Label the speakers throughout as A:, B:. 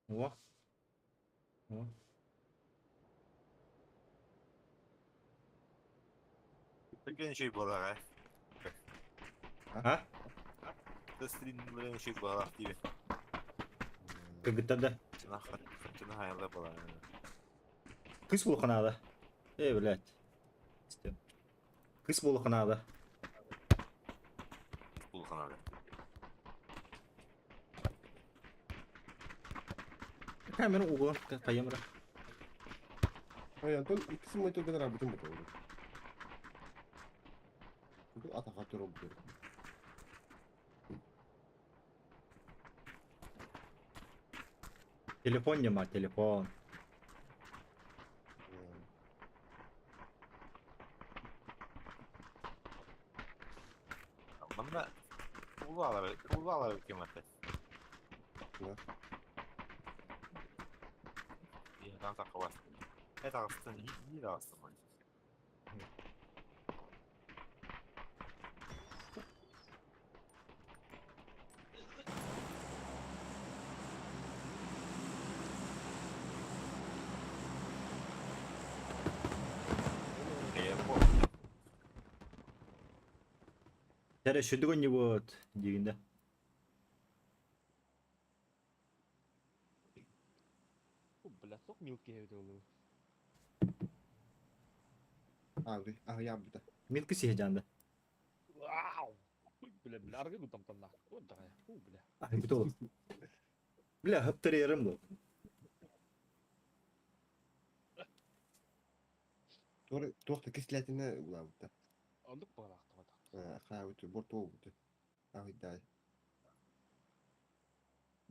A: О. О.
B: Түргэн үчүгэй буолаҕа.
A: А?
B: Тастыриннарын үчүгэй буолаах диибин.
A: Кыргыттар да.
B: Чына хайалла буолар.
A: Кыс буолуохха наада. Э, блядь. Кыс буолуохха наада.
B: Буолуохха наада.
A: Камера угла кайымра.
C: Ой, Антон иккис мой только работаем бутылку. Атаха туру
A: Телефон нема, телефон.
B: Манна улаалар улаалар ким это? Там такого. Это не даст.
A: Тэрэ сүдүгүн ньыбыт диигин да.
D: Бля, сок милки эбит ол.
C: Ааҕый, аҕыйаабыта.
A: Милки сиһэ дьаанда.
D: Вау! Бля, бля, аргы гутамтанна. Вот давай. У, бля.
A: Аһыйбыт ол. Бля, хаптарыйарым бу.
C: Туох да кислятина улаабыта.
D: Оннук баҕалаахтаҕа.
C: Хаабыт, бортуобут. Аҕыйдаай.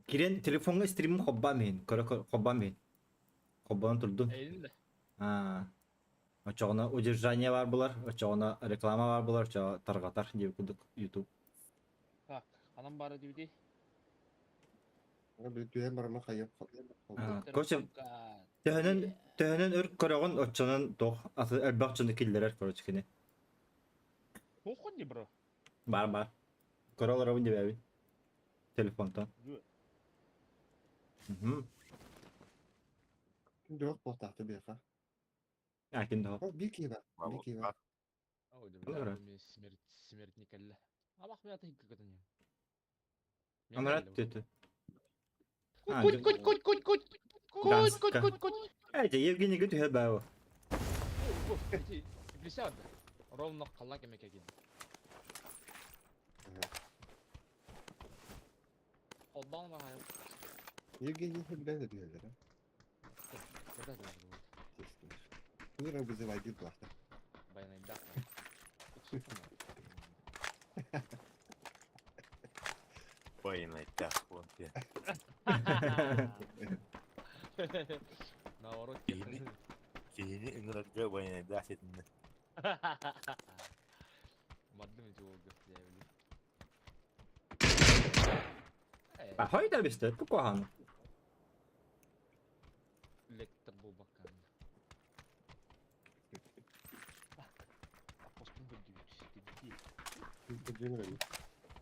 A: Кирен телефоҥҥа стримин холбоом иһин, көрө холбоом иһин. Холбоон турдун.
D: Эйин да.
A: Аа. Очоҕуна удержание баар булар, очоҕуна реклама баар булар, очоҕо тарҕатар диэбит курдук YouTube.
D: Так, ханан баара диэбитий?
C: Түһэн барама хайа.
A: Короче, төһөнөн төһөнөн өр көрөҕүн оччонон туох аты элбэх дьону киллэрэр короче кини.
D: Похуй не бро.
A: Бар бар. Көрө олоробун диэбэбин. Телефонтан. Мгм.
C: Дох буолтаахты биэхэ.
A: А ким да.
C: Биир киһи бар. Биир киһи бар.
A: Ora.
D: Смерть, смертник эллэ. Абах мен аты көтөн.
A: Амарат төтө.
D: Куть, куть, куть, куть, куть. Куть, куть, куть, куть.
A: Эти Евгений күтүһэ бао.
D: Присяд. Ровно қалла кемекеге. Холбаан баҕайы.
C: Евгений билэн да түһэллэр. Тура вызывай плахта.
D: Баянайдах.
B: Баянайдах вон те.
D: Наоборот.
B: Киһини киһини ыҥырарга баянайдах сетиннэ.
D: Маддым ити уолга дьээбили.
A: Ахой да бистэ тукохан.
D: Лектор буолбаккаан. Апостон көрдүүбүт.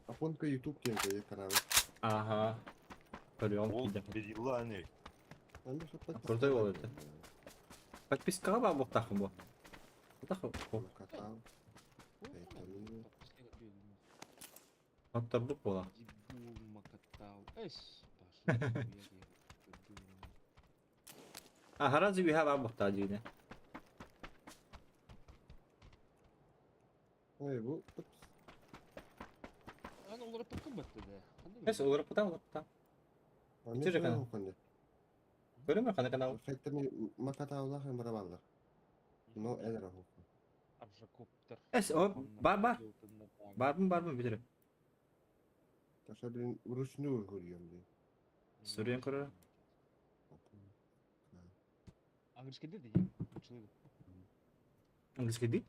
C: Апонка YouTube диэн кэйэ каналы.
A: Ага. Көрүөм
B: Ол
A: киирдэ.
B: берилла аны.
A: Крутой бол это. Подпискаға бар буохтаахпын бу. Отторбут буола. Аһара үһэ баар буохтаа дьиҥэ.
C: Ой, бу
D: Аны уларыппыккын баттыда.
A: Эс уларыппытам уларыппытам. Ити канал. Көрөмөр хана канал.
C: Хайттами макатаулах барабаллар. Но элер
D: Аржакоптер.
A: Эс о бар бар. Барбын барбын бүтүрүм.
C: Таша блин вручную көрүөм дии.
A: Суруйан көрөр.
D: Английский дии?
A: Английский дии?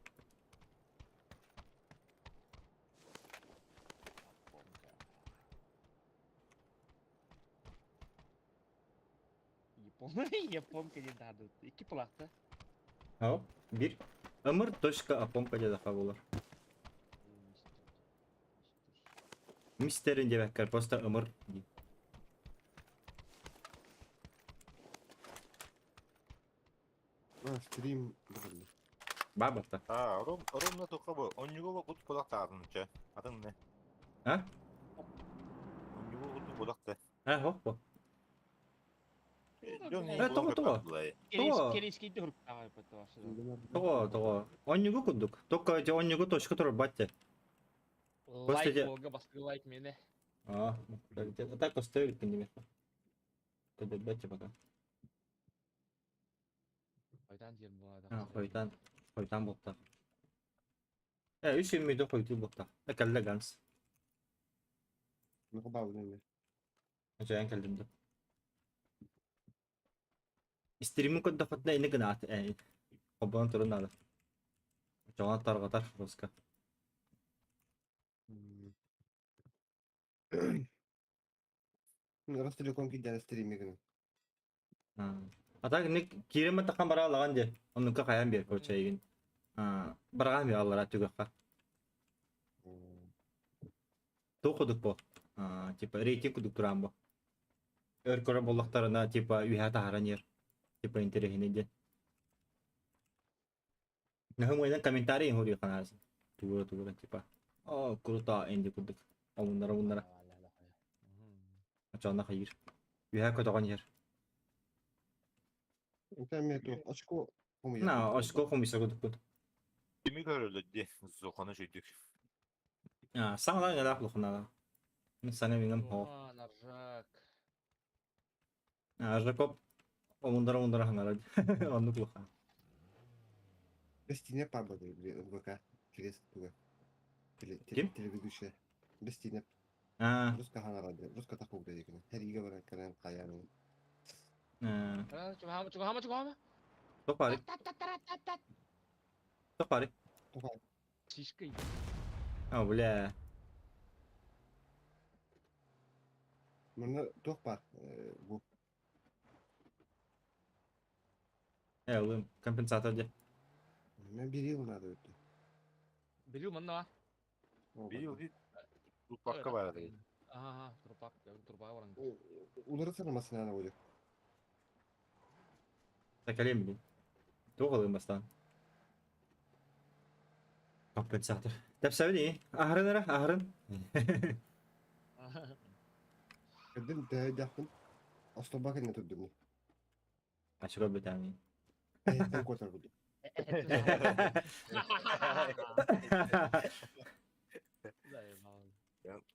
D: Япон, японка не дадут. Икки плахта.
A: Ау, бир. Ымыр точка апомка диэтэххэ буолар. Мистерин диэбэккэр просто ымыр дии.
C: стрим баҕалла.
A: Баабатта.
B: Аа, ром, ромна тоққа бу. Онньуга кут кулак таатын чэ. Атын не?
A: А?
B: Онньуга кут кулак та.
A: А, хоп бу.
B: Дьон
A: Э, тоҕо, тоҕо? Тоҕо?
D: Керейскийди хуруктаҕай баттавасы.
A: Тоҕо, тоҕо. Онньугу курдук. Только эти онньугу точка турбат те.
D: Лайк
A: Господи.
D: болга бастыы лайк мене.
A: А, а так оставить не Көдөрбөт пока.
D: Хойдан диэн буолаада.
A: А, хойтан, хойтан болта. Э, үс мүдө хойту болта. Э, кэллэ ганс.
C: Ну баабын
A: Жайан кэллим да. Стримин көрдөхөтүнэ ини гынаат э. Хоббон турун надо. Жоңа тарҕатар руска.
C: Ростелеком киирдэ стримигин.
A: А так ник киирэн тахан бара алаган де. Оннука хайан биэр короче эгин. Бараҕан биэр аллара түгэххэ. Туох кудук бу? Типа рейтинг кудук туран бу. Өр көрө боллохтарына типа үһэ таһаран ер. Типа интересный диэн. Нахымыйдан комментарий хури канарсын. Тугура тугура типа. О, круто энди курдук. Омуннара омуннара. Очоонно хайыр. Үһэ көтөҕөн иһэр.
C: Интернет очко
A: На, очко хомуйса кудукпут.
B: Кими көрөлөр ди. Зохону чүйдүк.
A: А, саҥалаан элээх лухунала. Мин саҥа миҥэм хоо.
D: Наржак.
A: Аржакоп омундара омундара хаҥара. Оннук луха.
C: Бестине пабады ВК через туга.
A: Ким?
C: Телеведущая. Бестине.
A: А,
C: Руска ханарады. Руска такугда деген. Хәриге баран кәрән каян.
D: Чугахама, чугахама, чугахама.
A: Топари. Топари.
C: Топари.
D: Сишкой.
A: А, бля.
C: Мына туох бар бу.
A: Э, ылым. Компенсатор де.
C: Мен бир надо өттү.
D: Бирил манна.
B: Бирил ди. Трупакка бар ди.
D: Ага, трупак, трупак баран.
C: Уларытсana машинаны ойло.
A: Такалем блин. Туох ылым бастан. Компенсатор. Тэпсэбини. Аһарын эрэ, аһарын.
C: Кырдым дэйдэхпин. Остоба кэннэ турдум.
A: Ачыга бүтәми.
C: Эһэттэн куотар курдук.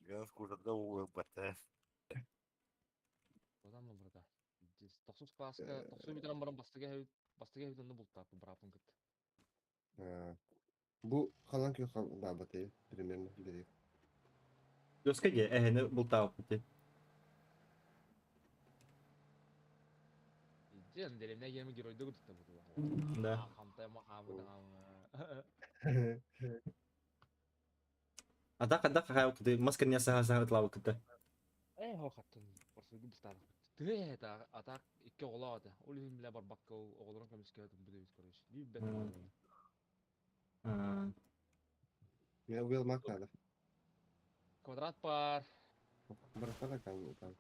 B: Ганс курдата уылбата.
D: Одан брата. Тохсус класска, тохсу метран баран бастыга бастыга онну бултаап бырапын кыт.
C: Бу халан күй баабаты примерно бери.
A: Доска же эһени бултаап бути.
D: Ден деревне геми геройда гутта бу.
A: Да.
D: Хамтай махамы
A: Ата када хай кыты маска не саха саха тлабы кыты.
D: Э, хо хаттын. Барсыгы бистар. Тыгы это атак икки оҕолоох этэ. Ол иһин билэ барбакка оҕолорун көмүскэбит бу короче. Биир бэт.
C: Мен уелмак надо.
D: Квадрат бар.
C: Барахтана кан кан.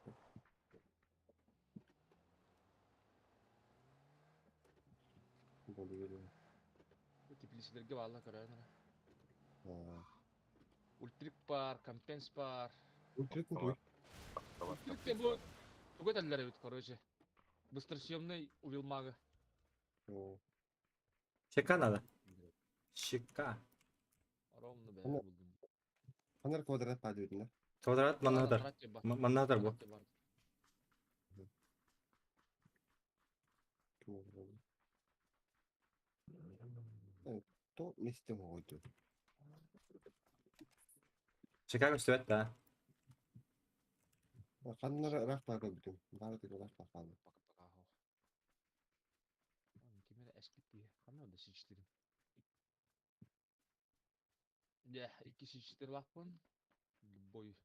C: Болду келе.
D: Теплицелерге баалла көрөөн. Ультрик бар, компенс бар.
C: Ультрик крутой.
D: Ультрик бу тугу этэллэр эбит, короче. Быстросъемный увилмагы.
A: Щека надо. Щека.
D: Ровно бә булдум.
C: Ханар квадрат падает, да?
A: Квадрат маннатар. Маннатар бу.
C: То месте могут.
A: Щека көстүбэт да.
C: Ханнар рах пага бүтүн. Бары тек рах пага.
D: Кимere эскипти. Ханна да сичтирим. Да, икки сичтир лаппын. Любой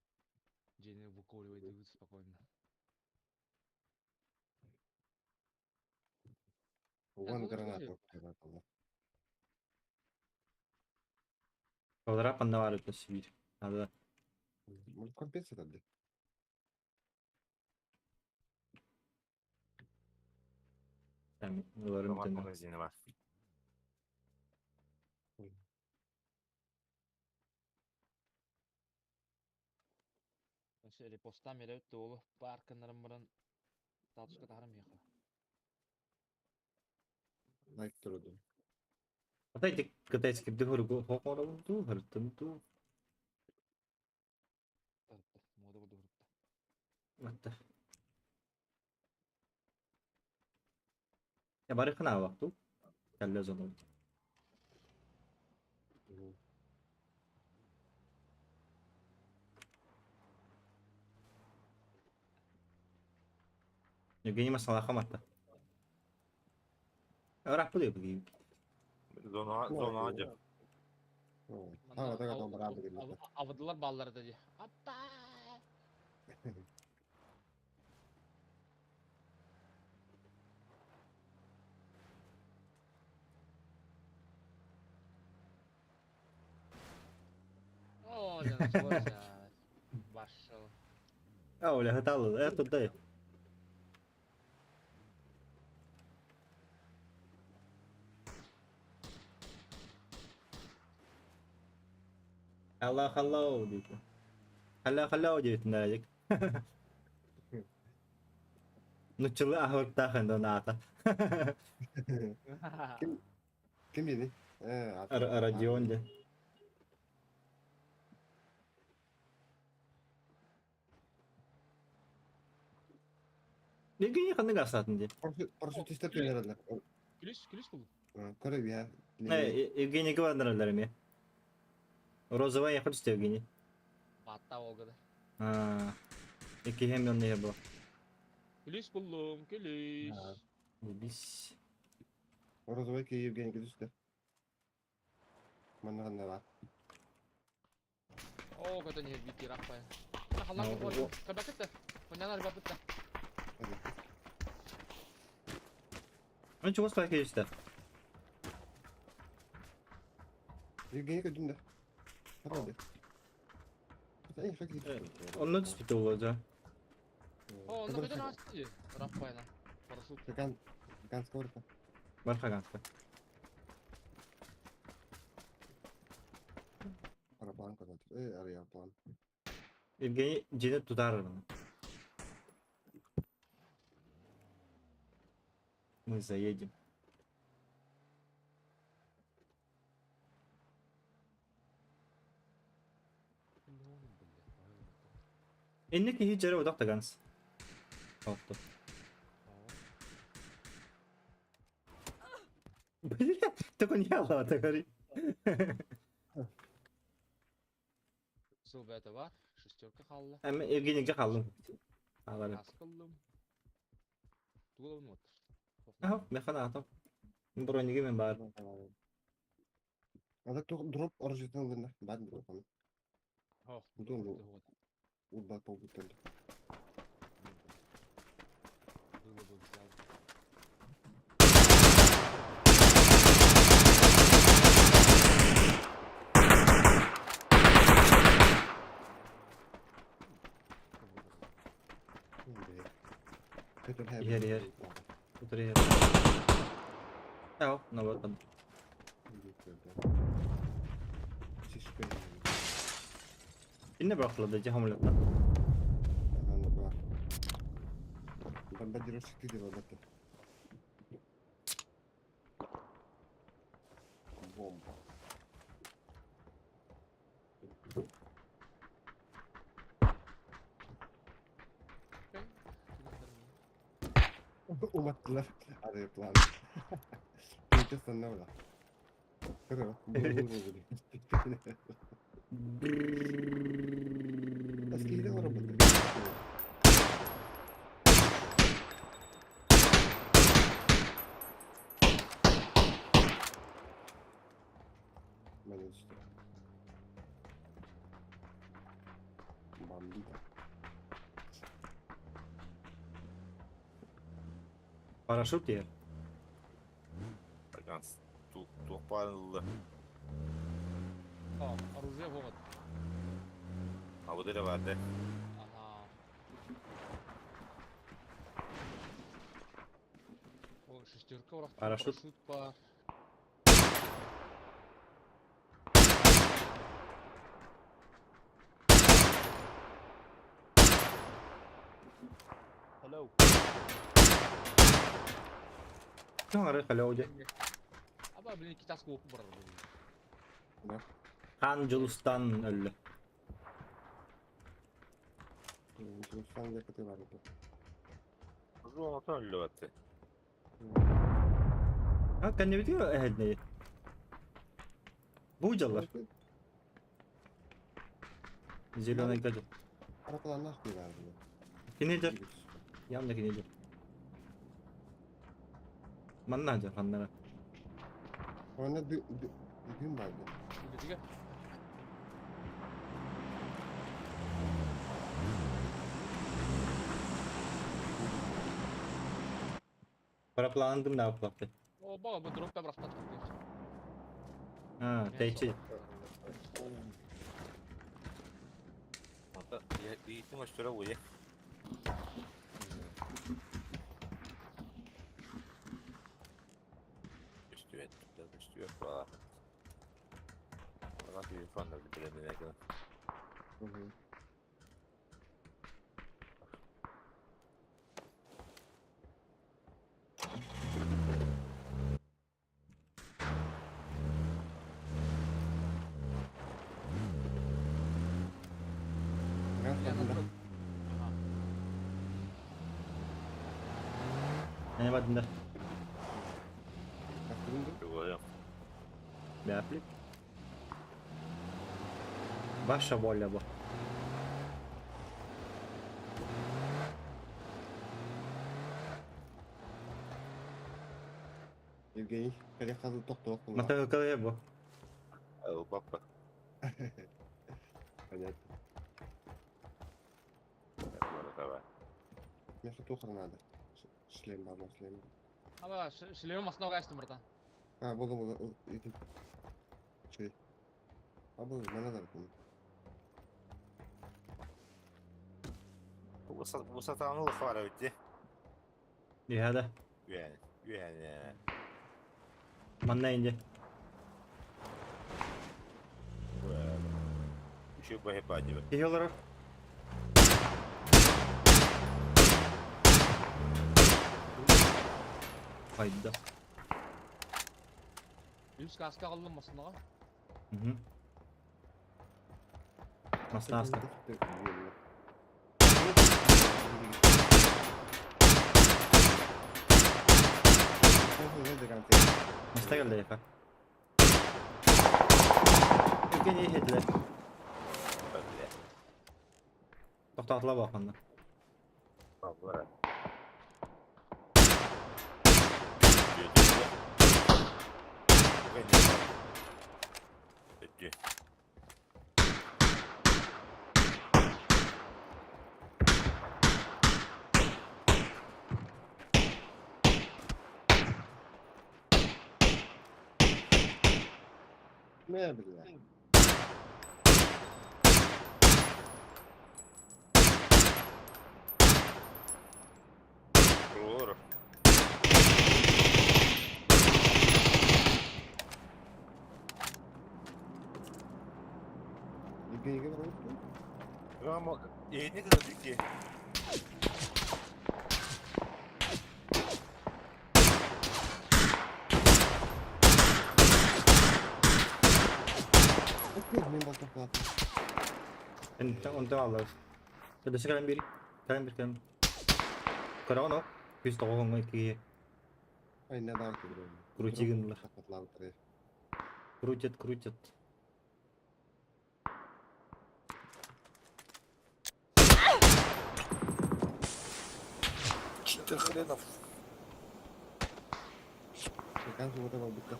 D: день выкуривай спокойно.
C: Вон граната.
A: Квадрат манна бар это Сибирь. Надо.
C: Может, компенсия тогда?
A: Ыларым
B: Томат
A: бүтэн.
B: магазина бар.
D: Өссө репостаан биэрэбит да уолу баар гыннаран баран статуска таһааран миэхэ.
C: Лайк турдум.
A: Ата ити кытайскирди хоругу хоқорабын дуу, харыттым дуу.
D: Тарытта, муода курдук ырытта.
A: Атта. Я бары хынаабак дуу. Кэллэ зону. Евгений Масалаха матта. Ырааппыт ыйбыт.
B: Зона зона дьэ.
C: Таа таа таа бараа билин.
D: Абыдылар бааллар да дии. Аппа! О, я началось. Вошел.
A: А, Оля, хаталы, это дай. Hello, hello диэтэ. Hello, hello диэбитин Радик. Нуччалыы аһылыктаах эн аата.
C: Ким ким диэний? Э,
A: Родион диэн. Евгений ханнык астаатын дии?
C: Парашютистер түнерелер.
D: Күлүс, күлүс булу.
C: Көрө бия.
A: Евгенийге баранаралар эмиэ. Розовая яхы түсте Евгений.
D: Баатта Волгада.
A: Иккиһэ эмиэ бу.
D: Күлүс буллум, күлүс.
A: Бис.
C: Розовая ки Евгений түстэ. Манна ханна бар.
D: Оо, көтөн иһэр биир тирах бай. Халлаан купуор. Кабакытта. Хоннянар бапытта.
A: Ну чего спайка түстэ?
C: Евгений көдүн да. Хата
A: Онно түспүтэ буолуо дьэ.
D: Оо, онно көтөн аасты. Ыраах байна. Парашют.
C: Ган ган скорта.
A: Бар хаганска.
C: Параплан көтөт. Э, аэроплан.
A: Евгений дьиэни тутаар маны. Мы заедем. Инник киһи дьэрэ удах таганс. Отту. Бля, только не алла говори.
D: Сыл бэйэтэ бар. Шестерка хаалла.
A: Эми Евгенийге хааллым. Хаалар.
D: Аскыллым. Тугу вот.
A: Аха, механ атом. Брониге мен бар.
C: Ада дроп оружиетын ылына. Бад дроп аны.
D: Ох,
C: Удобно. Урбат болбуттан.
D: Было бы взял.
A: Иһэр иһэр. Утары иһэр. Ау, наоборот. Инне бырахтылар дьэ хамылыттан.
C: Бомба. Уматтылар аэроплан. Пейте саннаула. Көрө, Аскиде работает. Менеджер. Бандита.
A: Парашют иһэр.
B: Таганс. Туох баарын
D: О, оружие вот.
B: А вот это бар да.
D: Ага. О, шестерка. Дропка бырахтым,
A: Парашют.
D: парашют баар. Hello.
A: Тоҥары халё дьэ.
D: Аба, блин, китас уопу барар бу.
A: Хан Дьулустан өллө.
C: Дьулустан диэки бар этэ.
B: Зонатан өллө батты.
A: А кэннибитигэр эһэднэйи. Бу дьаллар. Зеленый гаджет.
C: Аракаланнаах быылаар бу.
A: Кини дьэр. Явно кини дьэр. Манна дьэр ханнара.
C: Онно дым бар бу.
D: Үлэтигэр.
A: Парапланын дымнаабыт бапты.
D: О, бага, бу дропка бырахтат.
A: А, тэйчи.
B: Онта биитин өстөрө уйа. Үстүөт, үстүөт баа. Ага телефон да билемин экен.
A: Эне бардында. Бяплик. Ваша воля бу.
C: Евгений, кэлэ хазы тохтоох
A: Матыгыкалая бу.
B: Ылбаппа.
C: Понятно.
B: Давай.
C: Мясо туох надо. Шлем бар, шлем.
D: Аба, шлемим основа кайстым, братан.
C: А, буолла буолла, ити. Чүй. А был, мана да бу.
B: Высотаны лыхвара өтте.
A: Иһэ да.
B: Үһәне. Үһәне.
A: Манна инде.
B: Еще бахепа диbe.
A: Киһи олорор. Хайда.
D: Үс каска аллым масынаға.
A: Мгм. Маста аста. Маста келді ефа. Евгений иһэтилэр. Тоқтатыла баққанда.
B: Бар. Өттү.
C: Не бля.
B: Doğru.
C: Евгенийге бар өттү.
B: Ama ne kadar büyük ki.
C: Окей, мен болтоқ
A: Онтон алларыз. Төдөсө кэлэн биир. Кэлэн биир кэлэн. Көрөҕүн ол. Күс тоҕуһуҥҥа иккигэ
C: Ай, не бар
A: крути гыннылар. Крутят, крутят.
B: Четыре хренов.
C: Шекан сугута барбыкка.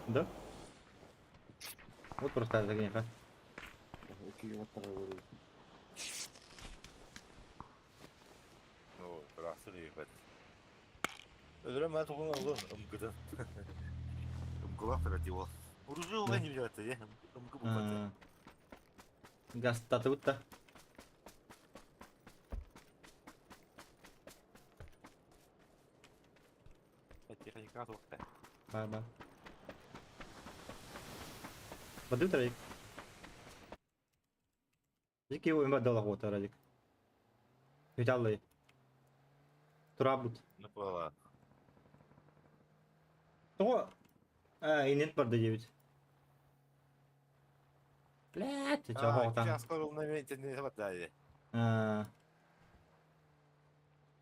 A: Да? Вот просто это гнеха.
C: Иккиге баттара көрүү.
B: Ну, бырахсы дейбет. Ödürem ben toplum oldu. Ымгыдан. Ымгылақ тұра деп ол. Уружу оған не біледі, е? Ымгы бұқаты.
A: Газ татыбыт.
B: Никак туохта.
A: Бар бар. Бадыы Радик. Дикий ойын бадалах ота Радик. Виталий. Турабут.
B: Ну буолла.
A: Тоҕо иннин барда диэбит. Блядь, ты чего там?
B: Сейчас скоро на моменте не хватает.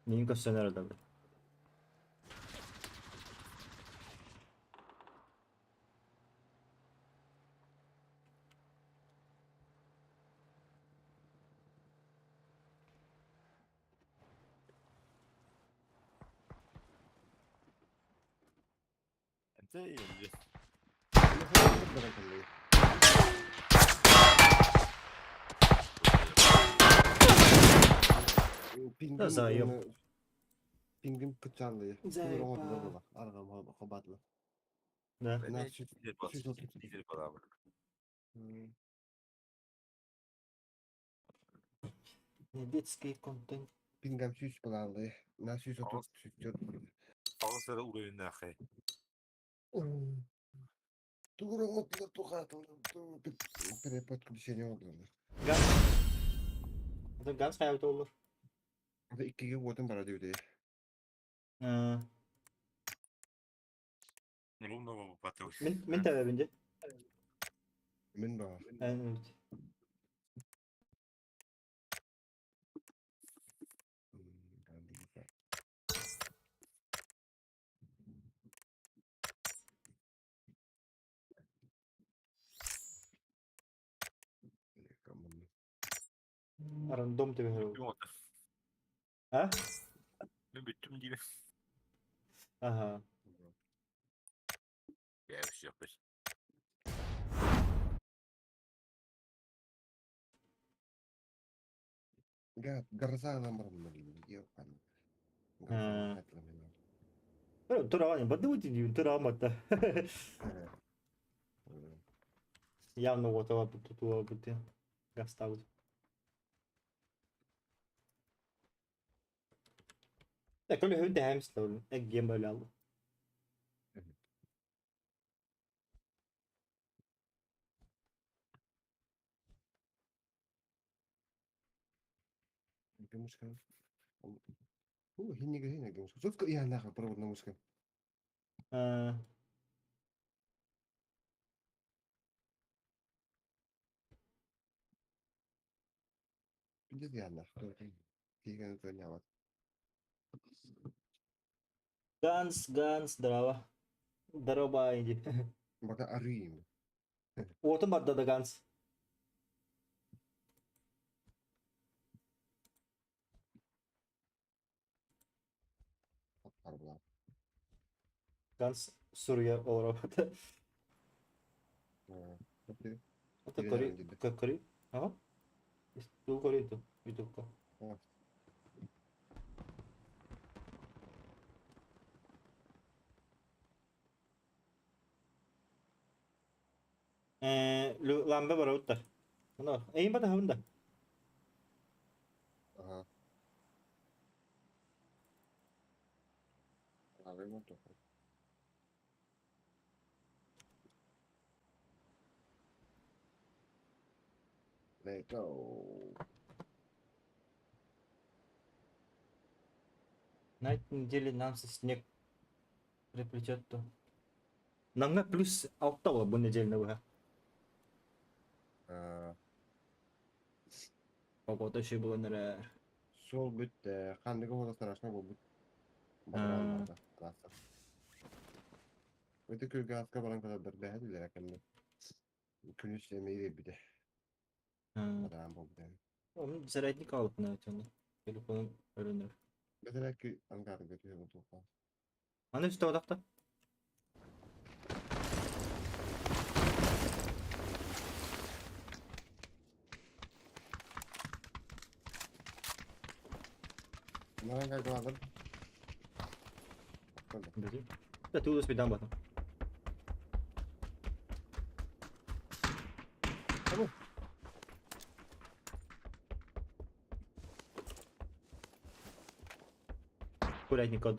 A: Мин көстөн эрэ да.
C: Пингим
A: Заеб.
C: Пингим кычанлы.
A: Заебал.
C: Аргам хабатлы.
A: Да. Детский контент.
C: Пингам сүүс балаалыы. На 130 104.
B: Аҕыс эрэ уровеннаахай.
C: Тугура отлар тухатылар. Переподключение oldu.
A: Газ. Это газ хайабыта olur.
C: Это иккиге уотун бара диэбитэ.
A: Мин мин тэбэбин дии.
C: Мин баар.
A: Эн Рандом тебе говорю. А?
B: Мин бүттүм диибин.
A: Ага.
B: Я все пусть.
C: Гарзаанан бараммын
A: Тураҕан бардыбыт диибин тураҕамматта. Явно уотала тутула бут гастабыт. Көлөһүн тэһэмс эггиэм бөлөаллы. Guns, guns, здорово. Здорово, иди. Уотун барда да Guns. Guns суруйа олоробут. Это кори, кори. Ага. Ту кори ту, ютубка. Ламба барабыттар. Мына, эйин бата хабында.
C: Ага. Let go.
A: На этой неделе нам снег приплетет то. Намга плюс алтала бу неделя быһа. Погода еще было нэрэр.
C: Сол бүттэ. Ханныгы буола страшно буолбут. Бадараан барда. Класса. Өтө күлгэ аска баран көрөрдөр бэһэ үлэрэ кэннэ. Күнүс эмиэ биэрбитэ. Бадараан буолбута.
A: Onun зарядник алып на өтөнү. Телефонун өрөнөр.
C: Бэтэрээ ангаарга түһэ буолуохха.
A: Аны үстэ одакта.
C: Манан кайдалаатар.
A: Да ты удас бедан батам. Курятник код.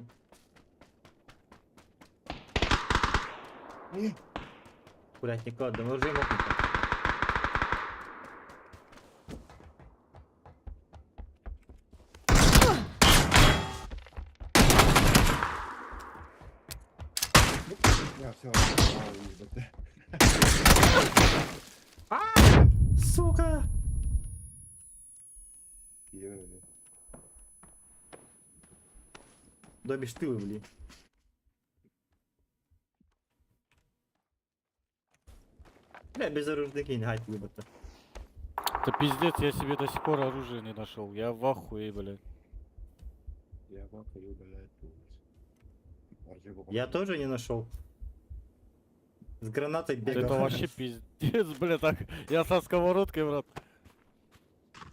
C: Не.
A: Курятникка отдам, оружие мокнуто.
C: Я все.
A: Сука! Добишь ты, блин. Бля, безоружный кинь, гать выбыта.
E: Да пиздец, я себе до сих пор оружие не нашел. Я в ахуе, блядь.
C: Я в блядь.
A: Я тоже не нашел. С гранатой бегал.
E: Это вообще пиздец, блядь. Так, я со сковородкой, брат.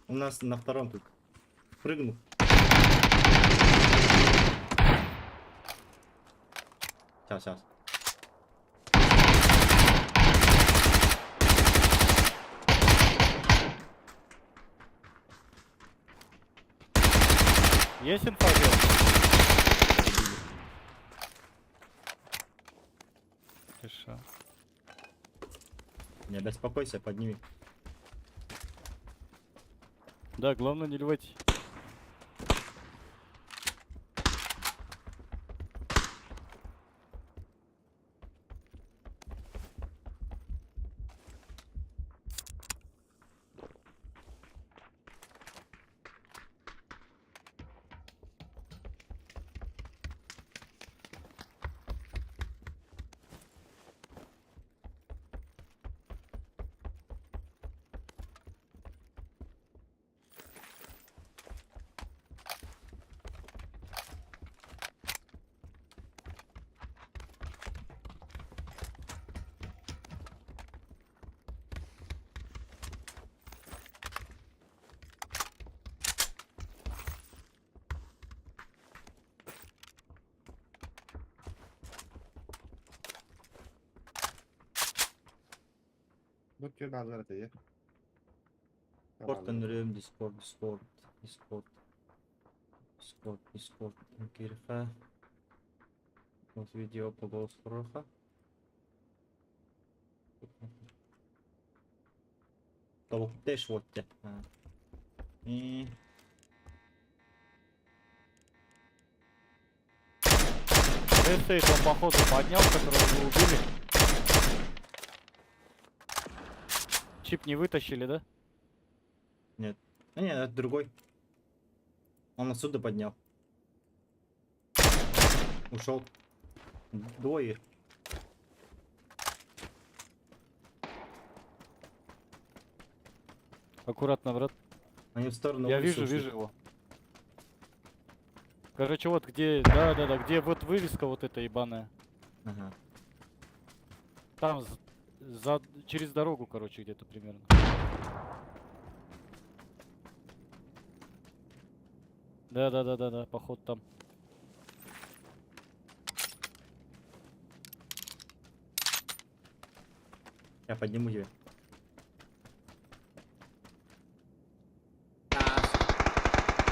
A: У нас на втором тут. Прыгнул. Сейчас, сейчас.
E: Есть инфа, Гел? Тиша.
A: Не беспокойся, подними.
E: Да, главное не ливать.
C: Bu tür bazıları değil.
A: Discord döndürüyorum. Discord, Discord, Discord. Discord, Discord. Кирха. Вот видео по голосу Роха. Толктеш вот те. И...
E: Эсэй, он походу поднял, которого вы убили. Чип не вытащили, да?
A: А нет, это другой. Он отсюда поднял. Ушел. Двое их.
E: Аккуратно, брат.
A: Они в сторону
E: Я
A: улицы
E: вижу,
A: ушли.
E: вижу его. Короче, вот где, да-да-да, где вот вывеска вот эта ебаная.
A: Ага.
E: Там за, через дорогу, короче, где-то примерно. Да-да-да-да-да, поход там.
A: Я подниму тебя.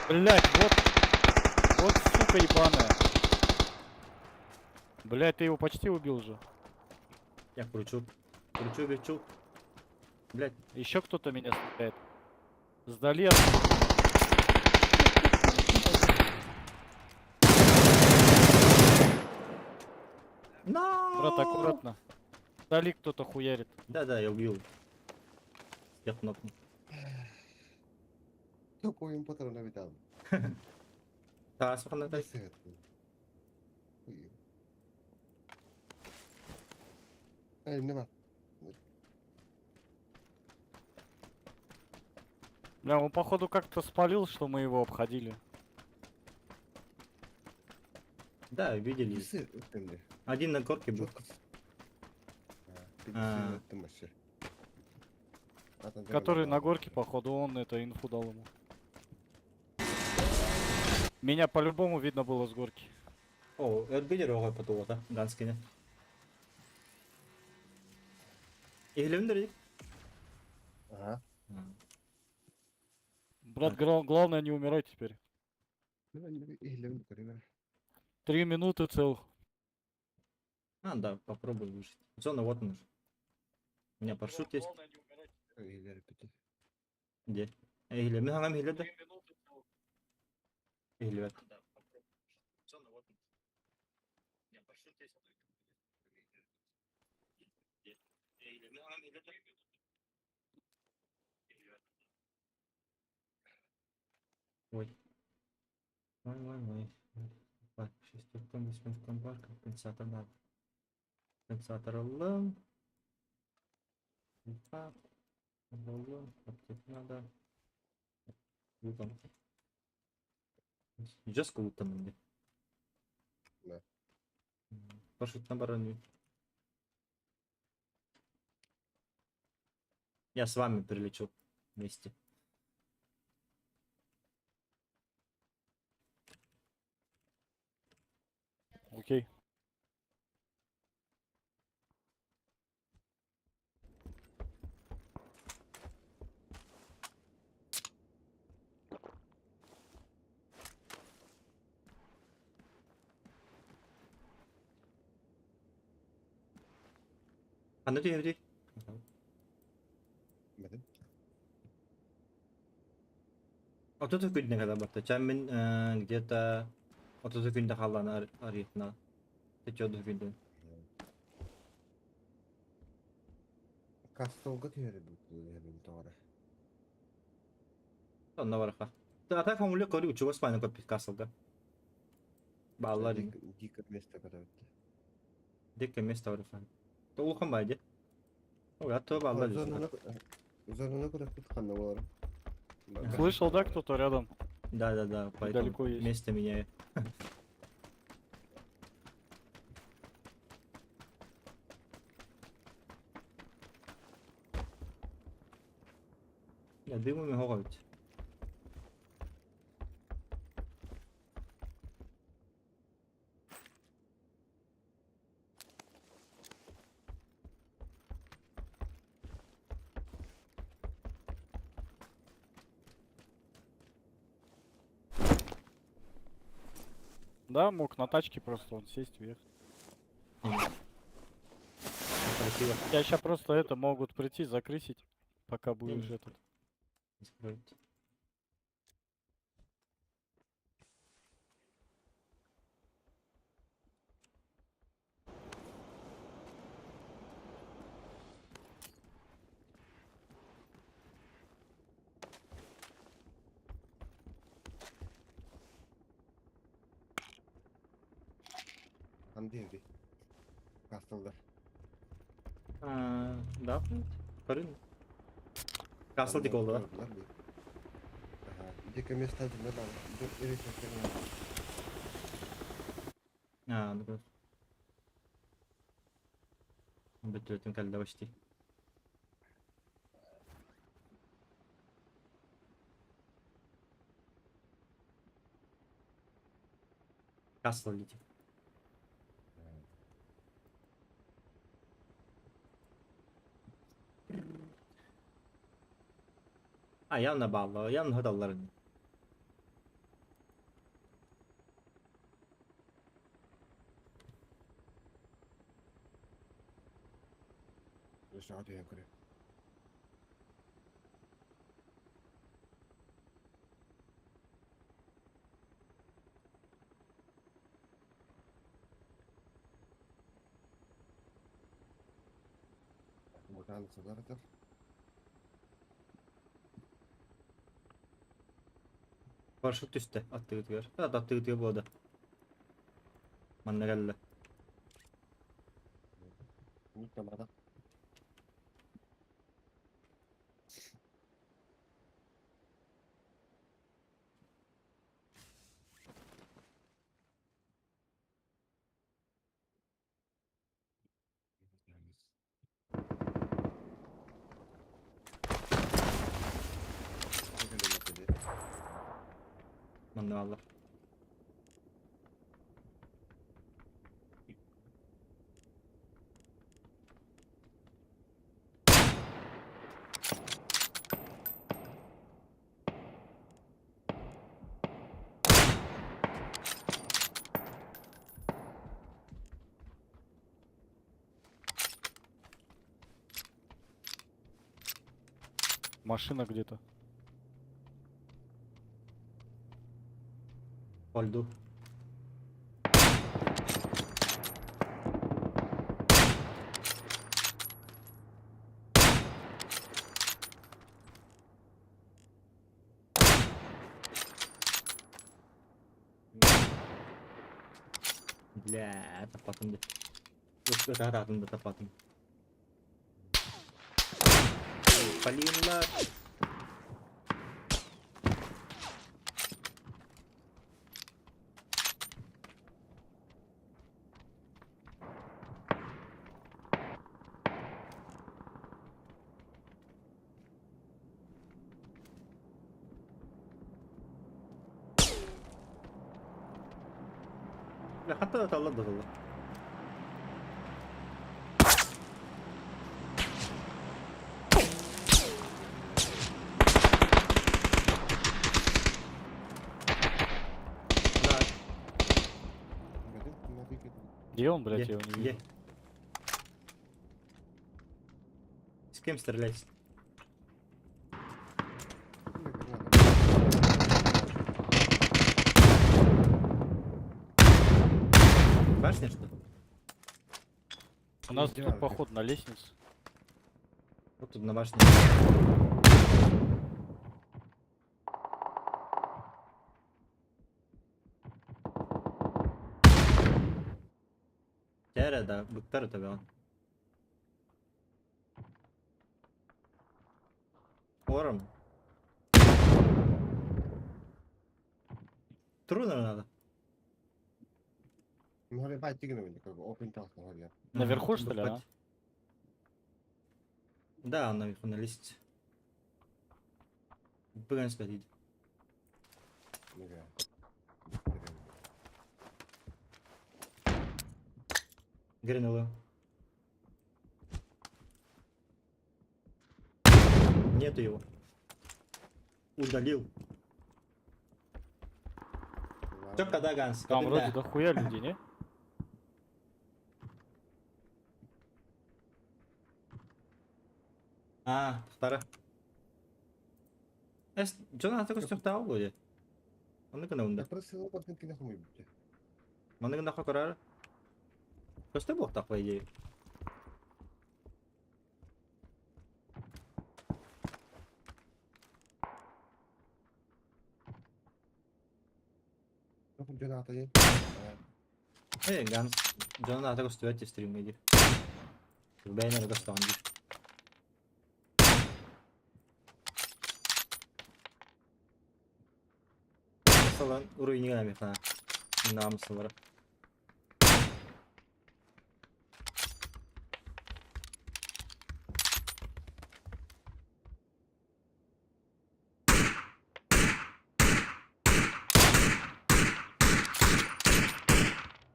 E: Блять, вот, вот сука ебаная. Блять, ты его почти убил же.
A: Я кручу. Кручу, верчу. Блять,
E: Еще кто-то меня стреляет. Сдали от...
A: Но!
E: Брат, аккуратно. Сдали кто-то хуярит.
A: Да-да, я убил. Я кнопку.
C: Çok oyun patronu bir tane.
A: Да, сколько надо?
C: Evet. Elimde var.
E: Бля, он походу как-то спалил, что мы его обходили.
A: Да, видели.
C: Birisi öttüm
A: Один на горке был.
C: Çok kısa. Ha,
A: Ha.
C: birisi öttüm başı. Zaten
E: Который
C: canım
E: на
C: kaldı.
E: горке, походу, он это инфу дал ему. Меня по-любому видно было с горки.
A: О, это были рогой потолота, ганскине. Иглемдер.
C: Aha.
E: Брат, главное не умирай теперь.
C: Ben bir ehlemi yukarı
E: 3 минуты целых.
A: А, да, попробуй выжить. Зона вот она же. У меня парашют есть.
F: Главное не умирать.
C: Иһилэр бүтэ.
A: Где? Эй, мы хангам хиле да?
F: 3 минуты всего.
A: Хиле. Да, попробуй. Зона вот она. У меня парашют есть. Где? Эй, мы хангам хиле да? Ой. Ой, ой, ой. Так, шестерка, восьмерка, бар, компенсатор надо. Компенсатор ыллым. Так. Ыллым. Аптек надо. Лутом. Жестко лутом мне.
C: Да.
A: Парашют на бароне. Я с вами прилечу вместе.
E: Окей.
A: А ну ты иди.
C: Бэтин.
A: А тут күнне когда барта. Чам мин где-то 30 күндө халланы арыйтна. Ты чё күндө?
C: Кастолга түһэр бит тоҕо.
A: Онно бараха. А так хамуле көрү учугас паны көппит касылга. Баллар
C: Дико место көтөбүттэ.
A: Дикке место бараха. То улахан байды. Ой, а то баллар.
C: Зонаны зонаны көрөппүт ханна болар.
E: Слышал, да, кто-то рядом?
A: Да, поэтому
E: Далеко есть.
A: место меняю. Я дымами гоговить.
E: Да, мог на тачке просто он сесть, уехать.
A: Красиво.
E: Я сейчас просто это могут прийти, закрысить, пока будешь
A: Не.
E: этот.
A: Не скроет.
C: Ханды эби. Кастолда.
A: А, да, көрүн. Касыл дик oldu да.
C: Дико место дьэ бар. Эри чөккөн.
A: А, ну Бүттүрөтүн кэллэ почти. Касл летит. А, явно баллы, явно хадалларын.
C: Өсө түһэн көрө. Бутан сыдаратыр.
A: Парашют түстэ, аттыгытыгар. А, аттыгытыгар буолда. Манна кэллэ.
C: Нуктамада.
A: Манна аллар.
E: Машина где-то.
A: По льду. Бля, таппатым да. Ытаатым да таппатым. Полинлар. Хатта да талла да талла. Да.
E: Где он, блядь,
A: Где?
E: я его не
A: Где?
E: вижу.
A: С кем стрелять? Башня, что ли?
E: У нас
C: Где
E: тут
C: он?
E: поход на лестницу.
A: Вот тут на башне. Тәрә да, быктар табиан. Ором. Трудно надо.
E: Наверху, что ли, а?
A: Да, наверху на лестнице. Быган сходить. Гринело. Нету его. Удалил. Чё, когда Ганс?
E: Там
A: Когда?
E: вроде дохуя людей, не?
A: А, вторая. Эс, дьон ата көстөхтаа буолуо. Оннук гына унда. Маннык гына көрөр. Көстө буолуохтаах по идее. Э, Ганс, дьон ата көстүбэт дии стримҥэ диир. Бэйэн эрэ көстөҕүн диир. Салан уруйниган эмиэ наамсылара.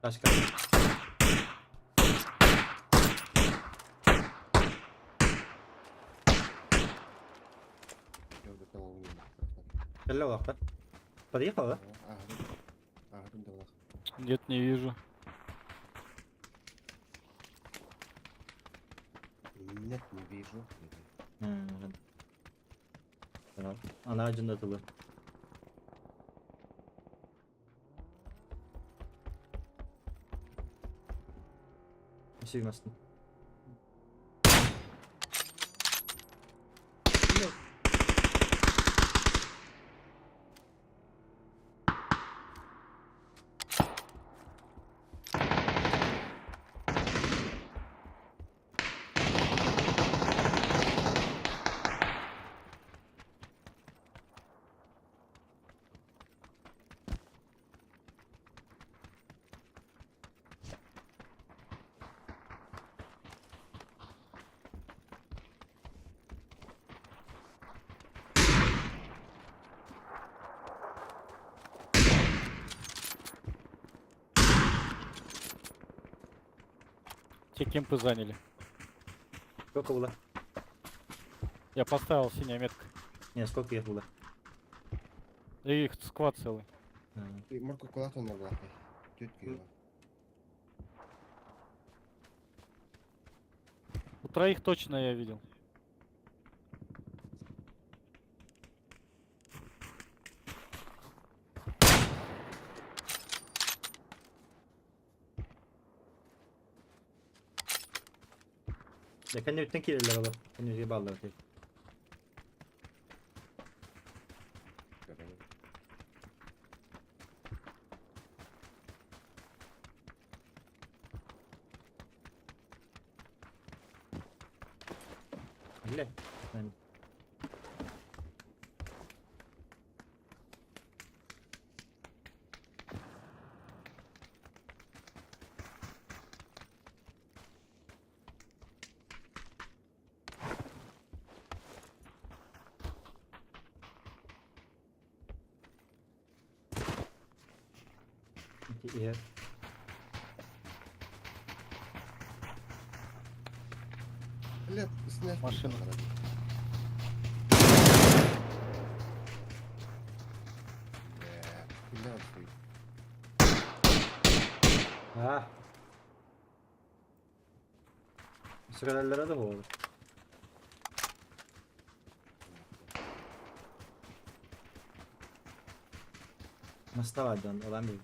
A: Тачка. Кэллэ улахта. Подъехала, да?
E: Нет, не вижу.
C: Нет, не вижу.
A: Ана дьонно тылы. Сүймәстін.
E: Те кемпы заняли.
A: Сколько было?
E: Я поставил синяя метка.
A: Не, сколько их было?
E: И их сквад целый.
A: А,
C: Морку куда-то на главной. Тетки.
E: У троих точно я видел.
A: Да кэннибиттэн киирэллэр олор. Кэннибитигэр бааллар үһү.
C: Көрөбүн.
A: Бile. Yani Ити иһэр.
C: Бля, снять
E: Машина.
C: Бля, хуй.
A: А. Sıralara da olur. Nasıl da vardı onun olan bir.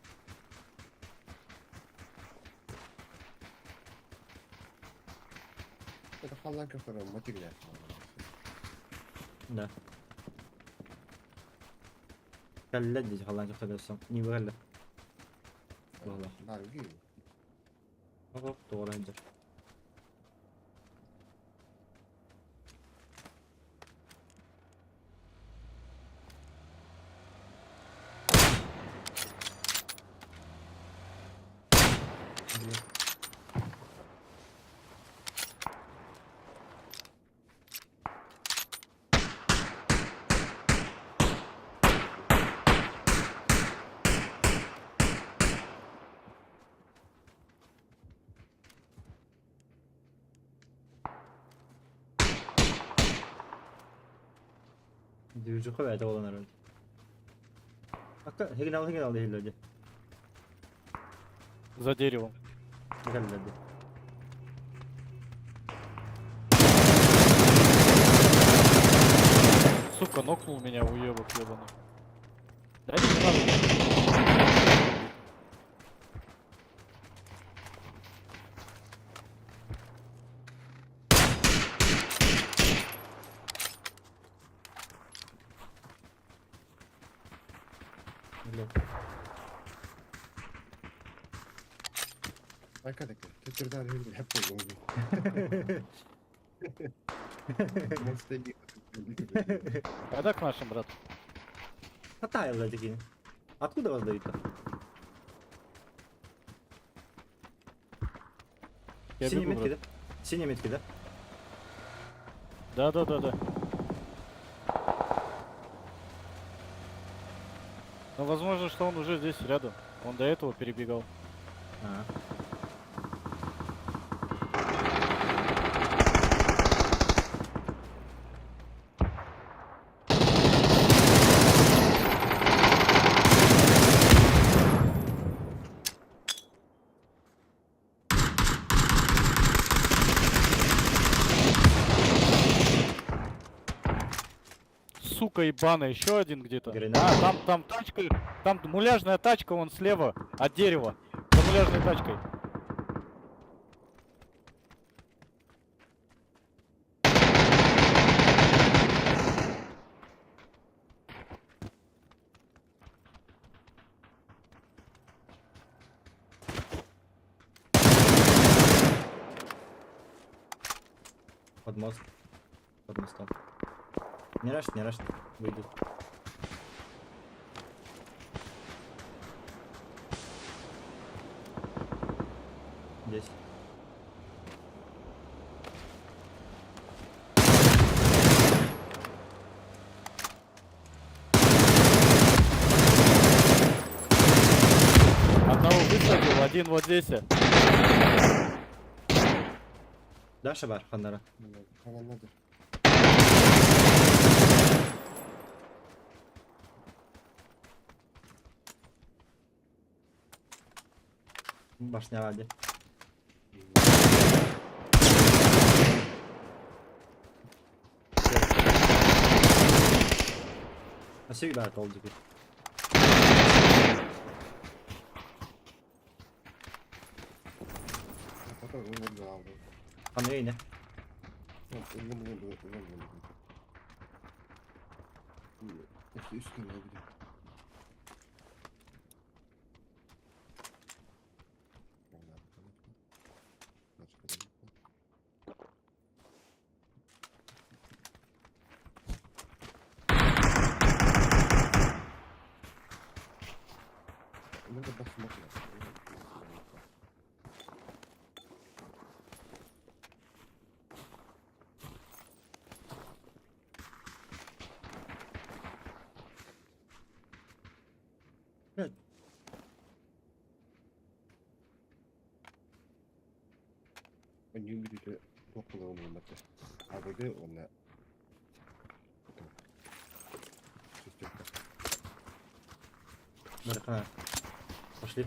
C: Это халлан который мотик да.
A: Да. Кэллэ дии халлаан дьахталларсан ньиба кэллэ. Буолла.
C: Барги.
A: Оһох туора сылдьар. Били. Движуха бэйэтэ буолан эрэр. Акка сигнал сигнал иһиллэр дии.
E: За деревом.
A: Кэллэр дии.
E: Сука, нокнул меня, уебок ебаный. Да не надо.
A: Блядь.
C: Айка такой. Ты тогда хеп
E: Когда к нашим, брат?
A: Хватает за такие. Откуда вас дают-то?
E: Я
A: Синие
E: бегу,
A: метки,
E: брат.
A: да? Синие метки, да?
E: Да, да, да, да. Но возможно, что он уже здесь рядом. Он до этого перебегал.
A: А.
E: Сука ебаная, еще один где-то.
A: Гренада.
E: А, там, там тачка, там муляжная тачка вон слева от дерева. За муляжной тачкой.
A: Под мост. Под мостом. Не раш, не раш. Выйдут. Здесь.
E: Одного высадил, один вот здесь.
A: Даша бар, Ханнара.
C: Надо.
A: Башня вади. Спасибо, да, толдики.
C: Потом выбор главный.
A: Андрей, не?
C: Ыллым, ыллым, ыллым, ыллым. Үс күн өлбүтүм. Надо посмотреть.
A: Блядь.
C: Өнүү бүтүтэ туох буоларын булбатта. Абыгы уонна шестерка.
A: Бархана. Пошли.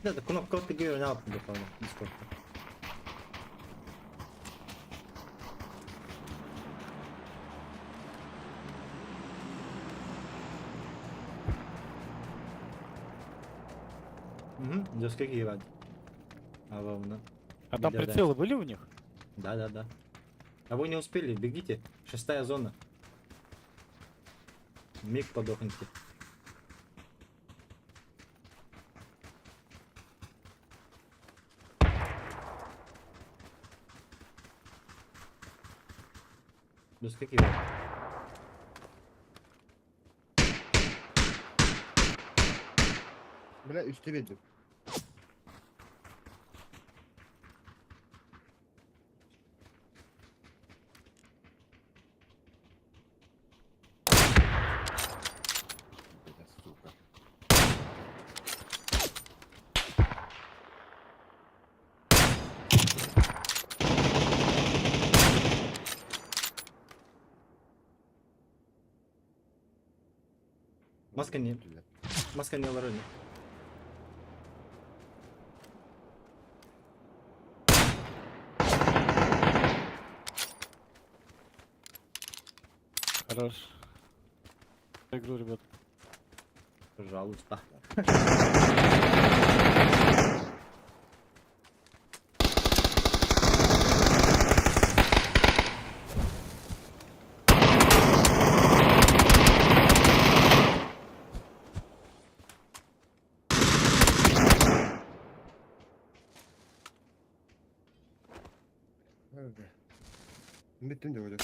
A: Да, да кнопка вот такие на Дискорд. Угу, доска киевать. А волна.
E: А там
A: Да-да.
E: прицелы были у них?
A: Да-да-да. А вы не успели, бегите. Шестая зона. Миг подохните. Без каких?
C: Бля, үстэ биэрдим. Бля, сука.
A: Маска не-
C: Бля.
A: Маска не лорени.
E: Хорош. Игру, ребят.
A: Пожалуйста.
C: Öyle. Bittim de öyle.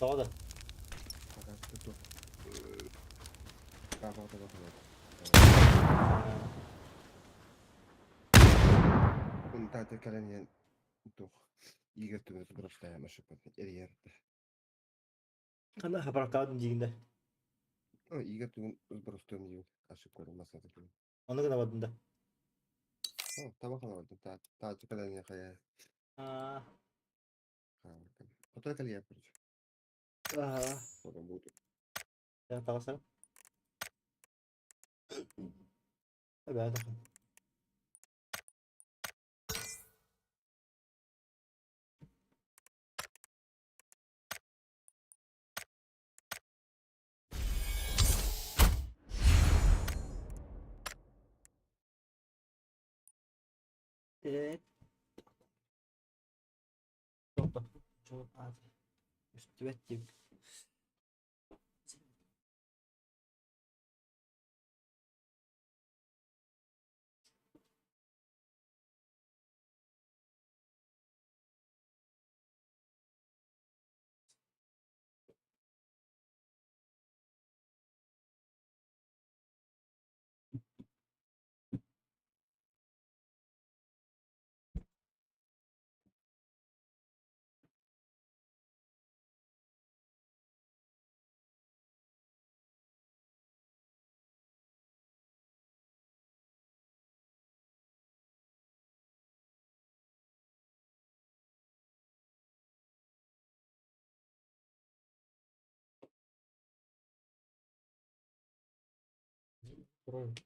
A: Daha da.
C: Fakat tuttu. Bak bak bak bak. Bunu tatil kalen тух. Игорь түгэн просто машина эрийэр.
A: Ана хапаракадым дигинде.
C: Игорь түгэн просто не ошибка масса такой.
A: Оны гына бардым да.
C: О, табак аларды. Та таtil кalen хая.
A: А,
C: Потом кalen короче.
A: ага.
C: Потом будет.
A: Я тагысам. Evet. Evet. Çok az. Üstü gibi. Right.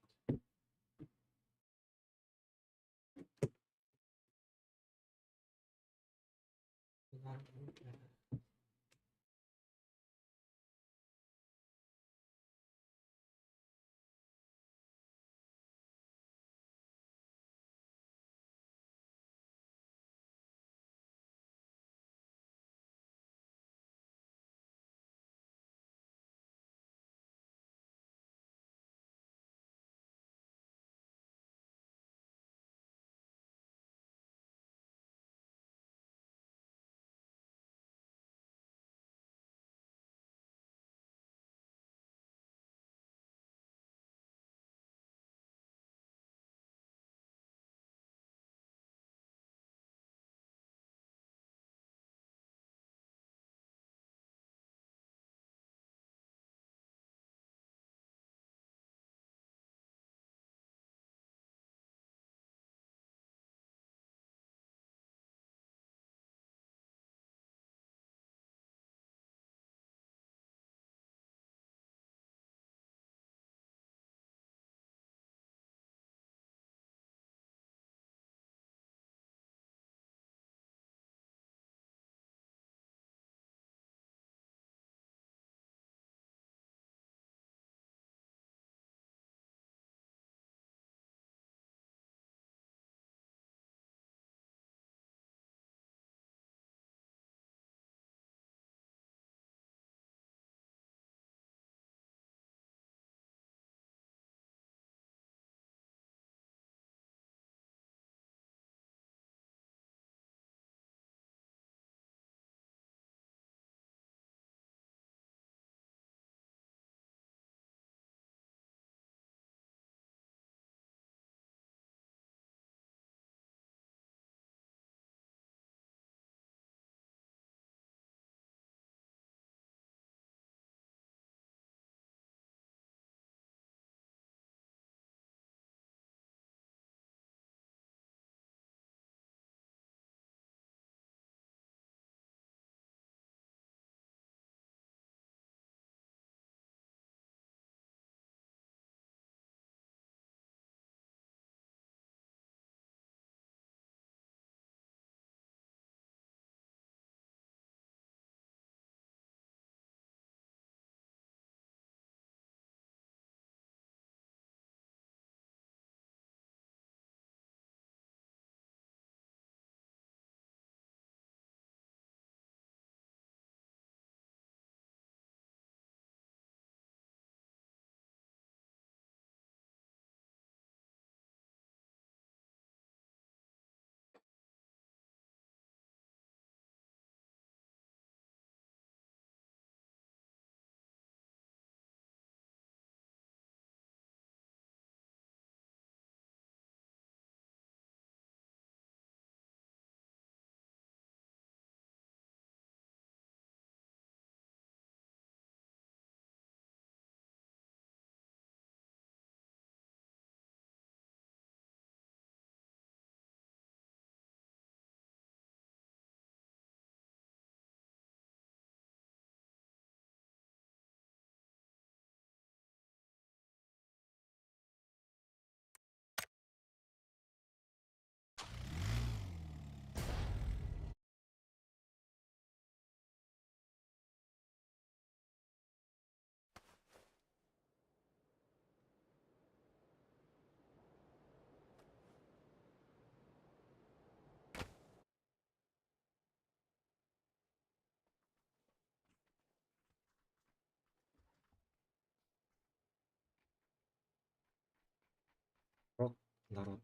A: Народ.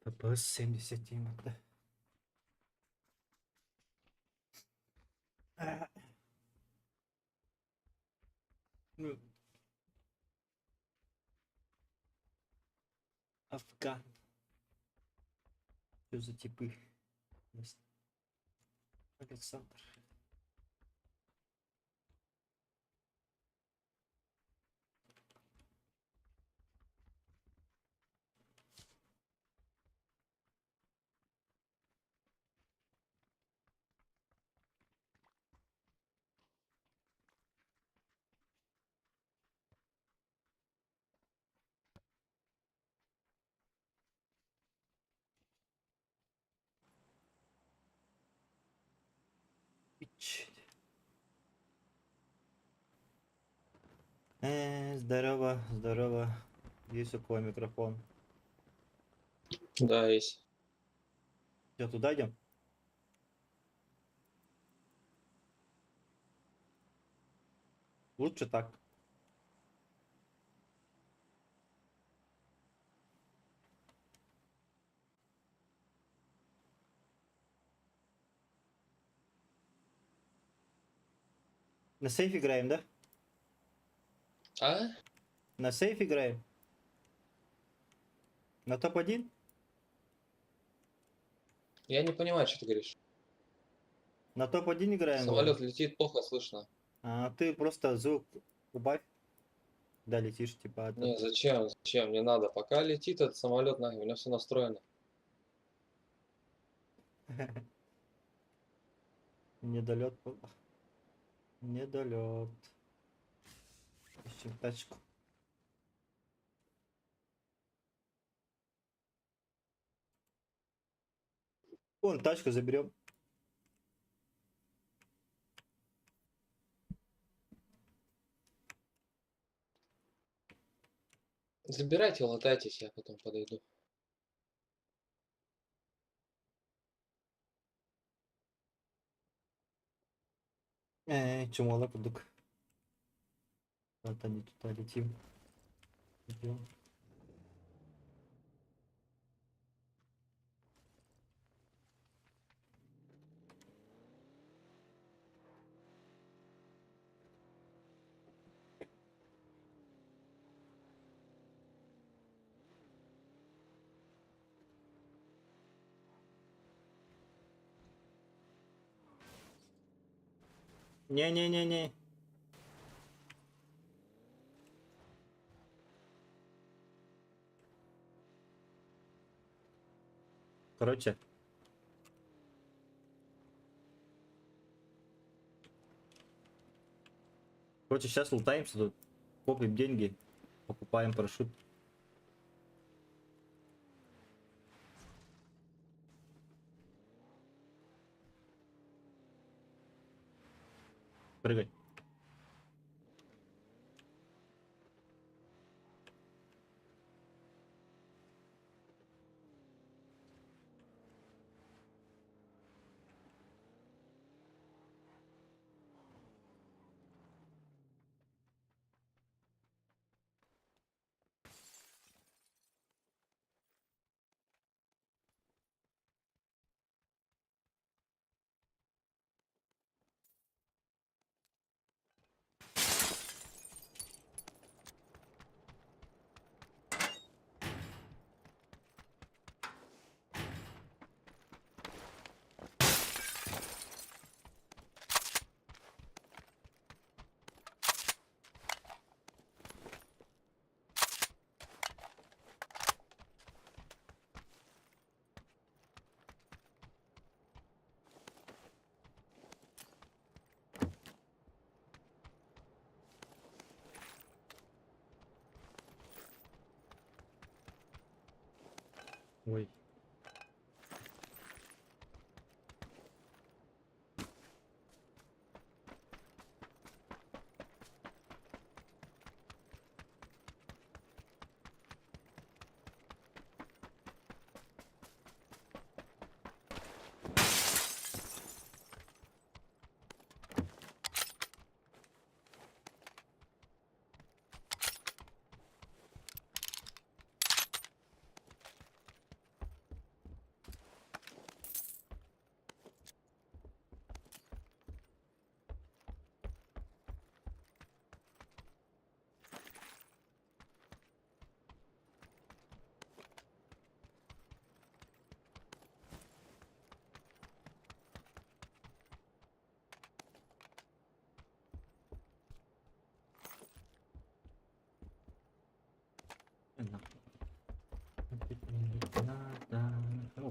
A: FPS 77 атты. Ну. Афган. Что за типы? Александр. Ич. Здорово, здорово. Есть у кого микрофон?
F: Да, есть.
A: Все, туда идем? Лучше так. На сейф играем, да?
F: А?
A: На сейф играем? На топ-1?
F: Я не понимаю, что ты говоришь.
A: На топ-1 играем?
F: Самолет летит, плохо слышно.
A: А ты просто звук убавь. Да, летишь, типа.
F: Не, зачем? Зачем? Не надо. Пока летит этот самолет, нахуй, у меня все настроено.
A: Недолет был. Недолет. Ищем тачку. Вон тачку заберем.
F: Забирайте, латайтесь, я потом подойду.
A: Чумала кудук. Вот они туда летим. Идем. Не-не-не-не. Короче. Короче, сейчас лутаемся тут, копим деньги, покупаем парашют. Прыгай. Ой.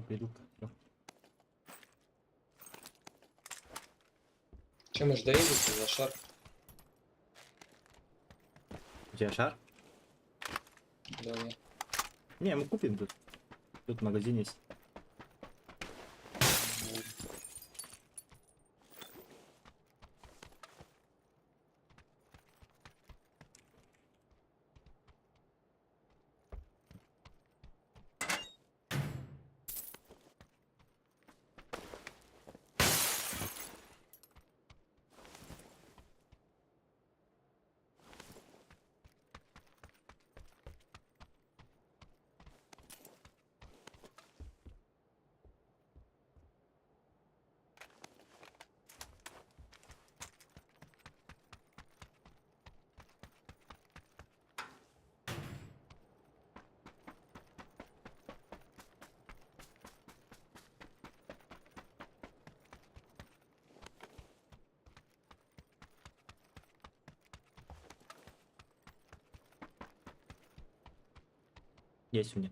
A: перилка. Всё.
F: Чем мы ж доедете на шар?
A: У тебя шар?
F: Да, нет.
A: Не, мы купим тут. Тут магазин есть. Есть у меня.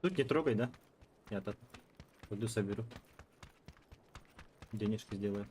A: Тут не трогай, да? Я тут пойду соберу. Денежки сделаю.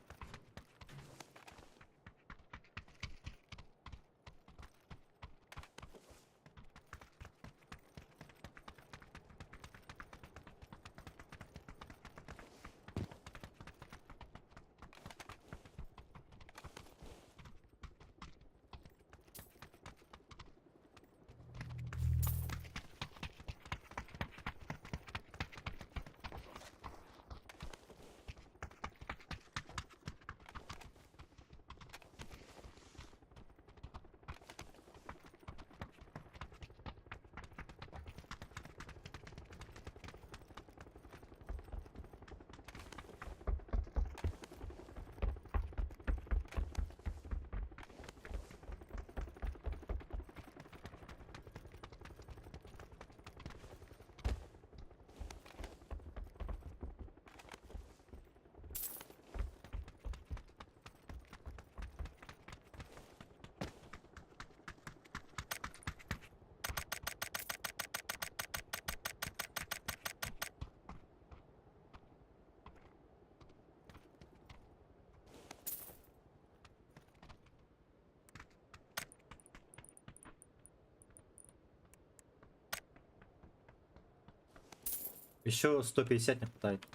A: Еще 150 не хватает.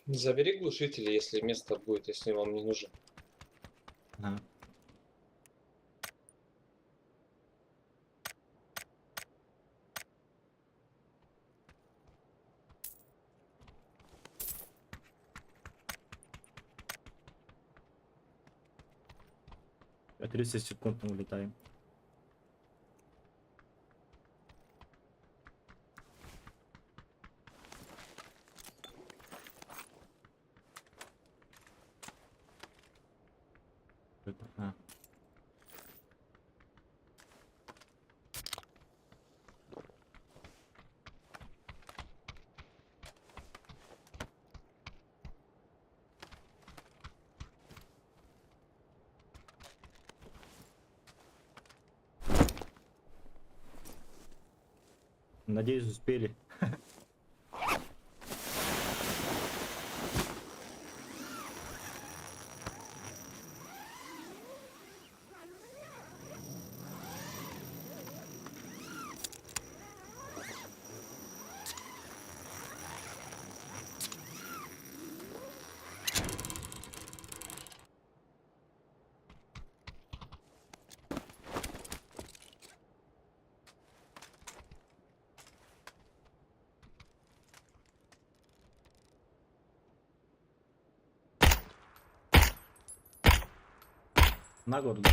F: Забери глушители, если место будет, если вам не нужен.
A: Ага. А 30 секунд мы улетаем. Это, а. Надеюсь, успели. На городу.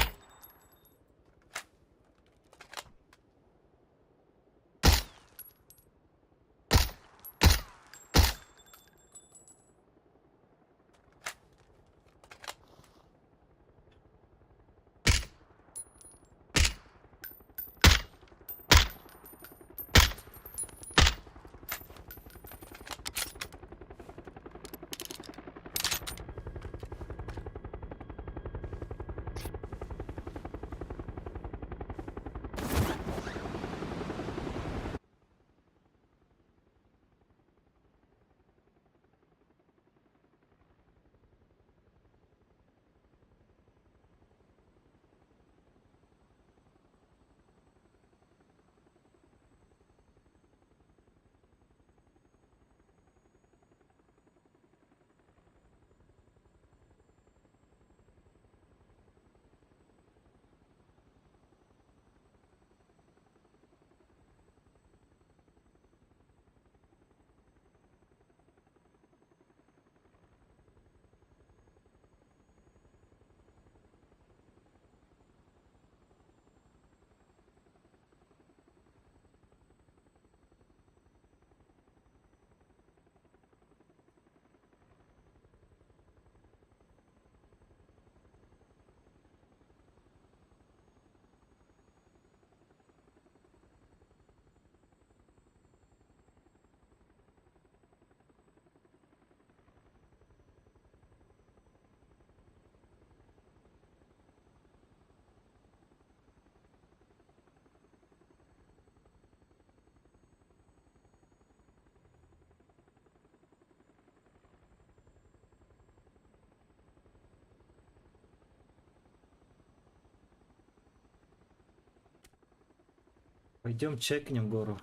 A: Пойдем чекнем гору.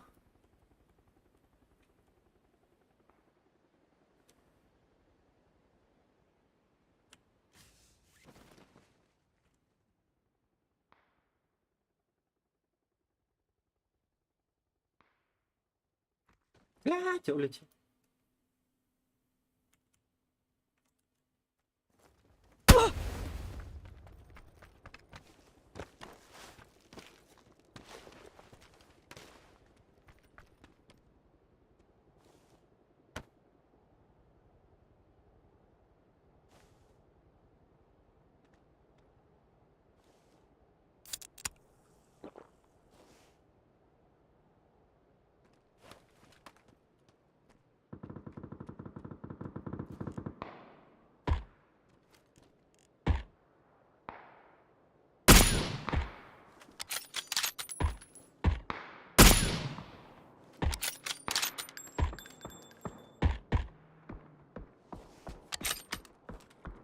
A: Блять, улетел.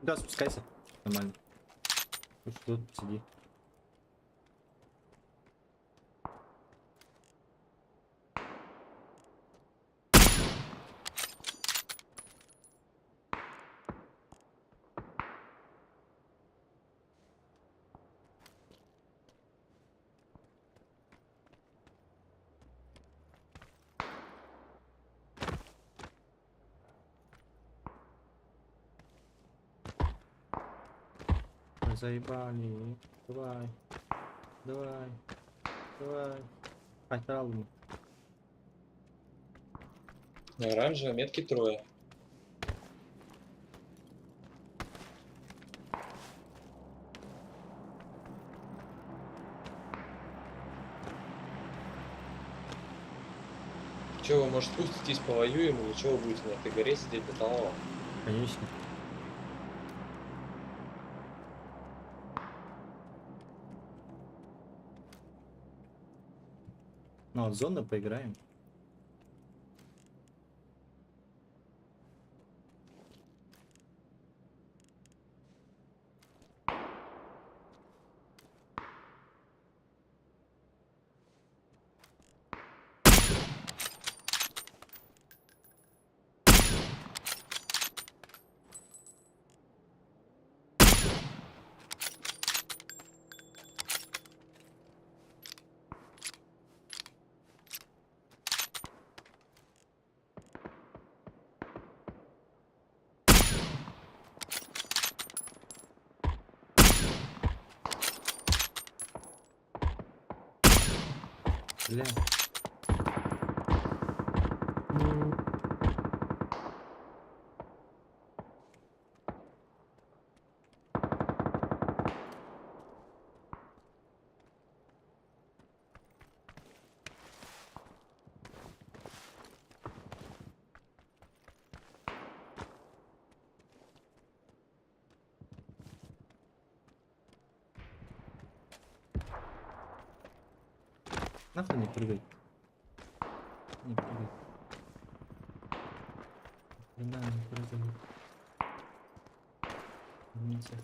A: Да, спускайся. Нормально. Уж тут сиди. Ой, Заебали. Давай. Давай. Давай. Қайтаралым.
F: На оранжевой метке трое. Че, вы, может, спуститесь, повоюем, или чего вы будете на этой горе сидеть до талого?
A: Конечно. Ну, от зоны поиграем. Бля. Нахуй не прыгай. Не прыгай. Хрена не прыгай. Извините.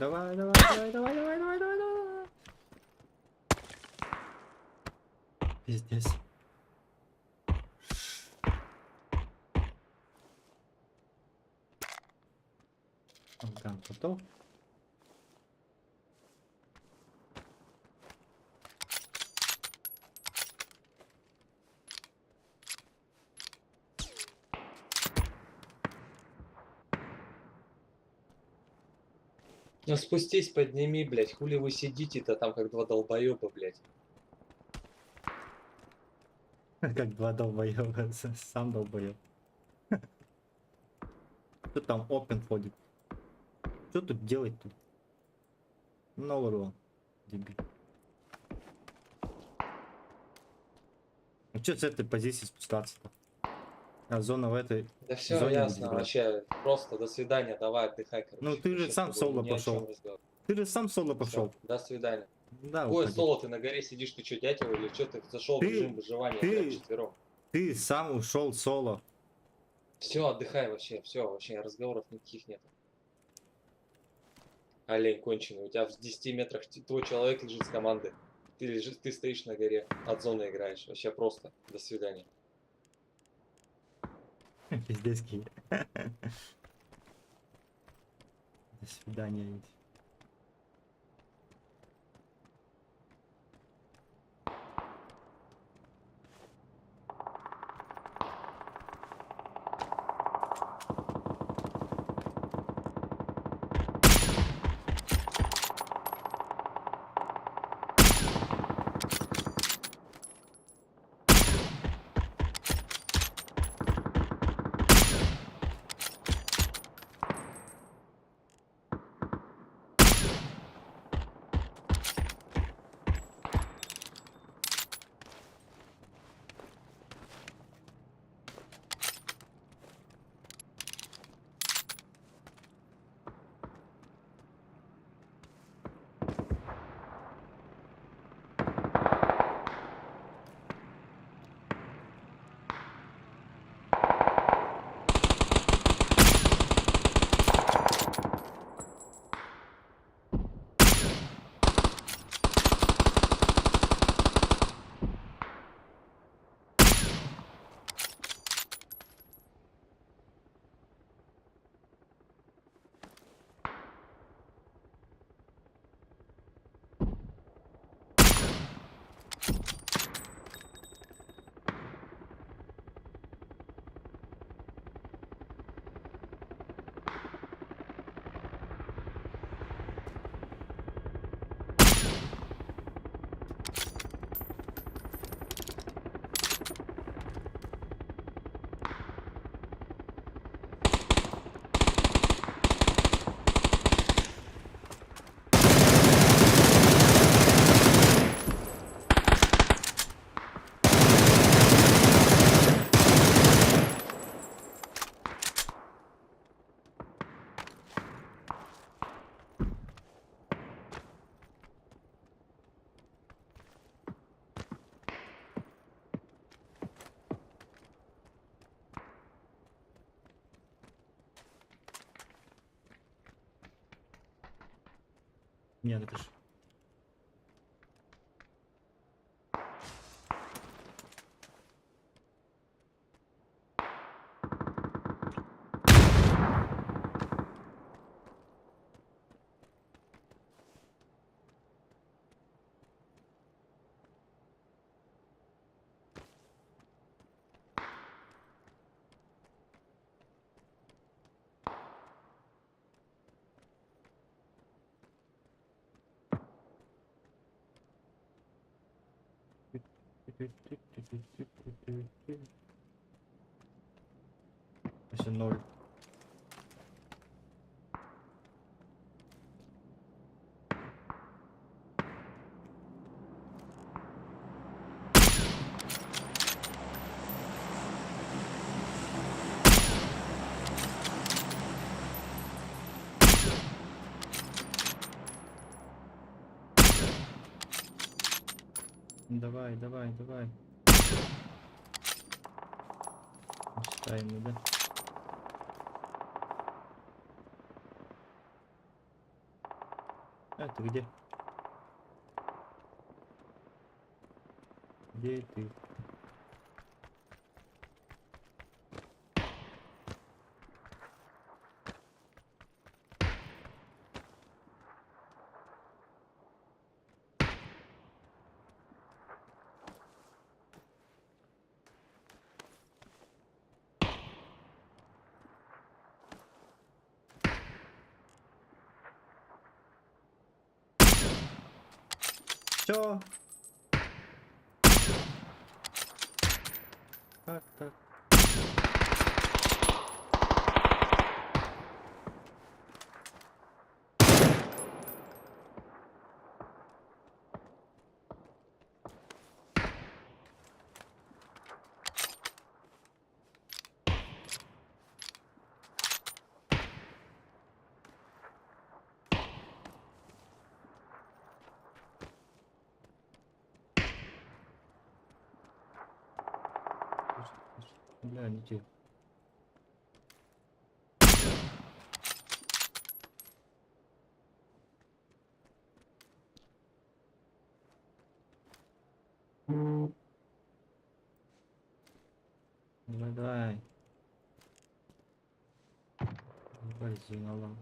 A: Давай, давай, давай, давай, давай, давай, давай, давай. Пиздец. Алган готов.
F: Ну спустись, подними, блядь, хули вы сидите-то там, как два долбоеба, блядь.
A: Как два долбоеба, сам долбоеб. Что там open ходит? Что тут делать тут? На урон, дебил. Ну что с этой позиции спускаться-то? А зона в этой...
F: Да все
A: зоне будет
F: ясно,
A: играть.
F: вообще, просто до свидания, давай отдыхай, короче.
A: Ну ты же
F: Вообще с
A: сам
F: тобой
A: соло
F: ни о чем
A: пошел.
F: разговаривать.
A: Ты же сам соло
F: Всё,
A: пошел.
F: до свидания.
A: Да,
F: Какое
A: уходи.
F: соло ты на горе сидишь, ты что, дятел или что ты зашел в режим выживания, блядь, вчетвером?
A: Ты сам ушел соло.
F: Все, отдыхай вообще, все, вообще разговоров никаких нет. Олень конченый, у тебя в 10 метрах твой человек лежит с команды. Ты лежишь, ты стоишь на горе, от зоны играешь. Вообще просто. До свидания.
A: Пиздецкий. До свидания. Ить. Не, напиши. Өссө ноль. Давай, давай, давай. Ставим, да? А, ты где? Где ты? Все. Так, так. Бля, не те. Давай, давай. Давай, зиналам.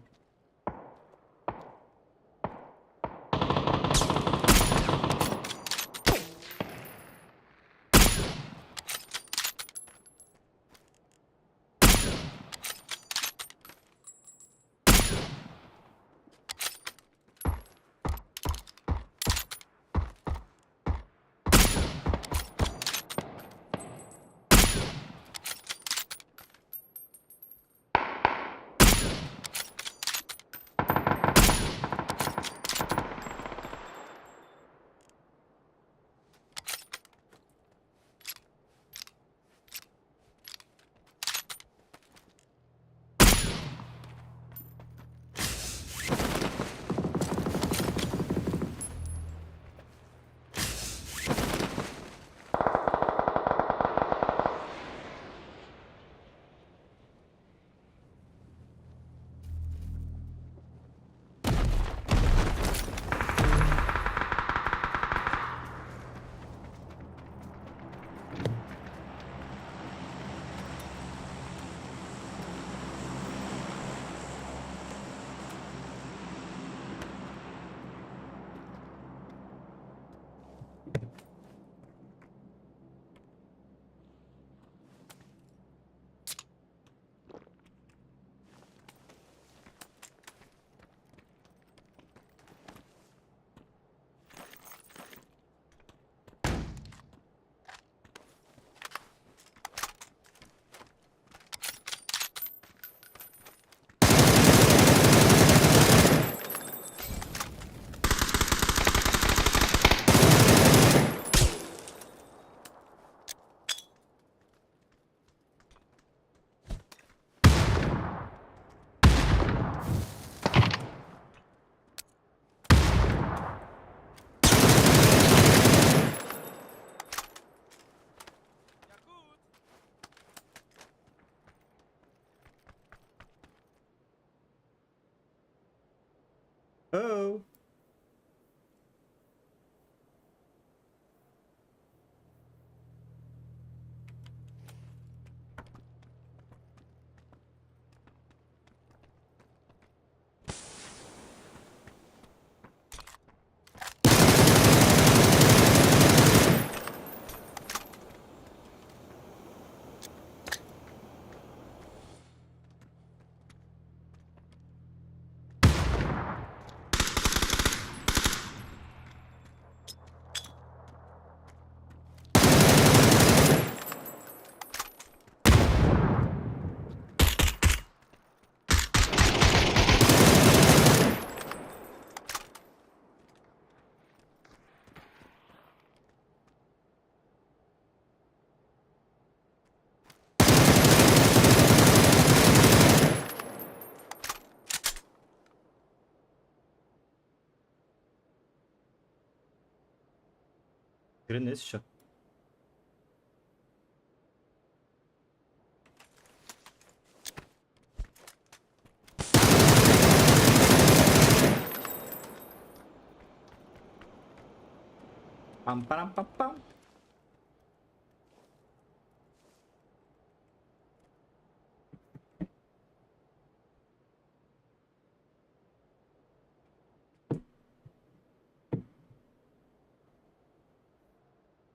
A: Грен есть еще? Пам-парам-пам-пам.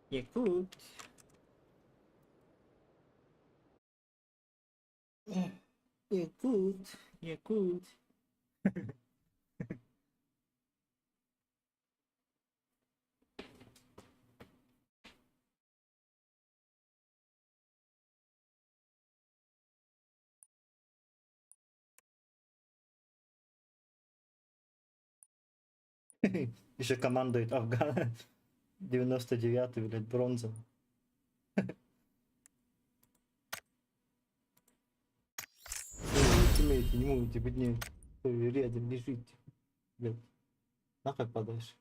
A: Якут. Якут. Якут. Еще командует Афган. 99-й, блядь, бронза. Тиммейты не могут быть не рядом лежит. Блядь. Нахуй падаешь.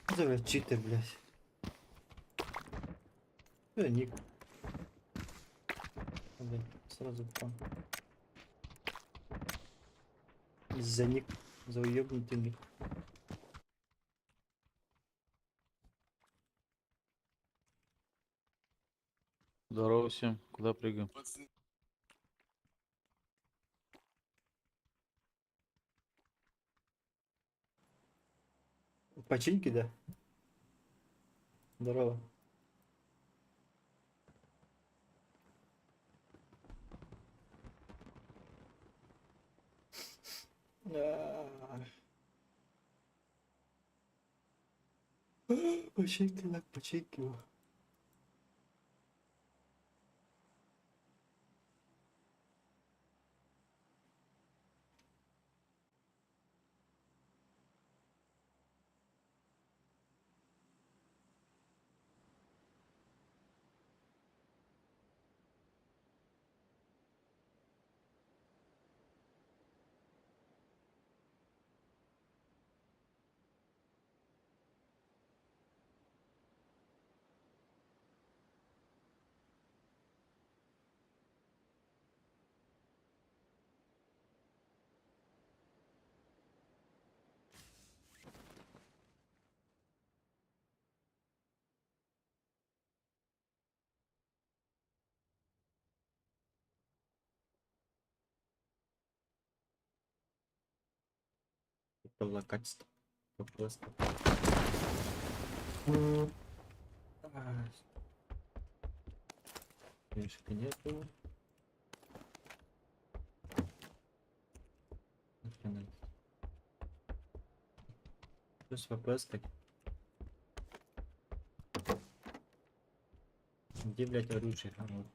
A: Что за, блядь, читер, блядь? Ник. Блядь, сразу там. За ник. За уебнутый ник.
E: Здорово всем. Куда прыгаем?
A: Починки, да? Здорово. Починки, так, починки. Было качество. Просто. Мишка нету. Нахрена. Плюс вопрос как. Где, блядь, оружие? А, вот.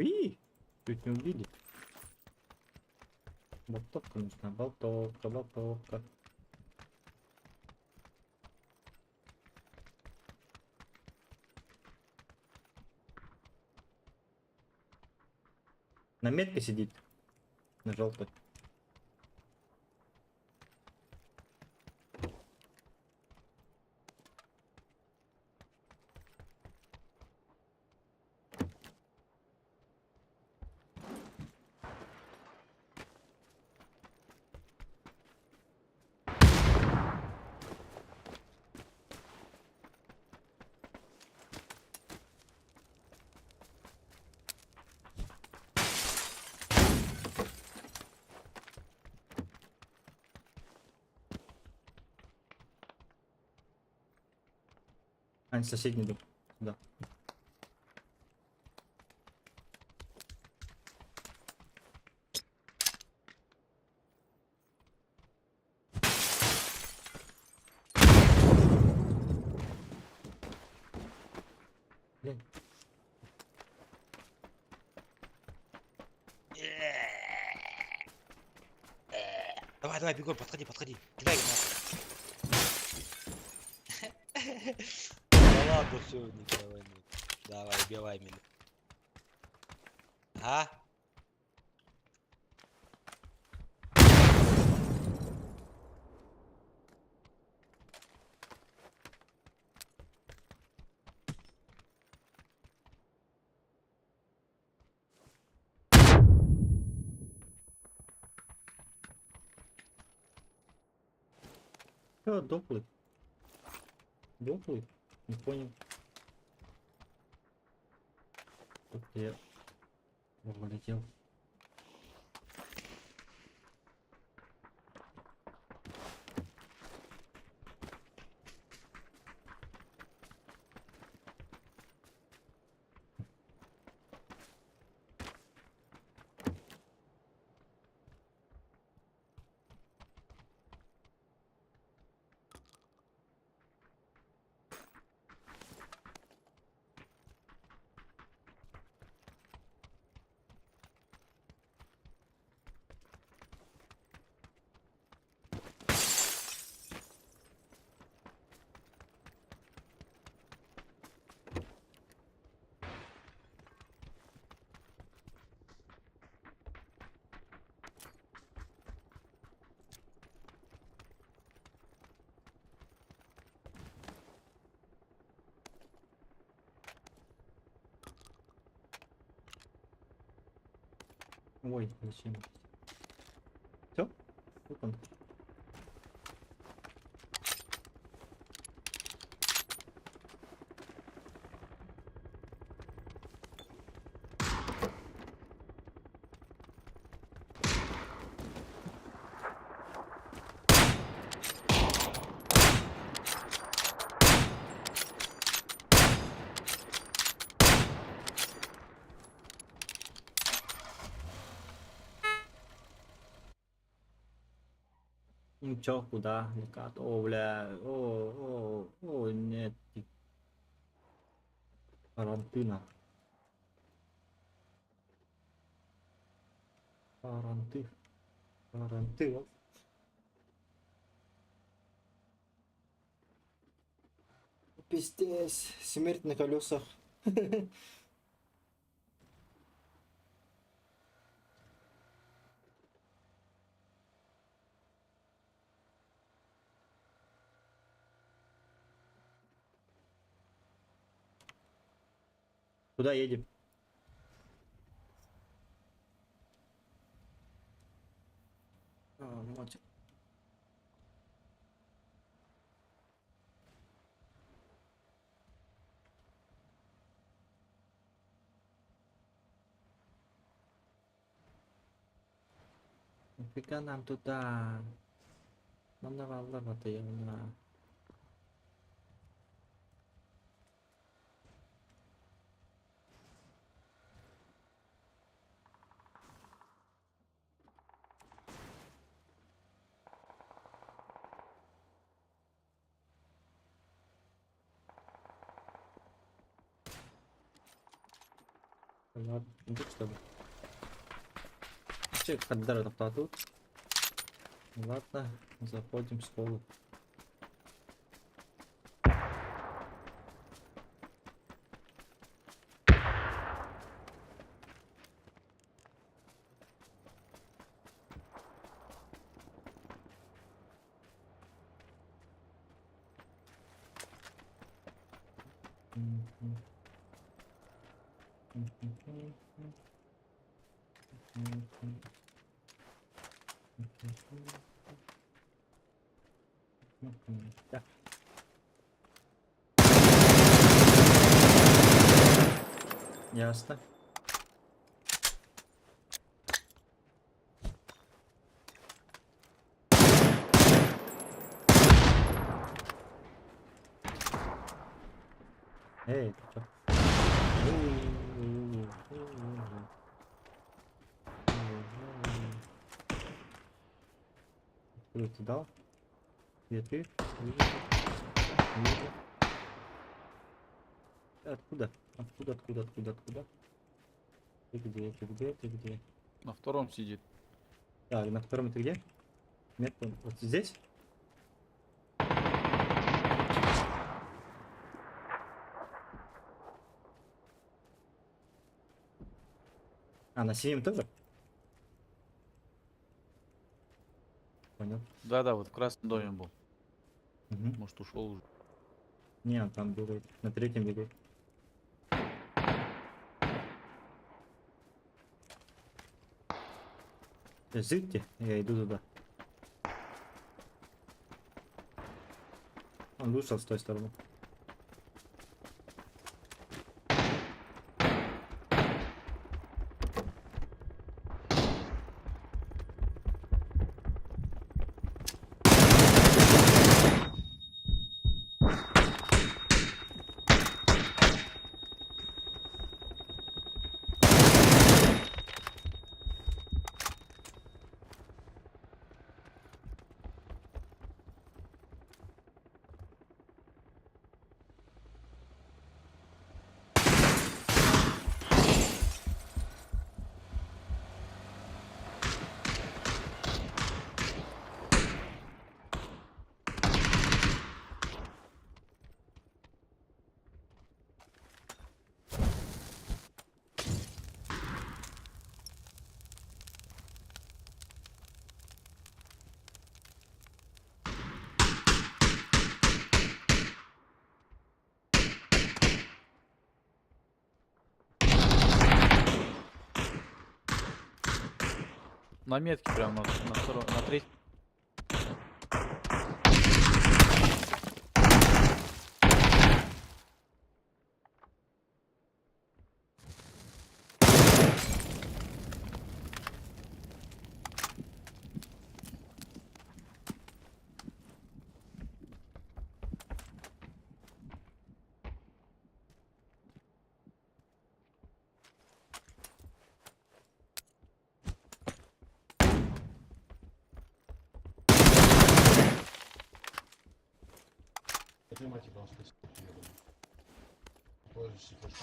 A: Уи! Чуть не убили. Болтовка нужна. Болтовка, болтовка. На метке сидит. На желтой. А, соседний дом. Да. Блядь.
G: Давай, давай, бегом, подходи, подходи. Кидай гранату. Да ладно, все, никого нет. Давай, убивай меня. А?
A: Все, доплый. Доплый? Не понял. Тут я улетел. Ой, зачем? Все? Вот он. Ну чё, куда? Лекат? О, бля, о, о, о, нет. Карантина. Каранты. Каранты. Пиздец. Смерть на колесах. Куда едем? А, вот. Нафига нам туда? Нам на. Ладно, иди, чтобы. Че, Хаддара тут. Ладно, заходим в школу. Мгм. Мгм. Мгм. Мгм. Да. Ясно. Эй, ты чё? Откуда ты дал? Где ты? Вижу. Вижу. Откуда? Откуда, откуда, откуда, откуда? Ты где? Ты где? Ты где?
E: На втором сидит.
A: Так, на втором ты где? Метку вот здесь? А, на синем тоже? Понял.
E: Да-да, вот в красном доме был.
A: Мгм.
E: Может, ушел уже.
A: Не, он там бегает. На третьем бегает. Зырьте, я иду туда. Он вышел с той стороны.
E: На метке прям на втором, на третьем. На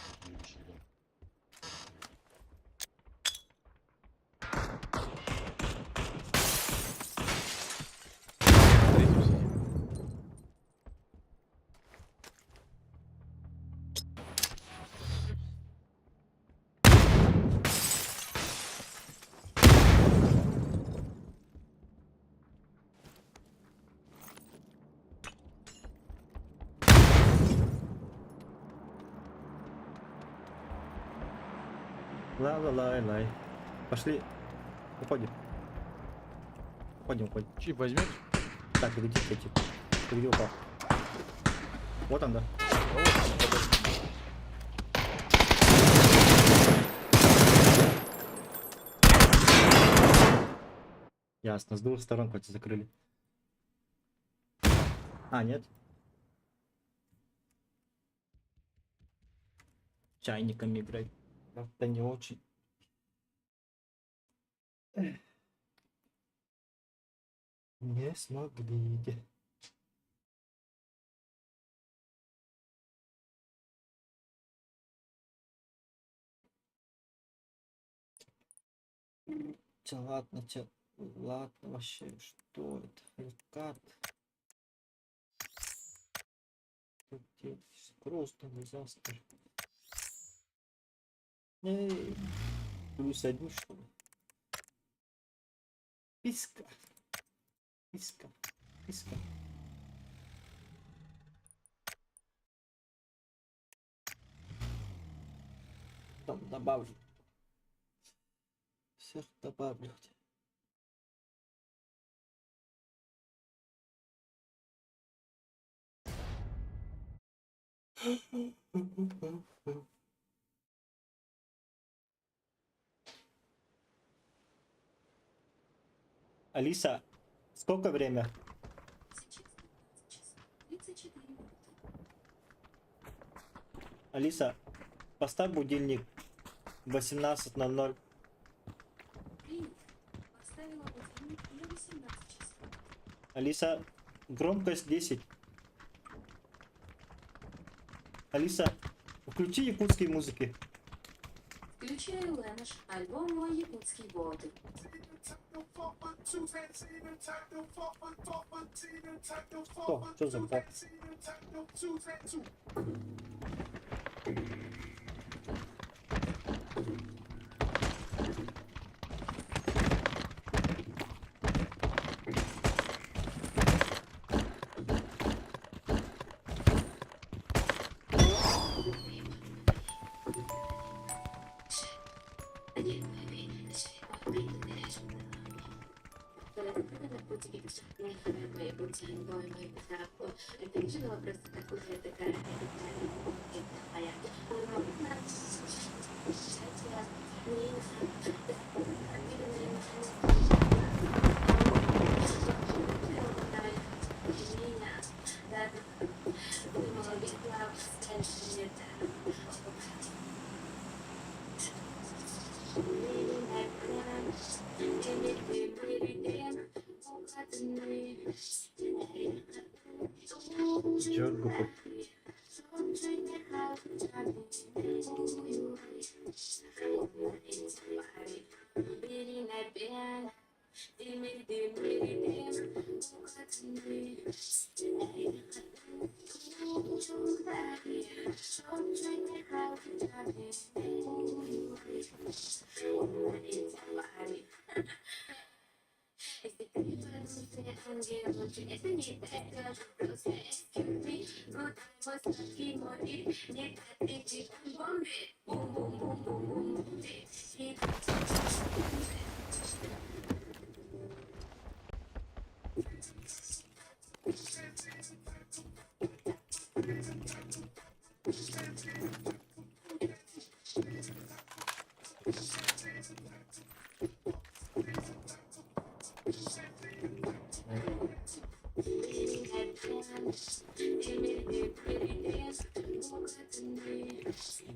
E: третьем сидит.
A: Ла-ла-лай-лай. Пошли. Уходим. Уходим, уходим.
E: Чип возьмете?
A: Так, где эти? Ты где упал? Вот он, да.
E: Да вот он, подожди.
A: Ясно, с двух сторон хоть закрыли. А, нет. Чайниками играть. Как-то не очень. Не смогли. Чэ ладно, чэ, ладно вообще, что это? Откат. Тут Просто disaster. Эй, плюс один, что ли? Писка. Писка. Писка. Там добавлю. Всех добавлю. Алиса, сколько время?
H: Сейчас 15 часов 34 минуты.
A: Алиса, поставь будильник 18:00.
H: Принято. Поставила будильник на 18 часов.
A: Алиса, громкость 10. Алиса, включи якутские музыки.
H: Включаю Ленш, альбом «Мой якутский боты».
A: Что? Что за бот? Дёргу.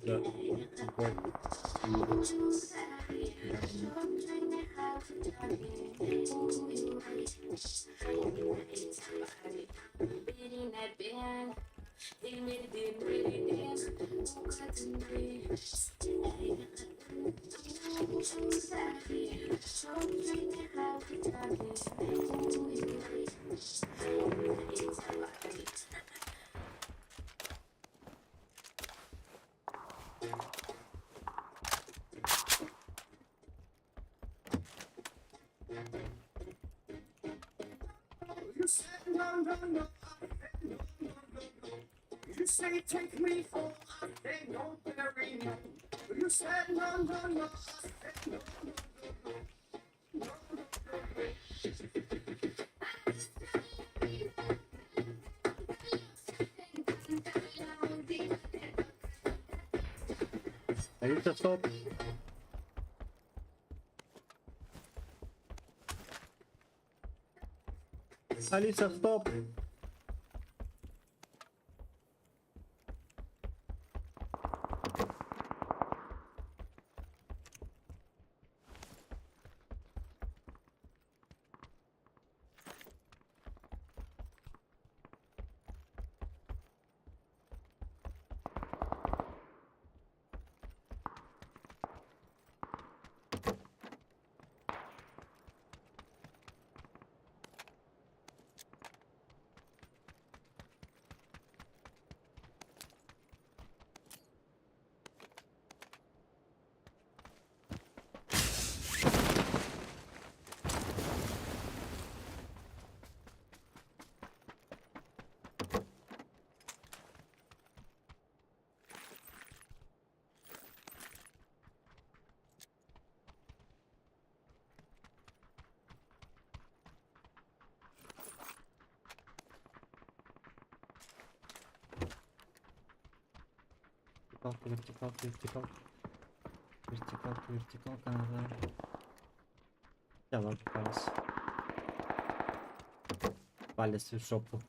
A: Да. Бот.
I: You said no, no, no, I said no, no, no, no. You say take me for I say no, very no. You said no, no, no, I said no, no, no, no, no, no, no.
A: Алиса, стоп. Алиса, стоп. Вертикалка, вертикалка, вертикалка. Вертикалка, вертикалка надо. Да ладно, палец. Палец в жопу.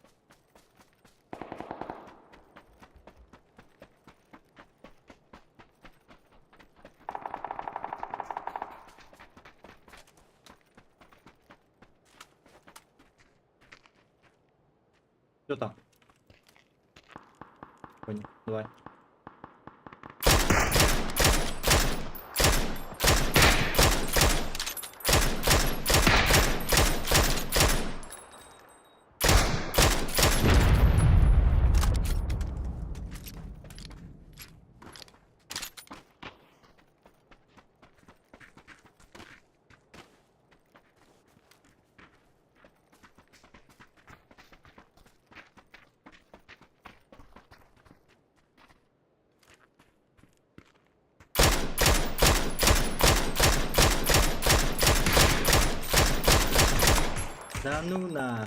A: Что там? Понял, давай. Да ну на.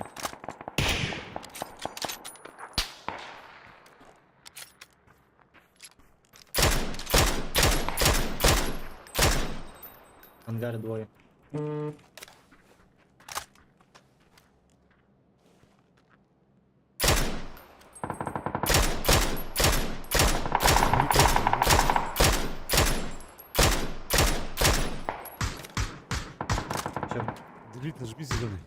A: Ангар двое. Чем?
B: Делить нажми зеленый.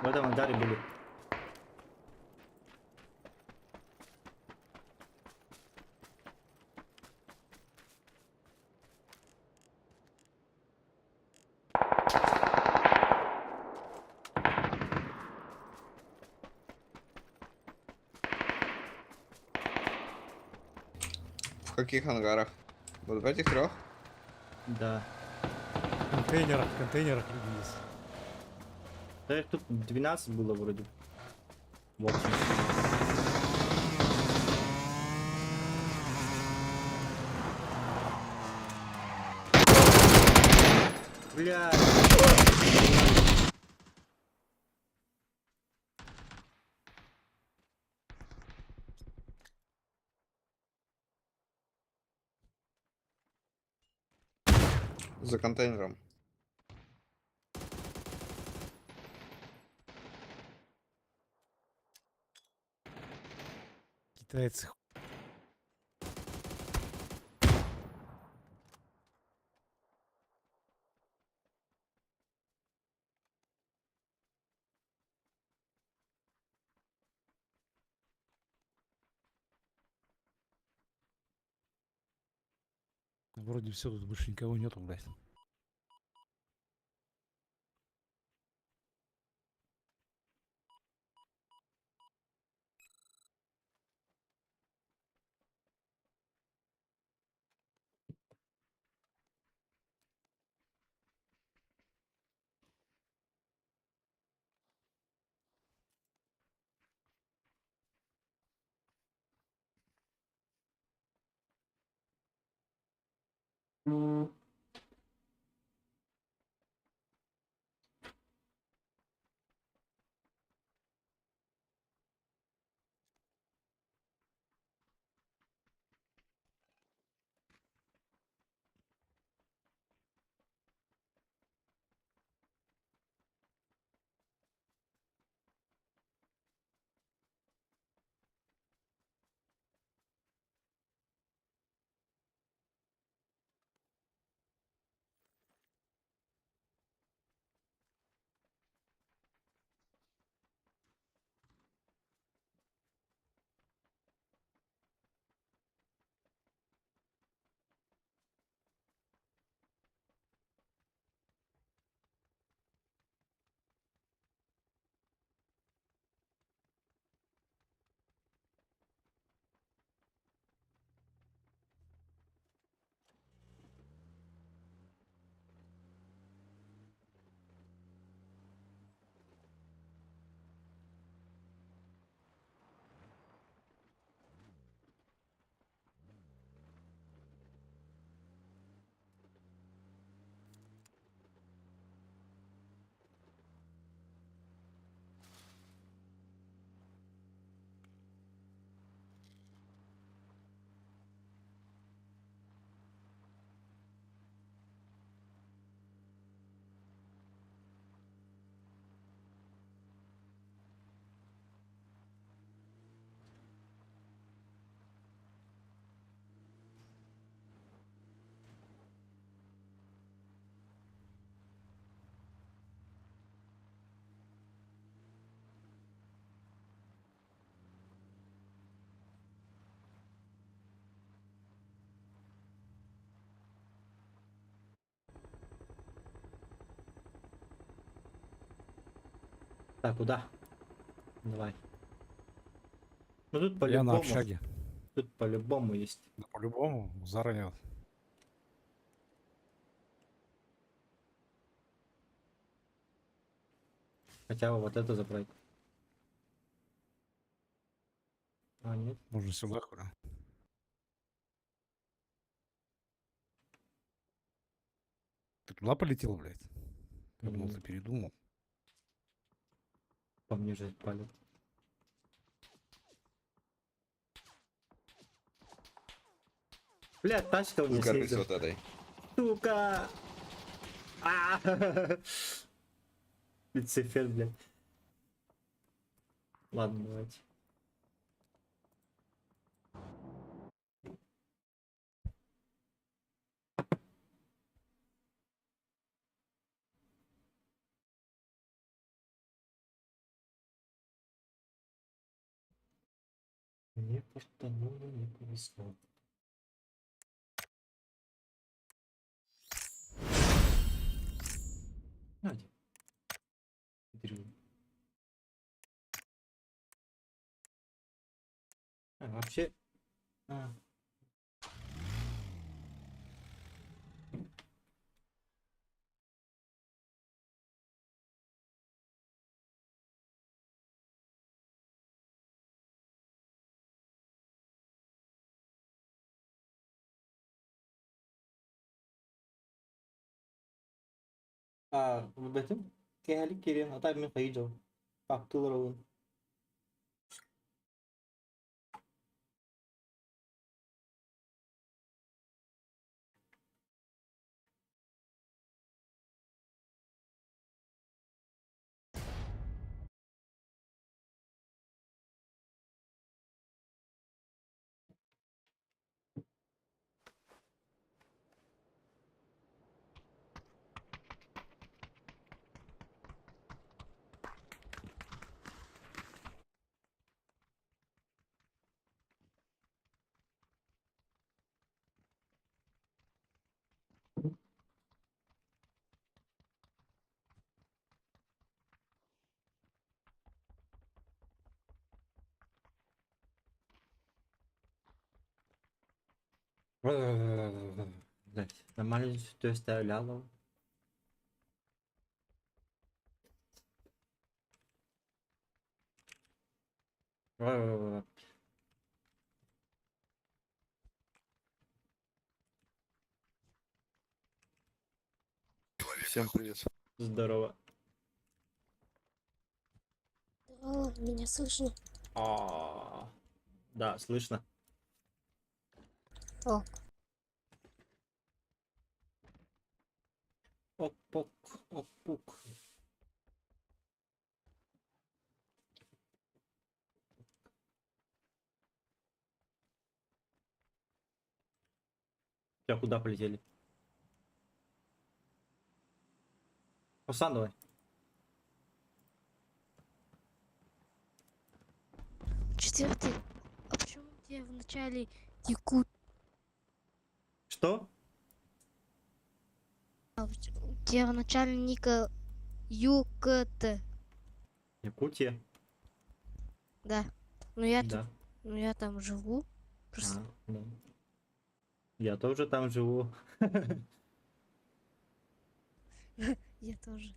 B: В этом ангаре были.
J: В каких ангарах? Вот в этих трех?
A: Да.
B: В контейнерах люди есть.
A: Да их тут 12 было вроде. В общем. Бля.
J: За контейнером.
B: Китайцы. Вроде все, тут больше никого нету, блядь.
A: Так, куда? Давай. Ну тут
K: Я на
A: по-любому.
K: общаге.
A: Тут по-любому есть.
K: Да, по-любому, заранее.
A: Хотя бы вот это забрать. А, нет.
K: Можно сюда, хули. Ты туда полетел, блядь? Я думал,
A: Мгм.
K: ты передумал.
A: По мне же палит. Бля, тачка у
J: С
A: меня
J: горы с
A: снизу.
J: вот этой.
A: Сука! А! Люцифер, блядь. Ладно, давайте. Мне фартануло, не повезло. Надя. Дрю. А, вообще... А. А, бэтим кэһэлик кириэн атай мин хайы дьол. Пактылар олун. Блять, нормально төстәляло.
L: Всем привет.
A: Здорово.
M: О, меня слышно?
A: А, Да, слышно.
M: О.
A: Ок-пок, ок-пук. Тебя куда полетели? Хусан, давай.
M: Четвертый. А почему у тебя в начале Якут?
A: Что?
M: А, у тебя в начале ника ЮКТ.
A: Якутия.
M: Да. Ну я тут,
A: Да.
M: ну я там живу. Просто
A: А, да. Я тоже там живу.
M: я тоже.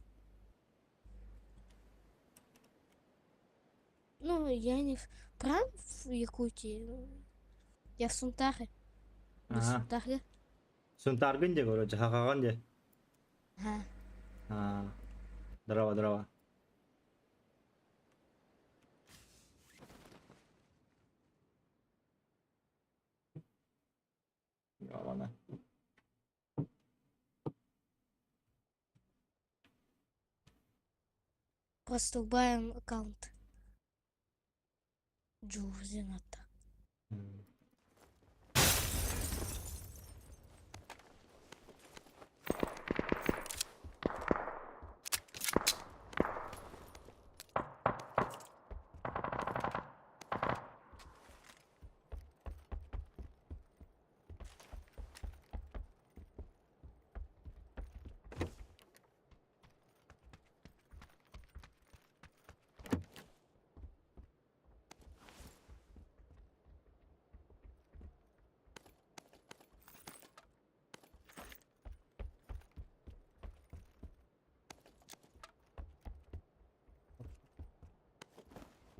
M: Ну, я не в, прям в Якутии. Ну, я в Сунтаре. На
A: Ага.
M: Сунтаре.
A: Сунтаргын де, короче, хахаган де.
M: Ага.
A: А, здорово, здорово. Ладно.
M: Просто убавим аккаунт. Джузината.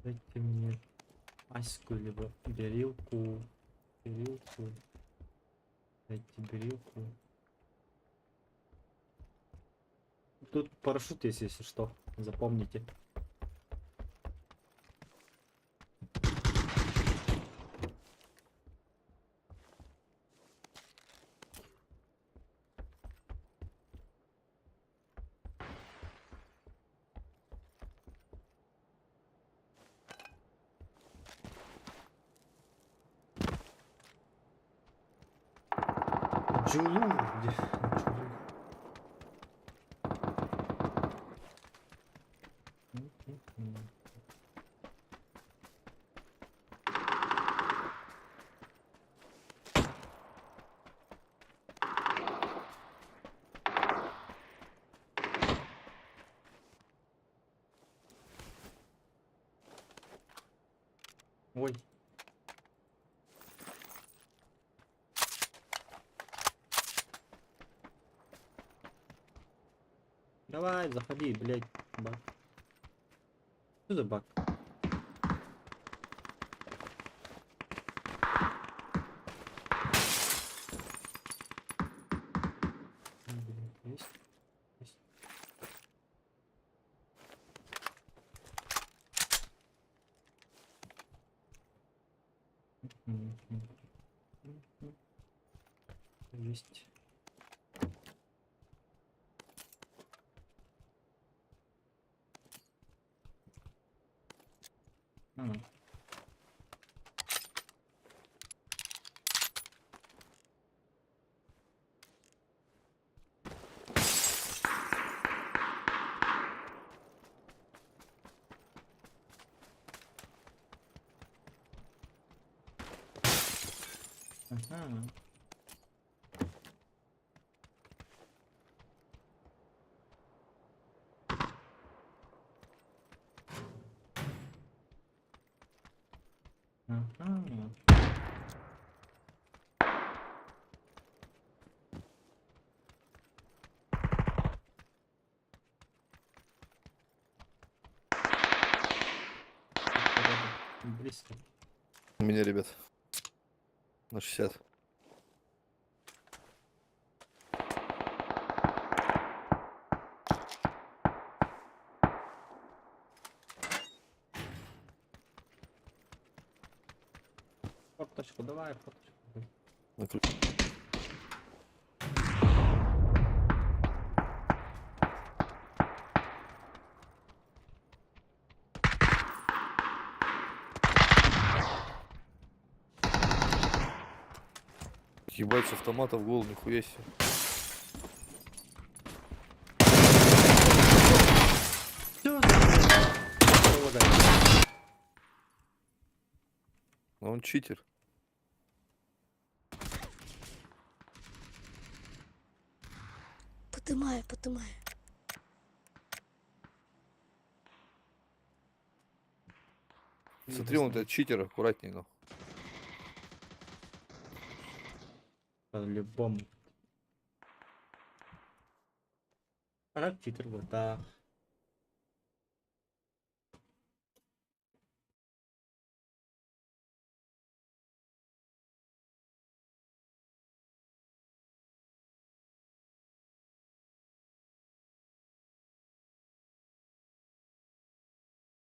A: Дайте мне аську, либо берилку. Берилку. Дайте берилку. Тут парашют есть, если что. Запомните. Джулу! Где? Джулу. М-м-м. Ой. Давай, заходи, блядь, баг. Что за баг? Блин, есть? Есть. Мгм. Мгм. Есть. А. Ага. Ага. Близко.
L: У меня, ребят. На 60.
A: Форточку, давай, форточку.
L: На кры- Ебать, с автомата в голову, нихуя себе.
A: Всё, залагает.
L: Но он читер.
M: Подымаю, подымаю.
L: Смотри, он у тебя читер, аккуратней, ну.
A: По-любому. А как читер был, да.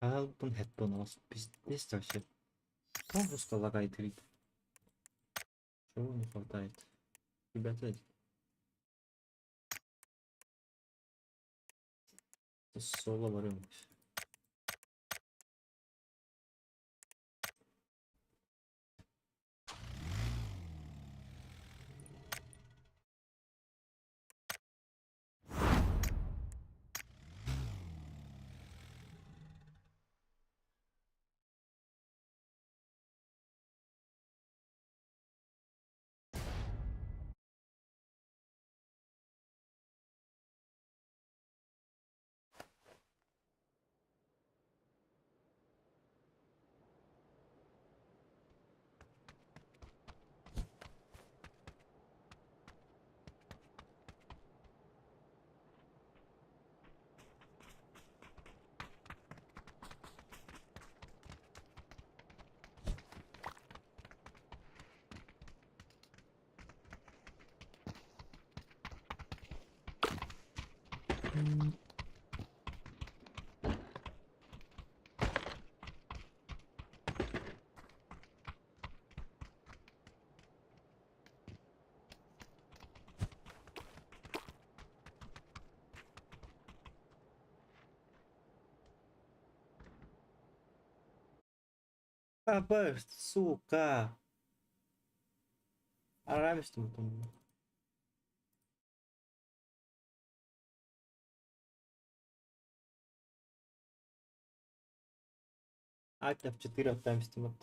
A: Албун хэтбон пиздец вообще. Просто лагает, говорит. Чего не хватает? Ребята, соло варюсь. А, сука. Арамистым там. Alt F4 оттамстым.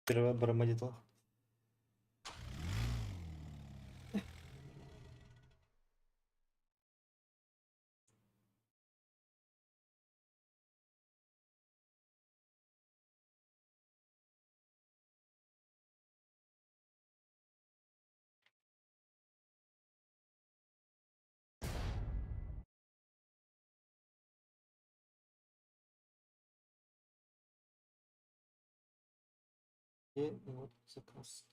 A: Первая барамадитла. И вот заказ.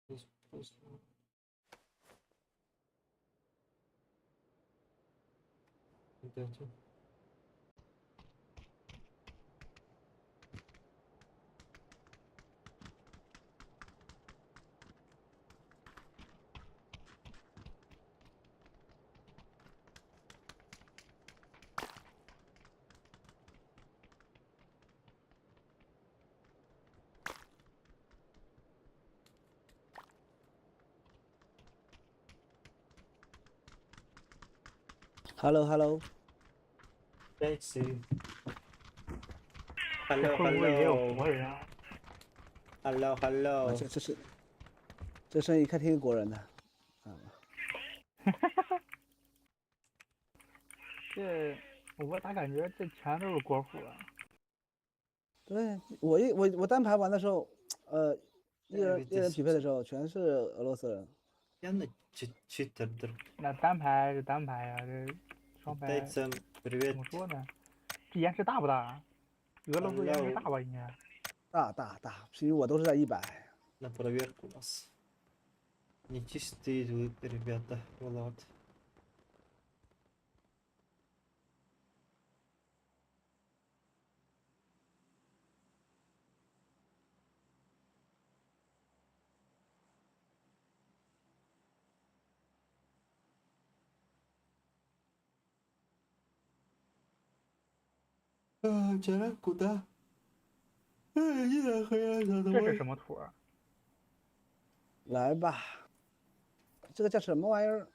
A: Здесь просто. Дайте.
N: Hello Hello，
A: Let's see.
O: 这
A: Hello
O: 会不会也有
A: hello
O: 国人啊？
A: hello hello
N: 啊，这这是这声音一看挺国人的，啊，
O: 这我咋感觉这全都是国服啊？
N: 对我一我我单排玩的时候，一人一人匹配的时候全是俄罗斯人。
A: Я на читер.
O: 那单排是单排呀，这双排
A: Китайцам привет.
O: 怎么说呢？这延迟大不大啊？俄罗斯延迟大吧？应该。
N: 大大大，其实我都是在100。
A: На проверку нас. Нечистые вы, ребята, Влад. А, вчера куда? Эй, иди нахуй, я
O: 这是什么图啊？
N: 来吧，这个叫什么玩意儿？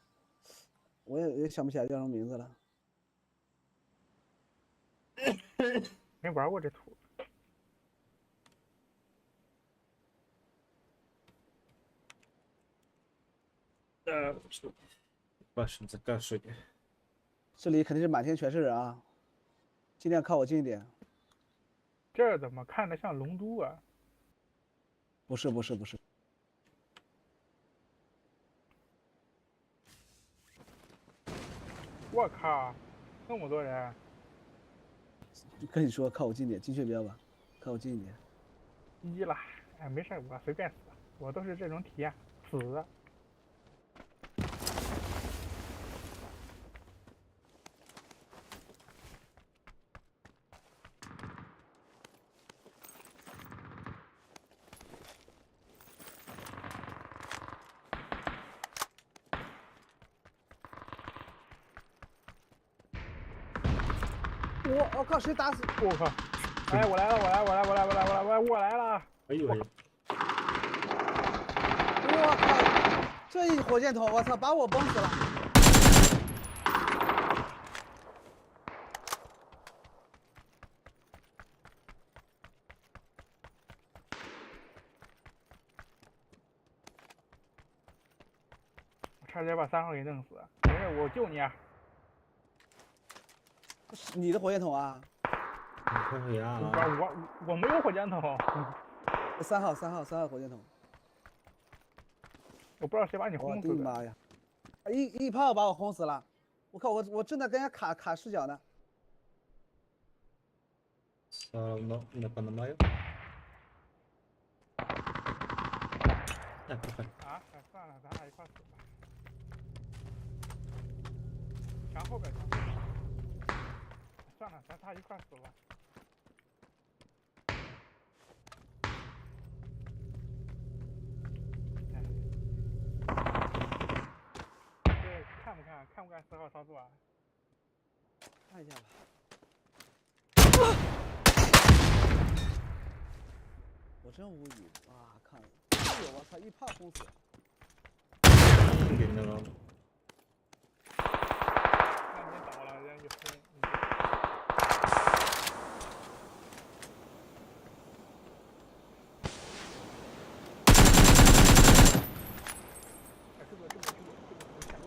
N: 我也想不起来叫什么名字了。
O: 没玩过这图。
A: Да, что? Пашин, закашивать.
N: 这里肯定是满天全是人啊，尽量靠我近一点。
O: 这怎么看着像龙都啊？
N: 不是不是不是，
O: 我靠，那么多人！
N: 跟你说靠我近点，进去不要吧，靠我近一点。
O: 一了，哎，没事，我随便死，我都是这种体验，死。
N: 我我靠，谁打死？
O: 我靠！哎，我来了，我来，我来，我来，我来，我来，我来，我来了！
A: 哎呦喂！
N: 我靠！这一火箭筒，我操，把我崩死了！
O: 我差点把三号给弄死，没事，我救你啊！
N: 你的火箭筒啊？
O: 我没有火箭筒。
N: 三号，三号，三号火箭筒。
O: 我不知道谁把你轰死的。
N: 我的妈呀！一炮把我轰死了！我靠，我正在跟人家卡卡视角呢。
A: Все равно не понимаю.
O: 啊，算了，咱俩一块死吧。墙后边，算了，咱仨一块死吧。对，看不看？看不看四号操作啊？
N: 看一下吧。我真无语啊！看，哎呦，我操，一炮轰死！
A: 给那个。
O: 那你倒了，人家一轰。哎，这个这个这个这个我抢过。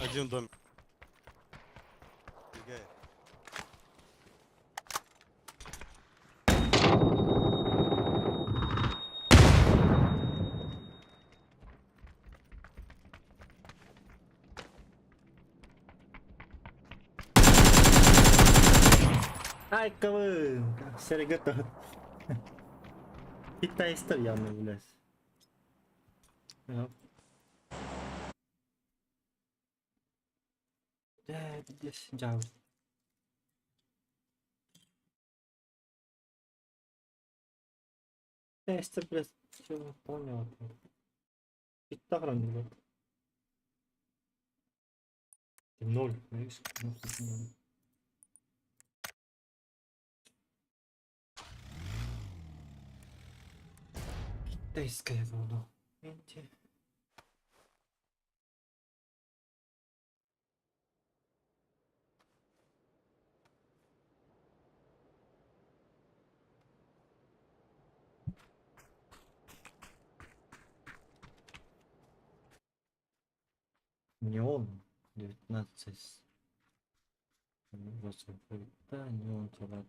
L: Один дом. Бегает.
A: Ай, кого? Серега то. Китайстар явно, блядь. Xin chào. Test, блядь, всё понятно. Питтаграм, блядь. Ноль, видишь? Китайское говно. Видите? Неон 19. Да, неон тебя.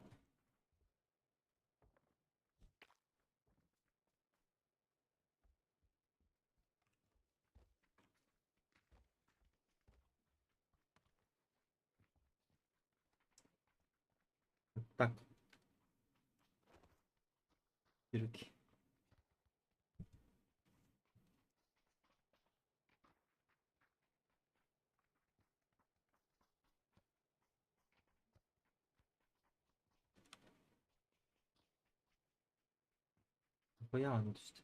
A: Так. 이렇게. Баян түстэ.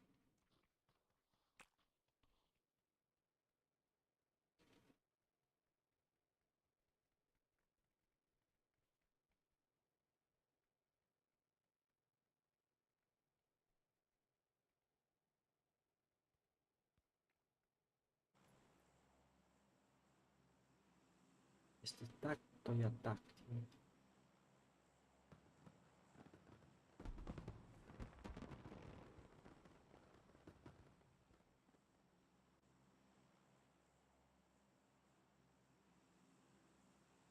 A: Если так, то я так.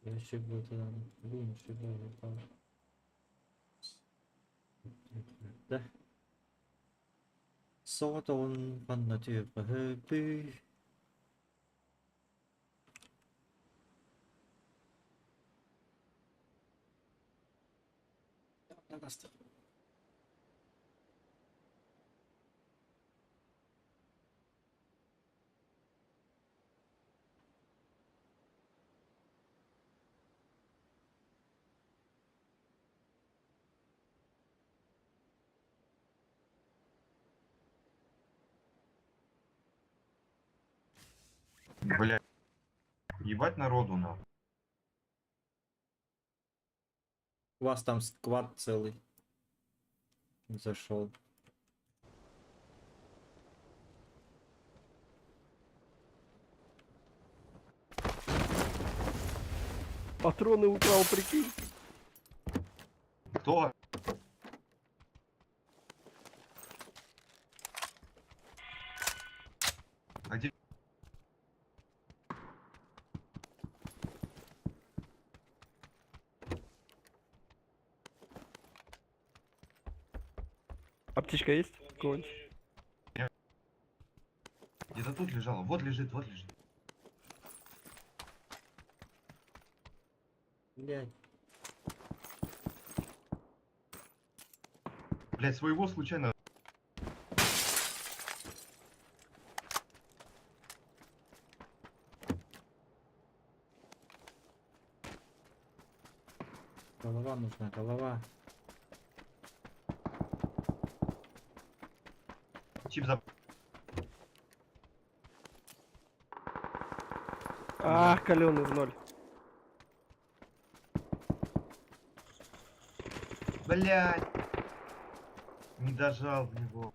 A: Я еще буду блин, еще буду Да. Соҕотоҕун ханна түһүөххэ сөбүй?
P: Бля, ебать народу на.
A: У вас там сквад целый. Зашел.
L: Патроны украл, прикинь.
P: Кто? А где?
L: Аптечка есть? Какого-нибудь?
P: Где-то тут лежала. Вот лежит, вот лежит.
A: Блядь.
P: Блять, своего случайно.
A: Голова нужна, голова.
P: Чип за...
L: А, каленый в ноль.
P: Блять. Не дожал в него.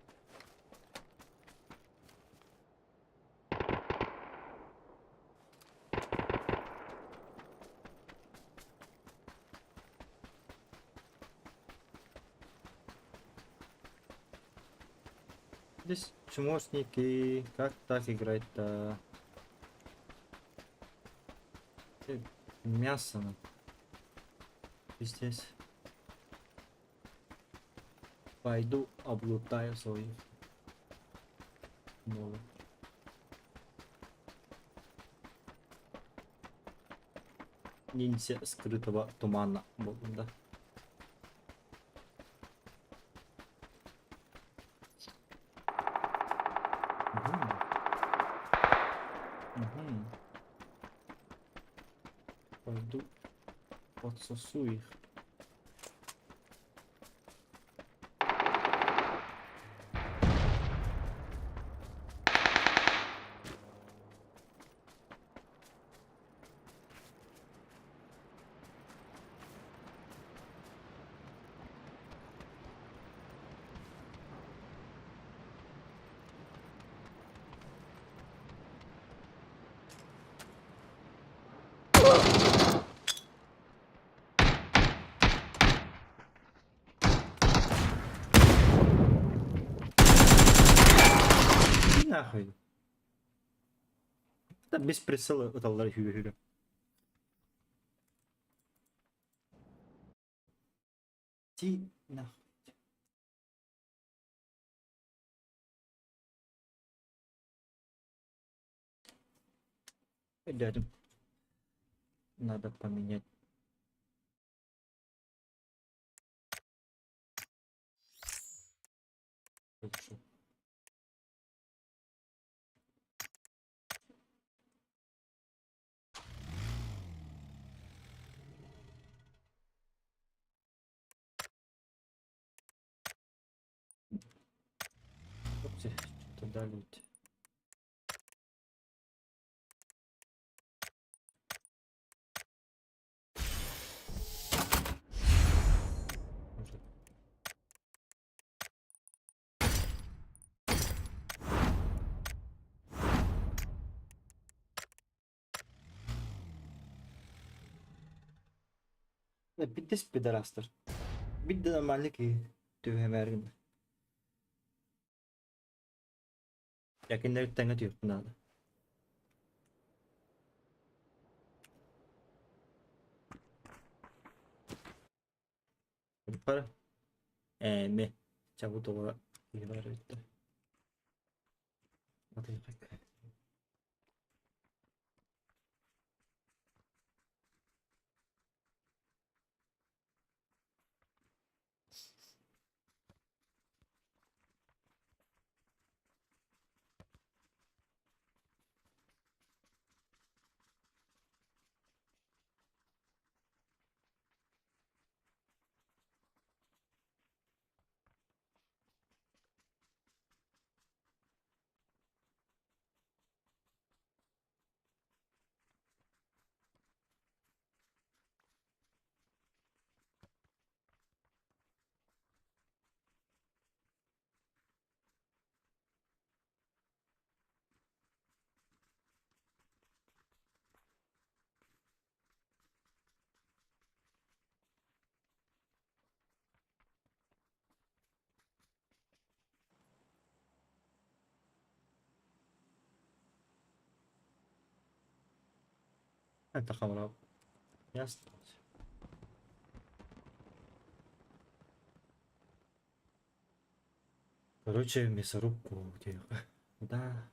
A: Здесь чмошники. Как так играть-то? Ты мясо на. Пиздец. Пойду облутаю своих. Новых. Ниндзя скрытого тумана. Вот, да. Мгм. Мгм. Пойду подсосу их. Иди нахуй. Да без прицела ыталлар хү. Ти нахуй. Рядом. Надо поменять. Лучше. Опси, что-то дали. Может. Да, Биттес пидорастер. Бидде нормальный түһэмэрин. Якиннер тэҥэ түһүөхпүн наада. Пара. Эми. Чабу тоҕо киһи бар эбит. Отойдёт. Это хамрав. Ясно. Короче, мясорубку где? Да.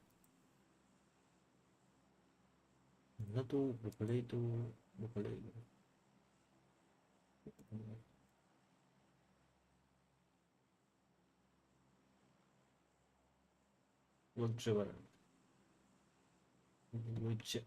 A: Нату, букалейту, букалейту. Лучше вариант. Лучше.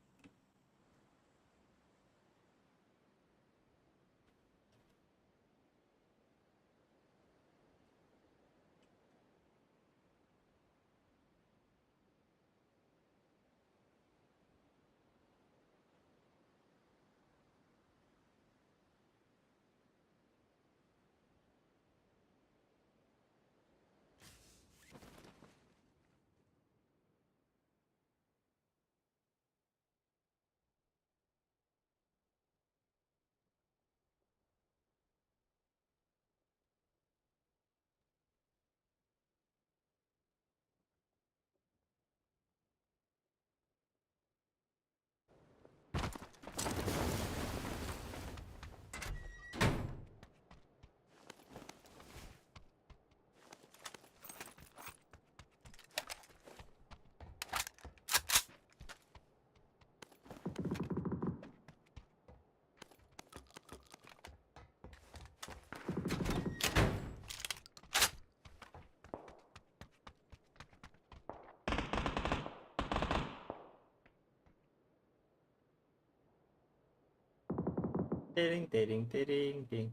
A: Тиринг, тиринг, тиринг, тинг.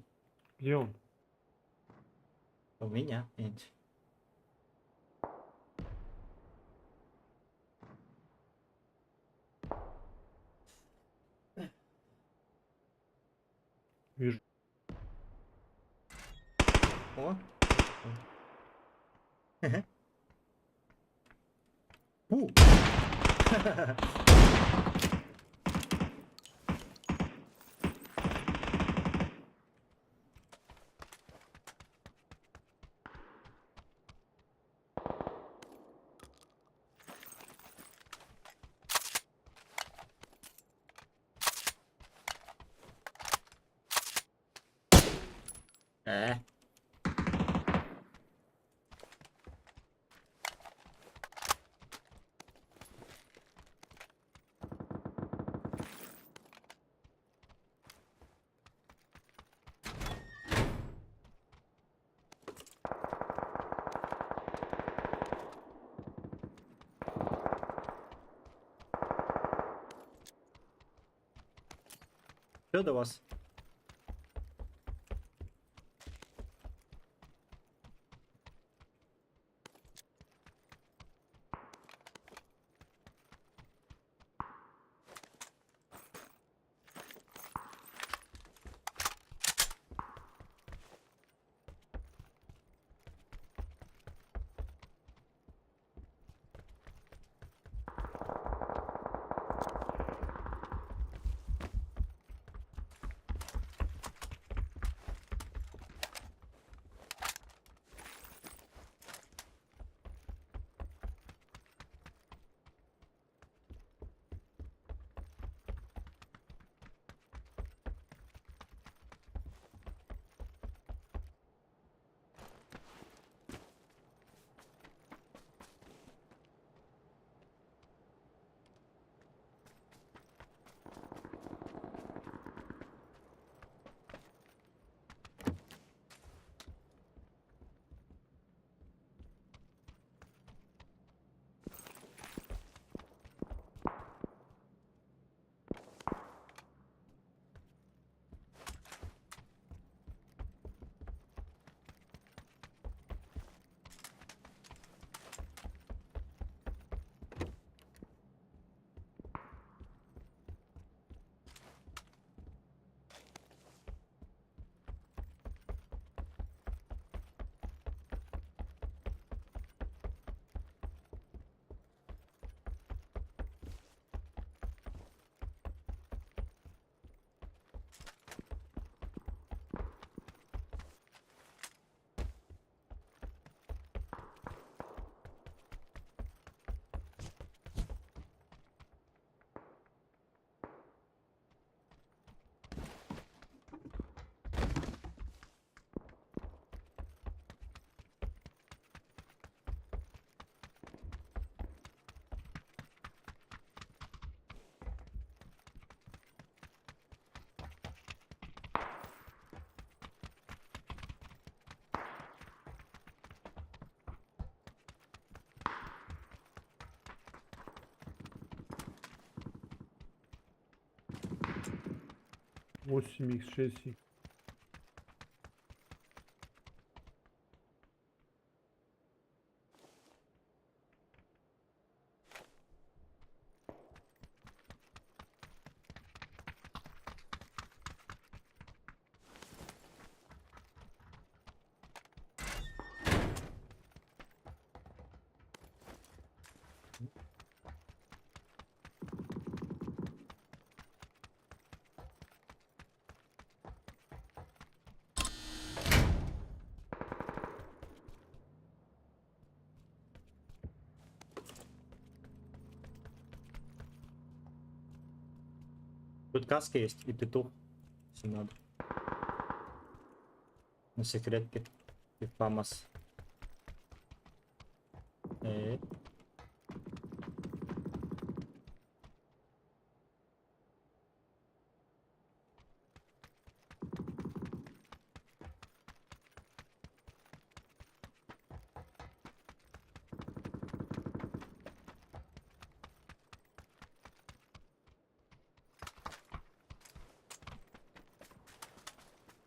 E: Где он?
A: У меня нет.
E: Вижу.
A: О. У. Что до вас?
Q: 8 х 6 х.
A: Тут каска есть и петух. Если надо. На секретке. И фамас.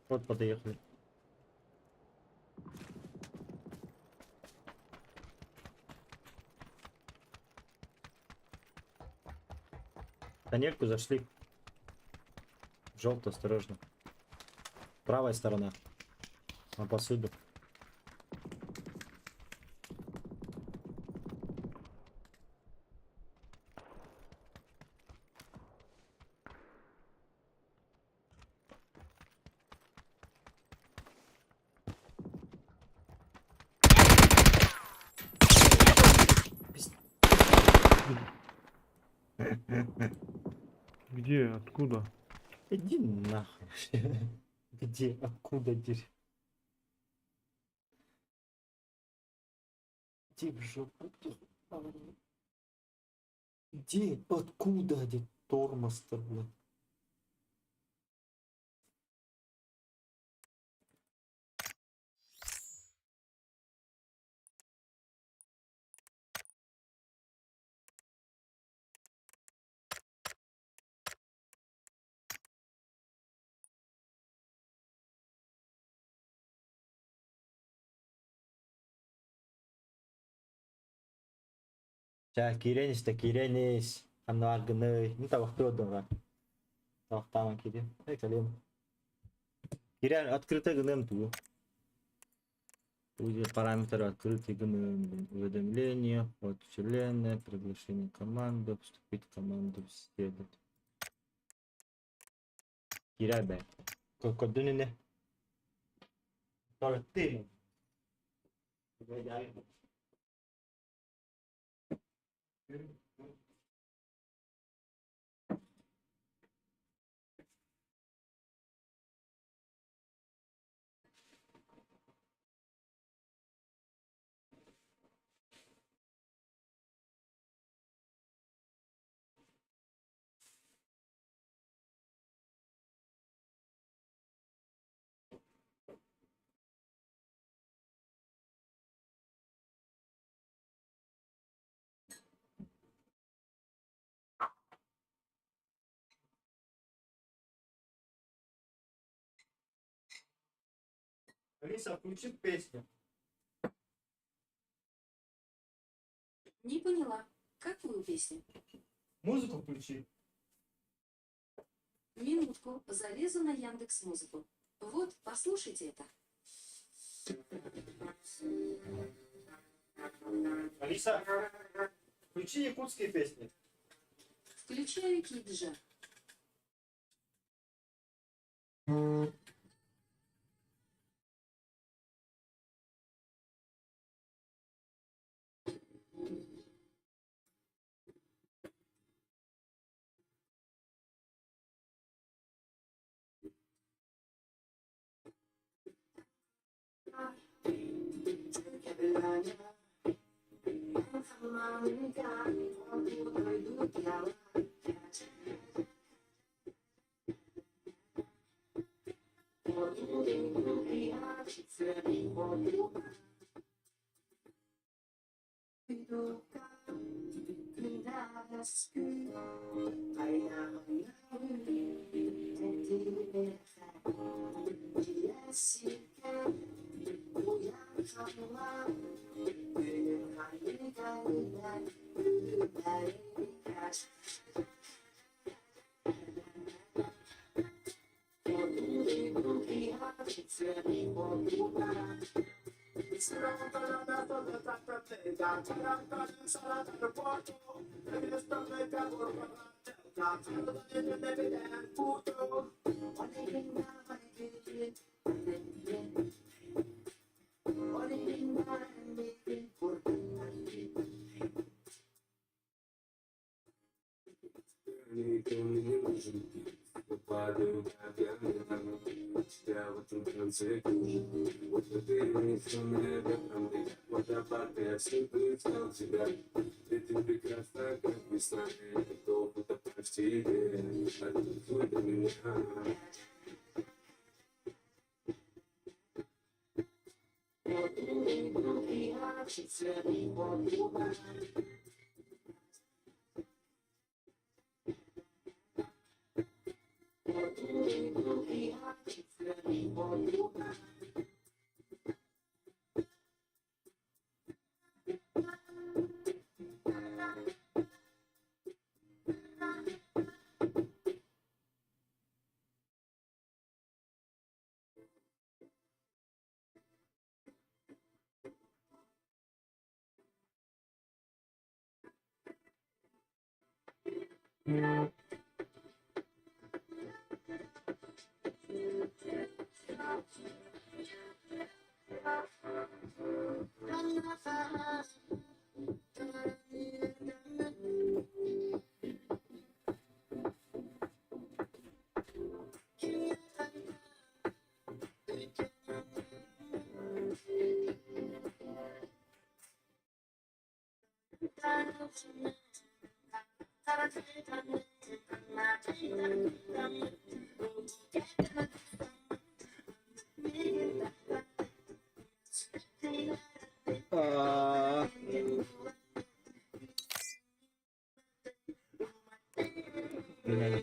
A: Вот подъехали. Тоннельку зашли. Желто, осторожно. Правая сторона. На посуду.
Q: Где? Откуда?
A: Иди нахуй. Где? Откуда дерь? Иди в жопу. Где? Откуда? Где тормоз-то, блин? Ча, киренис та киренис. Ануар гыны. Ну тавахты одуга. Тавахтаман кире. Эй, калем. Кирен открытый гыным ту. Будет параметр открытый гыным. Уведомление, вход вселенная, приглашение команды, вступить в команду следует. Киря бэ. Кодунине. Тортин. Алиса, включи песню.
H: Не поняла. Какую песню?
A: Музыку включи.
H: Минутку, залезу на Яндекс Музыку. Вот, послушайте это.
A: Алиса, включи якутские песни.
H: Включаю Киджа.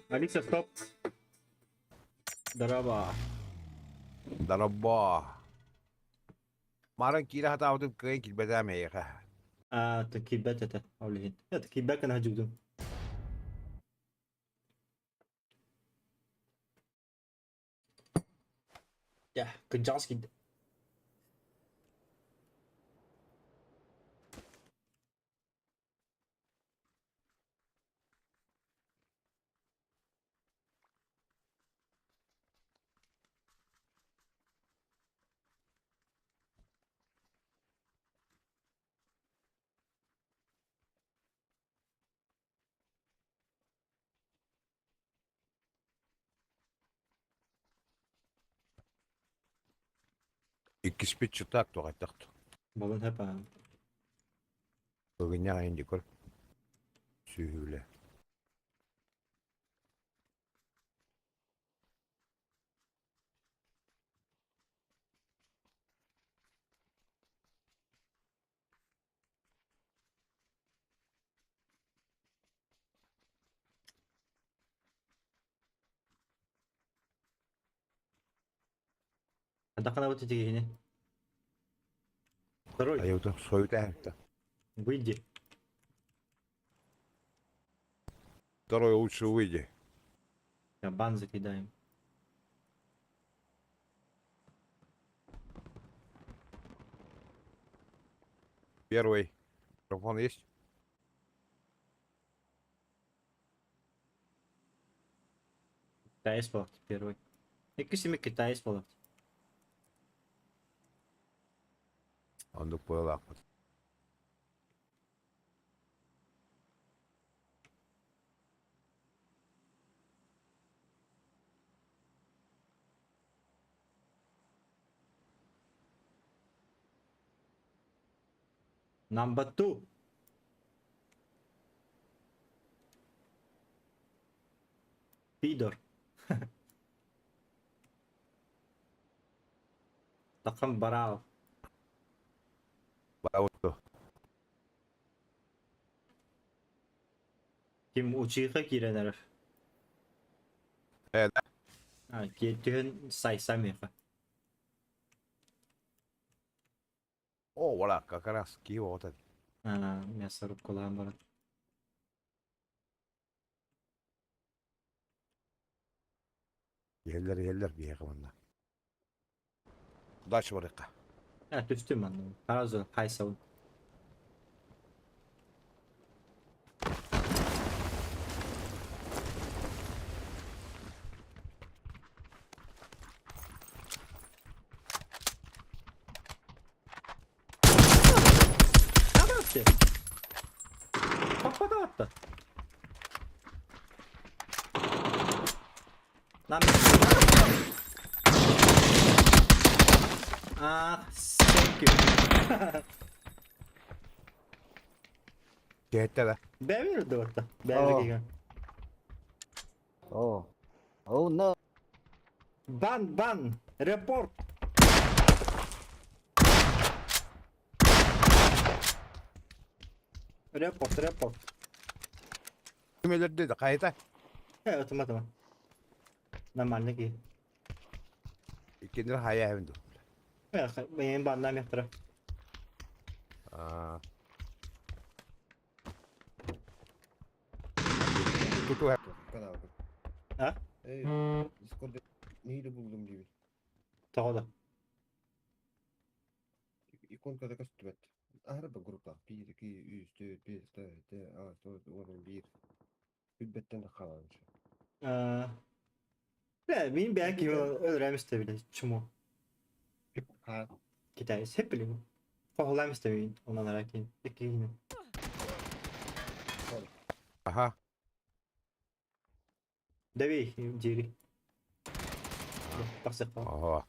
A: Алиса, стоп. Дороба.
B: Дороба. Марын киирэ сатаабытым кыайан киирбэтэҕим эйиэхэ.
A: А, ты киирбэт этэ, ол иһин. Это киирбэккэ наһаа дьугдум. Я, кырдьаҕас киирдэ.
B: Иккиспит чутаак туҕайтахту.
A: Балын хэп аа.
B: Ыгынньах инди көр. Сүүһүүлэ.
A: Хайдаххына бу тигиһини. Второй.
B: Айута сойута эһэтэ.
A: Выйди.
B: Второй лучше выйди.
A: Я бан закидаем.
B: Первый. Микрофон есть?
A: Китаец был первый. Икки китаец был.
B: Оннук буолаахпыт.
A: Number two. Пидор. Такам барал.
B: Барабыт
A: Ким учиха киирэн эрэр.
B: Ээ
A: А, түһэн сайса миэхэ.
B: О, voilà, как раз киһи оҕото.
A: Аа, мясорубкалаан баран.
B: Иһэллэр иһэллэр биһиэхэ манна. Удачи барыахха.
A: Э, түстүм манна. Сразу хайсабын. Давайте. Попадаться. Нам... Ah, thank you.
B: Киһиттэ да.
A: Бэбир дуотта. Бэбир киһи.
N: Oh. Oh no.
A: Бан, бан, репорт. Репорт, репорт.
B: Ким өлөрдө да хайта?
A: Э, отума, отума. Нормально киһи.
B: Иккиндер хайа эбин ду.
A: Э, мен баннам яқтыра.
B: Аа. Туту
A: А?
C: Эй, Discord'da neydi buldum gibi.
A: Тоҕо да.
C: Иконкада көстүбэт. Аһара группа 1, 2, 3, 4, 5, 6, 7, 8, 9, 11. Билбэттэн да хаалан.
A: Бля, мин бэйэм киһи өлөрөм истэбилэ чмо.
C: Ha.
A: Китаец хеп билим. Хоһулаам истэбин, онон ара кин. Иккиһинэн.
B: Аха.
A: Давей, дири. Тахсыахха.
B: Ого.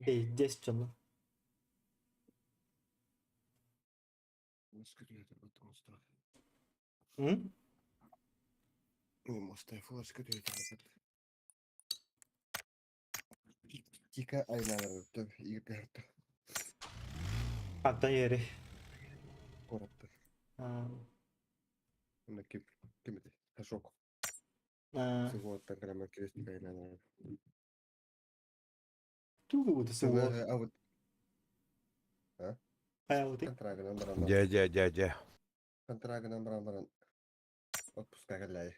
A: Пиздец дьоно. М?
C: Тика айналар игерте.
A: Хантан ери.
C: Коратты. Онна ким ким эти? Хашок. Сыгуоттан кэлэмэр киристик айналар.
A: Тугу сыгуот?
C: А вот. А?
A: Хайа
C: Контрагынан баран.
B: Дьэ дьэ дьэ дьэ.
C: Контрагынан баран баран. Отпуска кэллэй.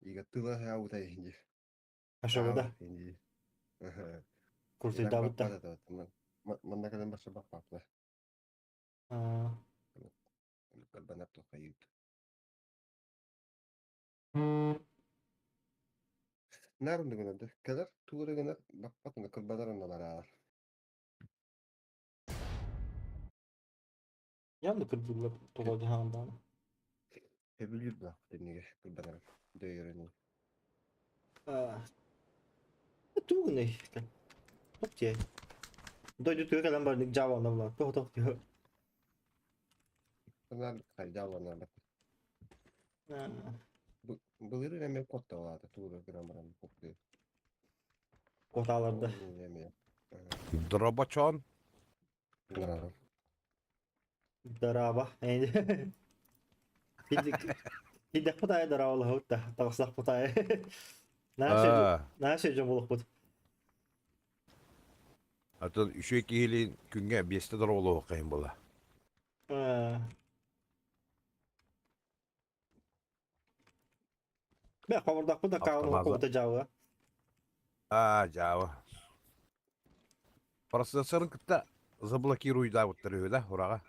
C: Ига тыла хаута инди.
A: Хашок да.
C: Инди.
A: Курсуйдаабыт да.
C: Манна кэлэн барса баппапла. Банап тохайыт. Нарынды гынады. Кэлэр тууры гынар баппатына кырбадарына бараар.
A: Явно кырдылла тоҕо дьаһаан
C: Эбилир да тенниге кырбанар дөйөрүнү.
A: Тугунай. Тохтие. Дойду түгэ кэлэн барнык Java онно була. Тох тох тиэ.
C: Анар хайдаланар бат. Былыры эме котта олады тууры гынан баран кокты.
A: Коталарда.
C: Эме.
B: Дробачон.
A: Дараба. Хидэх путай дараба лахутта. Тагыслах путай. Наша жон болохпут.
B: Атын үчүгэй киһилиин күҥҥэ биэстэ дороолуохха буола.
A: Бэ хобордахпыт да каҕын кубута Java.
B: А, Java. Процессорын кытта заблокируйдаабыттар үһү да, ураҕа.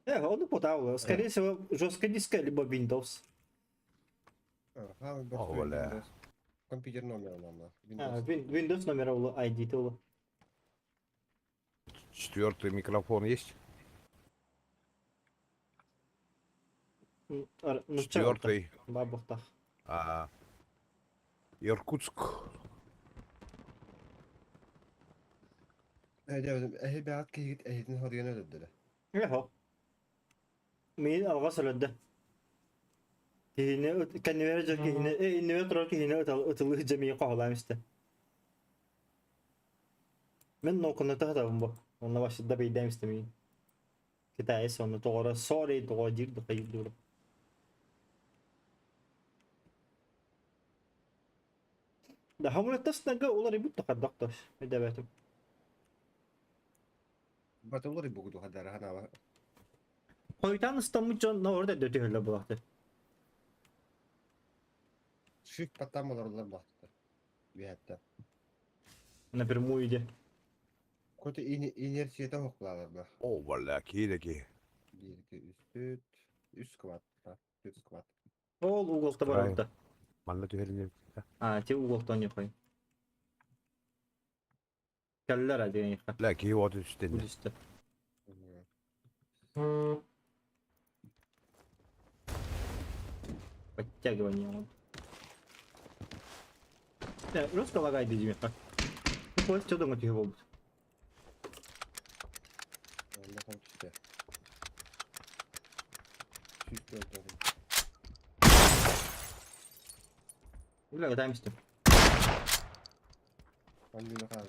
A: Э, ону потавло. Скорее всего, жесткий диск либо Windows.
C: Ага,
B: О, бля.
C: Компьютер номер нам.
A: А, Windows номера улу, ID улу.
B: Четвертый микрофон есть?
A: Ну,
B: Четвертый.
A: Бабухтах.
B: А, Иркутск.
C: Эһи бэҕэт киһигит эһитин хоруйан өлөрдүлэр.
A: Эхо. Мин алҕас өлөрдө. Киһини кэннибэр дьон киһини иннибэр турар киһини ытылыы дьэмиин хоһулаам истэ. Мин нокуна тахтабын бу. Онно башыда бейдээм истэ миин. Китайс онно тоҕора sorry тоҕо диир да хайыр дура. Да, хамыраттас нага уларыйбыт да хардакташ. Өйдөөбөтүм.
C: Батыллар бугу хадара ханаба.
A: Хойутаан ыстаммыт дьон орда дөтүһөллөр булахты.
C: Шифт паттам олороллор бахтыта. Биһэтте.
A: Напрямую иде.
C: Коты инерцията хоклалар ба.
B: О, валла, кииреки.
C: 1 2 3 4 3 сквад. 4 сквад.
A: Ол уголта бар орда.
B: Манна түһэрин
A: А, те уголта не қой. Кәлләр әдеген яққа.
B: Ла, кии от үстен.
A: Үсті. Подтягивание. Вот. Да, просто лагай дедим яққа. Ну, қой, что дома түйе болды.
C: Онда там түсте. Сүйікті oldu.
A: Бля, катаемся.
C: Там bir kaldı.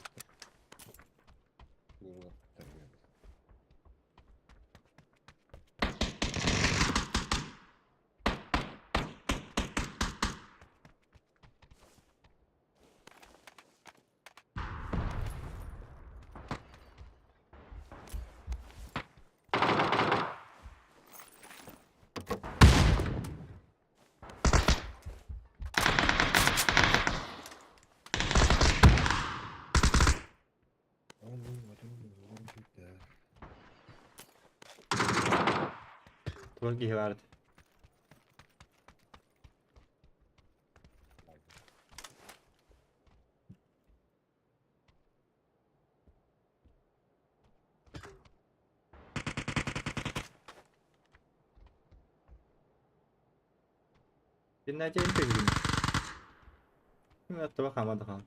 A: Туар киһи баар этэ. Dinleyeceğim pek Şimdi hatta bakalım hadi bakalım.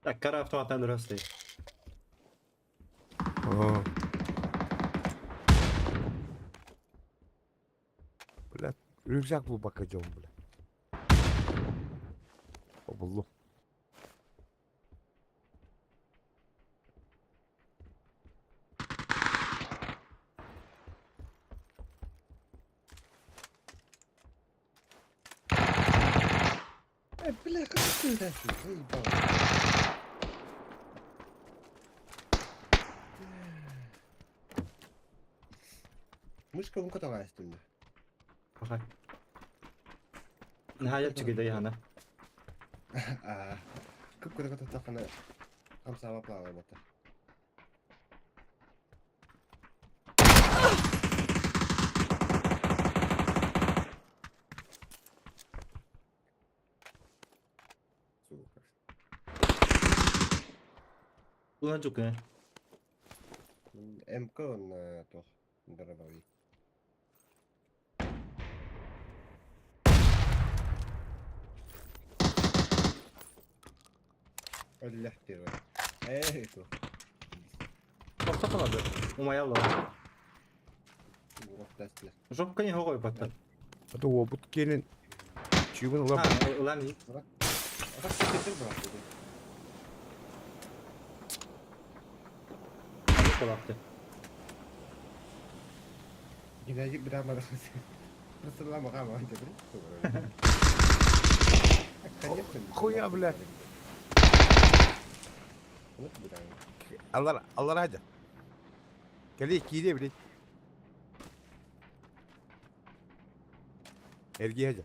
A: Так, кара автоматтан дұрыс
B: Бля, рюкзак был бакадем, бля. Обуллу.
C: Бля, как ты это? Заебал. Мышка вон каталась ты мне.
A: Пахай. Нахая чугида яхана.
C: А, как куда то тахана хамсава плава бата. Сука.
A: Улан чугы.
C: МК он тох дорогой. Өлләхтир. Эй, тох.
A: Тоқтаталады. Умаялы.
C: Уохтастла.
A: Жопка не хоғой бата.
B: А то обут келин. Чугун
A: А,
B: лап.
A: улан не.
C: А как ты брат?
A: Колапты.
C: Геннадий Брамар. Просто лама гама, ты Конечно.
B: Хуя, блядь. Аллар, аллар хадя. Кали кире, блядь. Эрги хадя.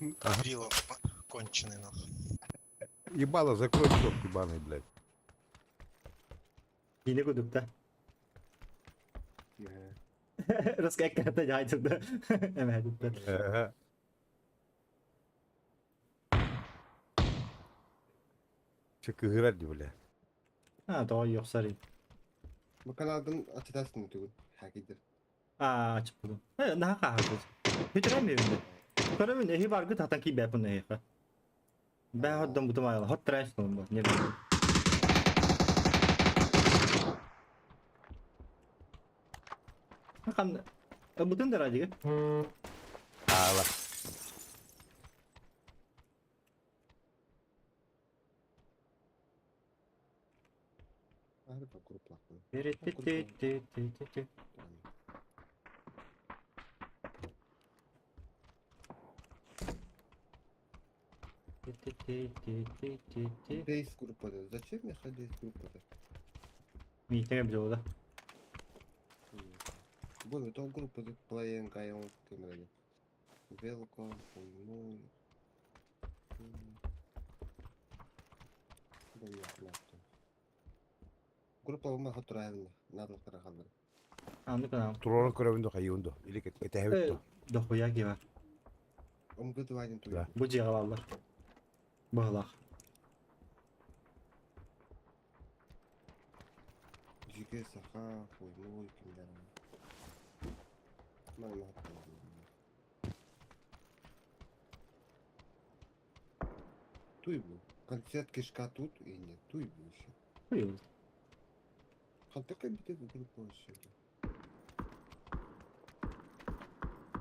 Q: Кириллов конченый нахуй.
K: Ебало, закрой рот, ебаный, блядь.
A: Киинэ курдук да. Раскайката дьаайдырда. Эмээдиттэн.
K: Че кыһырар ди, бля.
A: А, тоҕо йохсарый.
C: Бу каналдан ачытасың түгүн. Хакидер.
A: Аа, ачыппытым. Э, наһаа хааһырбыт. Бүтүрэн миэбинде. Көрөмүн, эһи баргыт хатан киирбэппин эһиэхэ. Бээ hodдон бутум айала. Хот трэш тылым бу. Не билим. Хан бутун да радига.
K: Аала.
C: Дейс группада. Зачем я ходить группада?
A: Миитеге билода.
C: Бу то группада плейн кайон кемере. Велком, хуймуй. Группа ума хатурайын надлыктара халдыр.
A: Аны канал.
K: Туророн көрөбүн до хайыын до. Или кэтэһэбит до.
A: Дохуя кива.
C: Омгы дывайдын туй.
A: Бу дьиэҕэ бааллар. Быһылаах.
C: Жиге саха хуймуй кимдер. Мана Туй бу. Концерт кишка тут и нет. Туй бу еще.
A: Туй.
C: Хантака бите бу группа еще.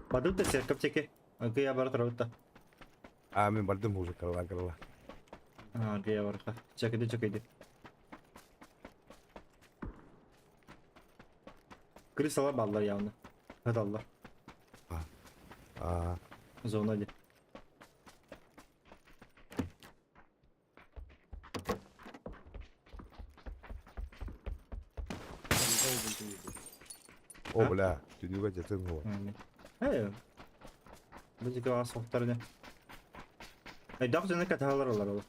A: Бардым да церковь теке. Аргыя бар турабыт
K: А, мен бардым уже кырала кырала.
A: Аргыя барха. Чакыды чакыды. Крысалар баллар явно. Хаталлар.
K: А.
A: Зона ди.
K: О, бля, түнүгө жатын го.
A: Э. Бу жеке ас соқтар не. Э, дақ жана каталар олар ол.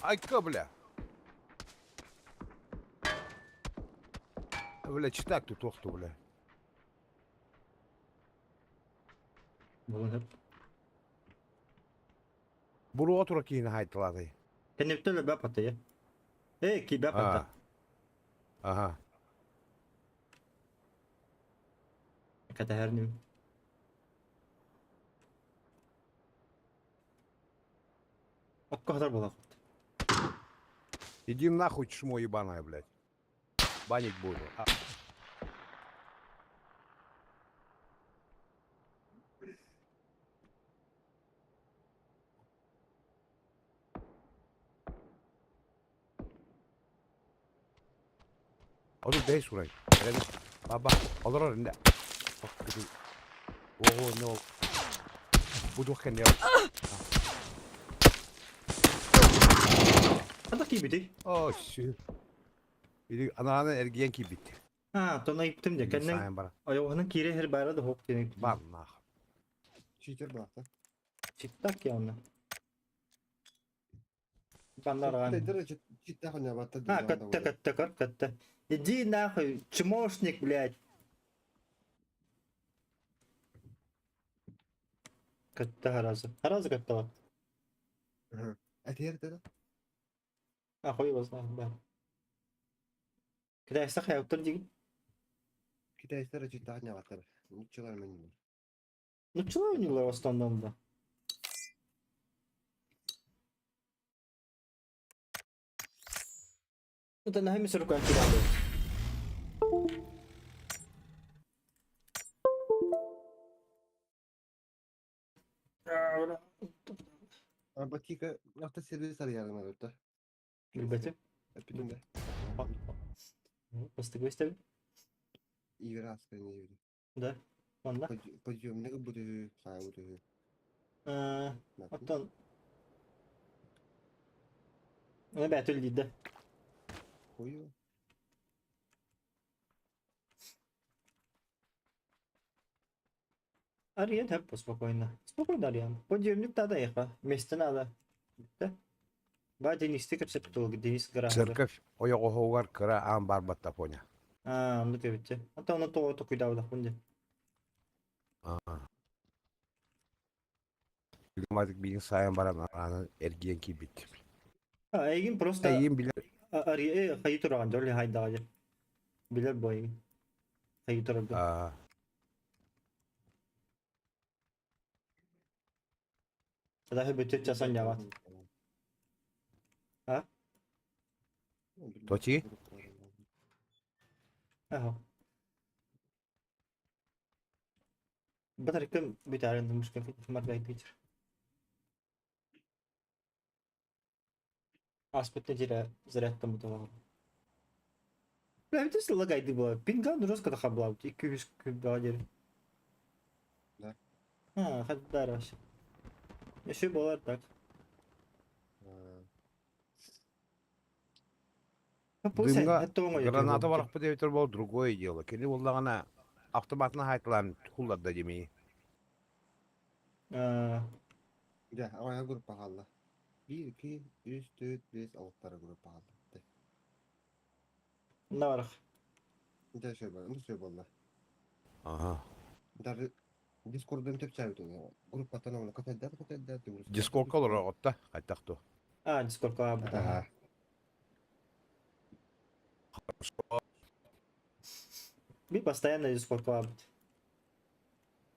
K: Айка, бля. Бля, читак тут охту, бля.
A: Булун хеп.
K: Буруга тура кийин хайтлады.
A: Кенептеле бә пата я. Э, ки бә пата.
K: Ага.
A: Катахарним. Окко хатар була.
K: Иди нахуй, чмо ебаное, блядь. Банить буду. А. Oğlum beş vurayım. Baba, alır önünde. Bak kötü. Oo ne ol. Bu dokken ya.
A: Хата ки бити.
K: О, шü. Или ананы эрген ки бит.
A: А, тона иптим де. Кеннен
K: Сайын бара.
A: айоһунун кире хер бара да хоп ден.
K: Бар нах.
C: Читер бакта.
A: Читтак явно. Баннаран.
C: Читтак не батта.
A: А, катта катта кар катта. Иди нахуй, чмошник, блядь. Катта харазы. Харазы катта бар.
C: Әтер да.
A: А, хуй его знает, да. Китайста хаяптыр деген.
C: Китайстар читтак не батта. Нучалар мен.
A: Ну чего у него в основном, да? Это на хемис рука кидали.
C: Батика автосервис арыярым алыпта.
A: Билбетим.
C: Эпидемия.
A: Бастык вестеби.
C: Игорь Аскарин диэбитим.
A: Да. Онно.
C: Подъемник ылбыт үһү, хаайбыт үһү.
A: Оттон Оны бэйэтэ үллиирдэ.
C: Хую.
A: Арыйан хөп спокойно. Спокойно арыйан. Подъемник надо ехать. Место надо. Да? Ба Денисти кэпсэппит Денис гаражы.
K: Церковь ойоҕоһугар кыра аан баар баттапоня.
A: Аа, оннук эбит. Ата оны тоҕо токуйдаабатахпын дии.
K: Аа. Матик биин сайын баран аанын эргийэн киирбит.
A: А, эйигин просто
K: Эйигин билэр.
A: Хайы тураҕын дьол хайдаҕа дьэ. Билэр бу эйигин. Хайы тураргын.
K: Аа.
A: Даже бүтүт часан ньабат. А?
K: Точи?
A: Аха. Батарыкым бүтәрин мушка маргай дичер. Аспет неделя зарядтан буталар. Бля, это лагайды была. Пинган жестко тахабла. 200 күбдер.
C: Да.
A: А, хаддар вообще. Еще была так.
K: Дымга граната барахпыт эбитер бол другое дело. Кини буллагана автоматына хайтылан хулларда демей.
C: Дьэ, аҕыйах группа хаалла. Биир, икки, үс, түөрт, биэс, алтара группа хаалла.
A: Наверх.
C: Дьэ, сөп буолла. Сөп буолла.
K: Ага.
C: Даже Дискордун төпсәбит ол. Группаттан оны көтөддәр, көтөддәр.
K: Дискордка олорор хайтахту.
A: А, Дискордка
C: Ага.
A: Би постоянно Дискорд клабит.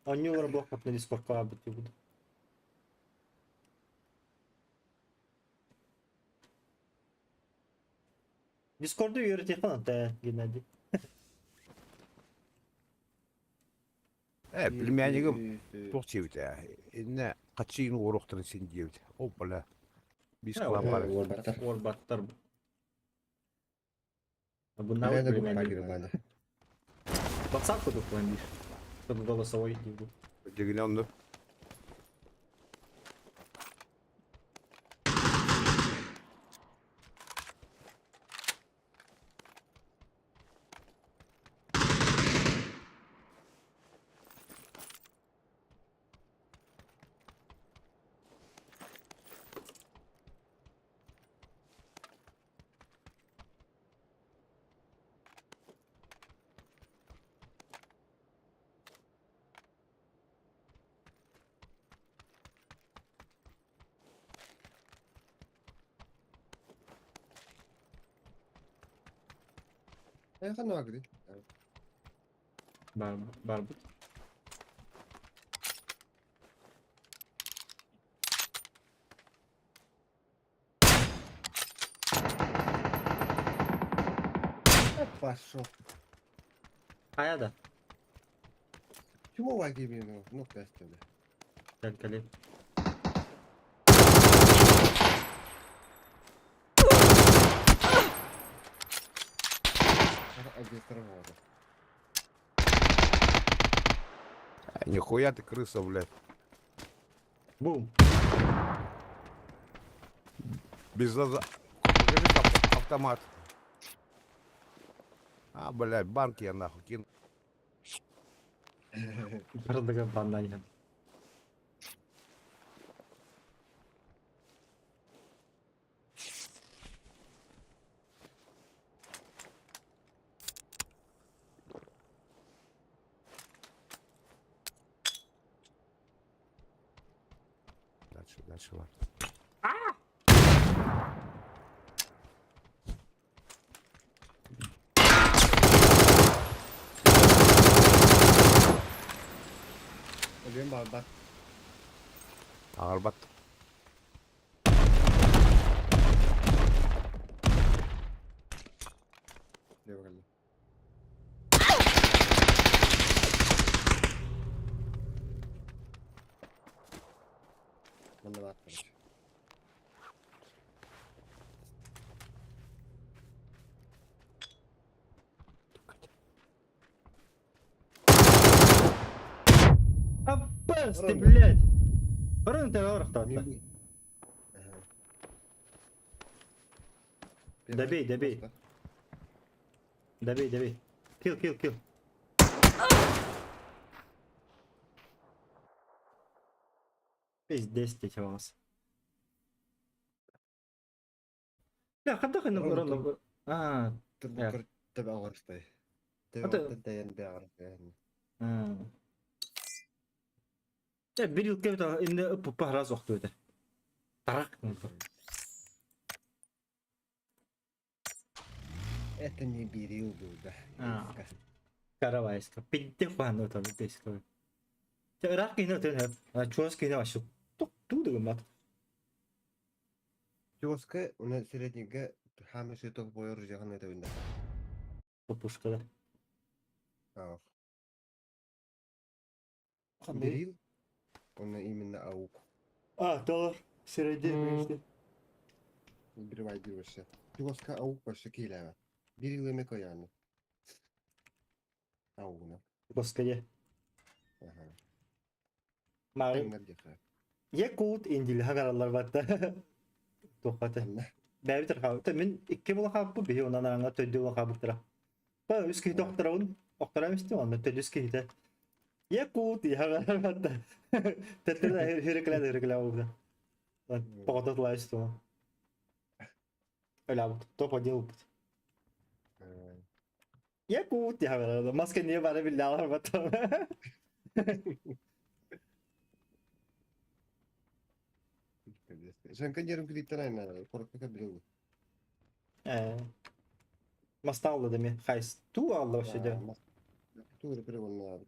A: Он не блок на Дискорд клабит буду. Дискорду үйрөтехан да Геннадий.
K: Э, племяннигим туох диэбитэ. Иннэ хаччыйын уоруохтарын син диэбит. Ол бля. Бис клан бар.
A: Уорбаттар.
C: Бля, племянник.
A: WhatsApp куду план Чтобы голосовой не был.
K: Дегене онну.
C: Э, ханна агри.
A: Бар барбыт.
C: Пошел.
A: Хайа да.
C: Чему ваги ну, ну, кастюля.
A: Кәл
K: Нихуя ты крыса, блядь.
A: Бум.
K: Без заза... Покажи автомат. А, блядь, банки я нахуй кину.
A: Бардыга банан.
K: Дальше, дальше, ладно.
C: Өлүөн баҕарбат.
K: Ағарбат.
C: Диэ Манна баар короче.
A: Пиздец ты, блядь! Баран ты орохтоото. Добей, добей. Добей, добей. Килл, килл, килл. Пиздец ты вас. Я хайдах ини уран Аа.
C: Тэбэ Тэбэ
A: Тэ бир yıl кебит инде пупа раз охту этэ. Тарак.
C: Это не берил был, да.
A: Каравайска. Пидде хуан отон деско. Тэ ыраах киһини отон хөп. Чуос киһини вообще тук туу дыгыммат.
C: Киоска, у нас среднего хамы шиток бойор жахан это винда.
A: Пупушкада.
C: Берил, он именно аук.
A: А, доллар. Средний
C: Бирвай вообще. Киоска аук вообще килева. Берил эме кояны. Аугна.
A: Господи.
C: Ага.
A: Мары. Якут индил хагаралар батта. Тухата. Бәбитер хау. Та мин икки була хаббы биһи онан аңа төдү була хабыктыра. Ба үс киһи тохторабын, охторам истим онно төдүс киһите. Якут хагаралар батта. Теттер хирекле хирекле болду. Погода лайсту. Öyle топ один опыт. Якут хагаралар. Маска не бара биллалар батта.
C: Sen kan кредиттер айна, коротко билеу.
A: Маста алды деме. Хайс. Ту алды вообще де.
C: Тур перегонна.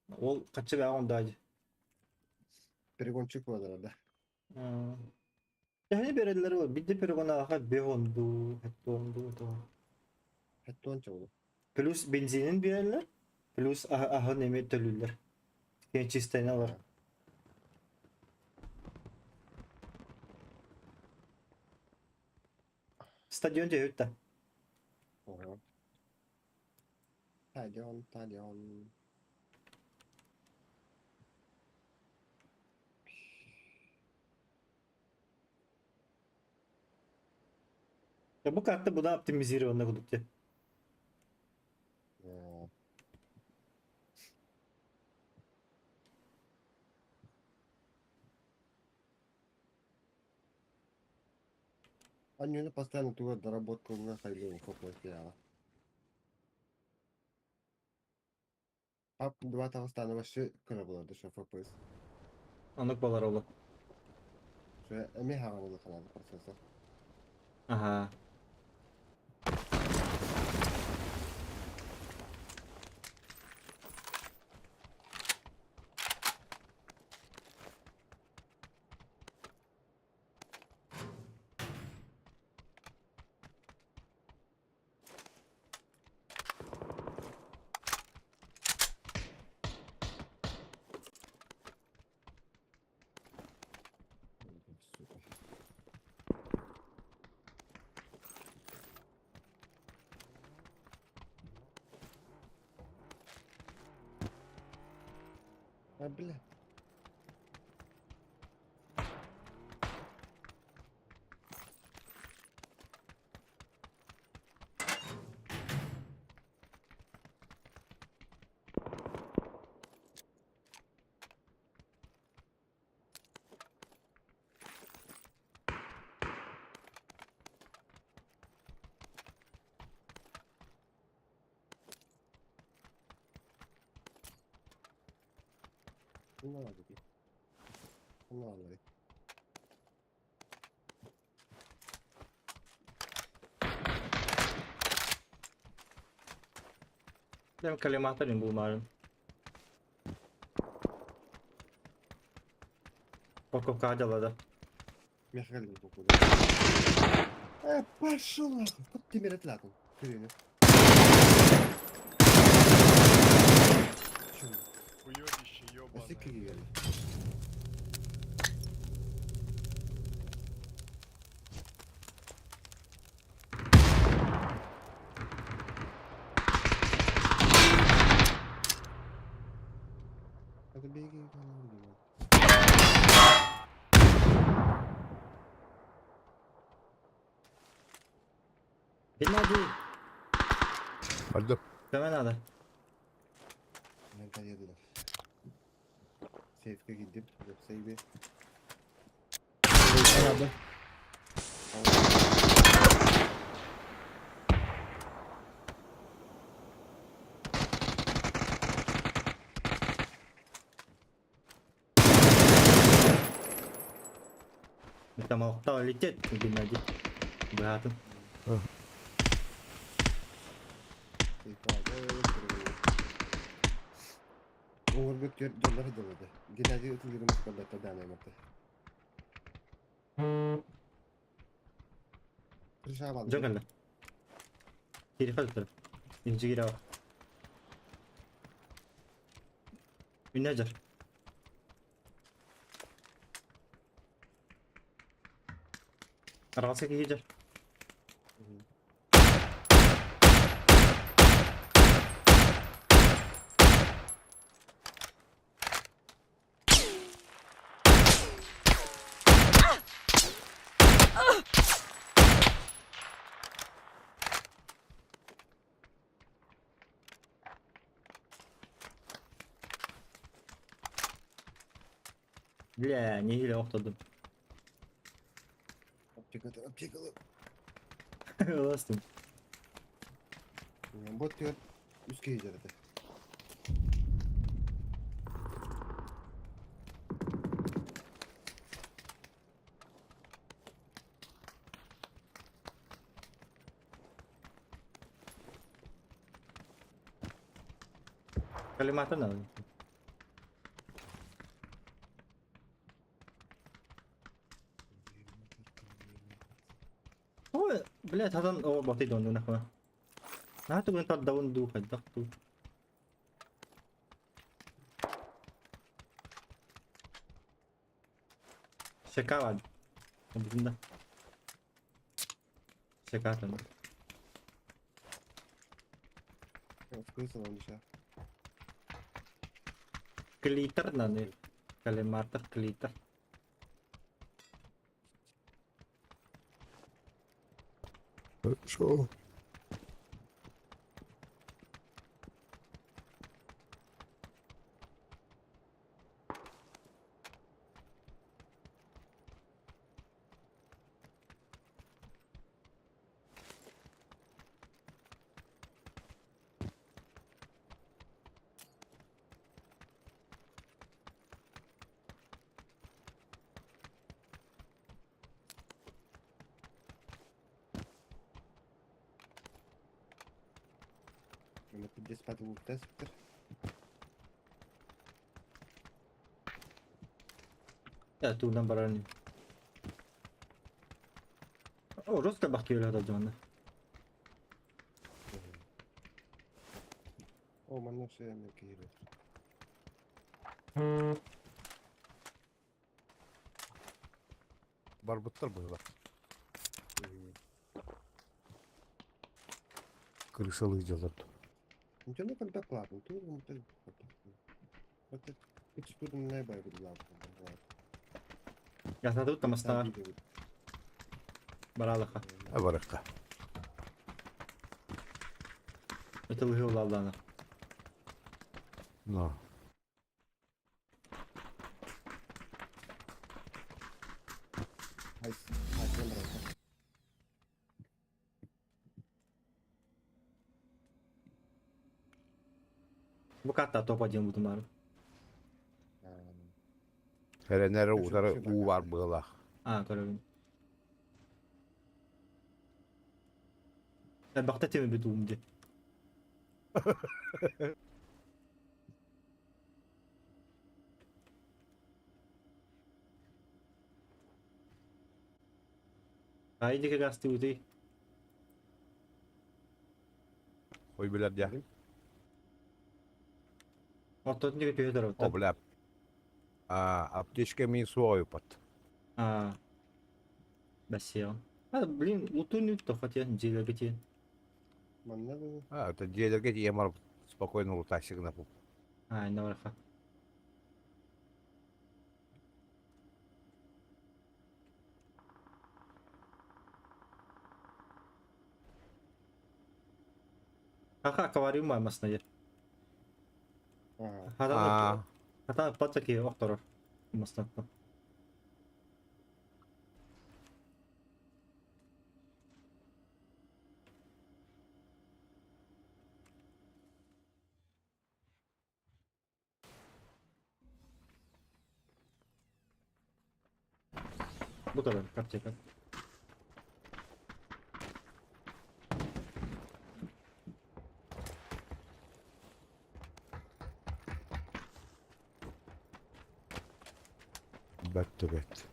A: Ол качы бә онда.
C: Перегончик бар да.
A: Яһни берелер ол. Бидде перегон аха бехонду, хеттонду то.
C: Хеттон чоғу.
A: Плюс бензинин берелер, плюс аха неме төлүлөр. Кен чистайны алар. Стадион же өттө.
C: Ага. Стадион, стадион.
A: Ya bu kartta buna оптимизированный кудук те.
C: Они постоянно туга доработку у нас или фокус я. Пап два тагыстаны вообще кыра болады ошо FPS.
A: Анык балар олы.
C: Ошо эме хаган болду каналы процессор.
A: Ага.
C: Сука. А, бля. Ну ладно. Ну ладно.
A: Dem коллиматорин булмарын. Покупка дела,
C: Мехалин походу. Пошел нахуй. Тут ты мерет ладно.
Q: Уебище ебаное.
A: Геннадий!
K: Бардым.
A: Көмө надо.
C: Мен таедылар. Сейфке киирдим. Сейве.
N: Надо.
A: Там алтал лететь, Геннадий. Быһаатын.
C: Оңорбут дьоннор дылыды. Геннадий ытылыгын көрбөттө даанай маты.
A: Дьон кэллэ. Кириха туттар. Инчи киирэ Үнэ дьар. Арҕаска киһи дьар. Бля, нэһиилэ охтордум.
C: Аптеката, аптекалы.
A: Ыластым.
C: Бот түгэр үс киһи дьарыта.
A: Коллиматор надо. Ой, блядь, хатан о баты донду нахуй. Наһаа тугун тардабын дуу хайдах дуу. Сека бар. Бүтүн да. Сека атан. Клитер наны. Коллиматор, клитер.
K: Хорошо.
A: Тугунан барар ини. О, Роско бахтиөлө дьонно.
C: О, манна все киирэр.
K: Барбыттар быһыла. Крысалы дьалар.
C: Ничего когда платно, тут вот тут не бай
A: Ясна тамастаа. Баралаха.
K: Баракка.
A: Это лыгы.
K: Но.
A: Бу катта топ один буду мары.
K: Эренер утары уу бар быылах.
A: А, көрөбүн. Бакта теме бит уум ди. Ай дике гасты ути.
K: Ой билер дя.
A: Оттон дике төһө
K: О, бля. А, аптечка мин суой пат.
A: А. Бассейн. А, блин, утун то хотя дьиэлэргэ.
C: Манна
K: А, это дьиэлэргэ тиийэн спокойно лутайсык на пуп.
A: А, инна. Аха, аквариум маасына ер.
K: Аа.
A: Хатан патаки охторор. Мастаттан. Бу kadar аптека.
K: Бәтті бәт.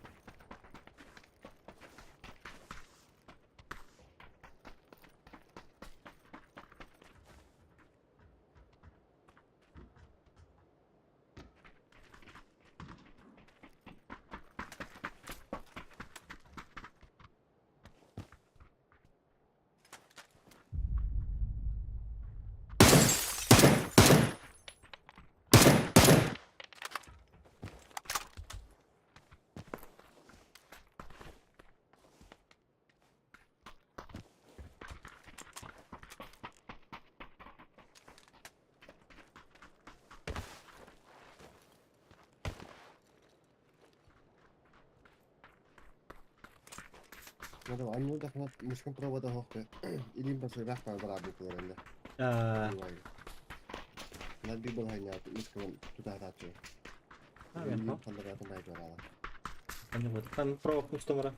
C: Надо анну дахна мышкын провода хохты. Илим басырбах бар бар бу куларында.
A: Аа.
C: Надби был хайня мышкын туда тачы.
A: А, мен
C: Илим хандыратын най барала.
A: Аны вот там провод кустомара.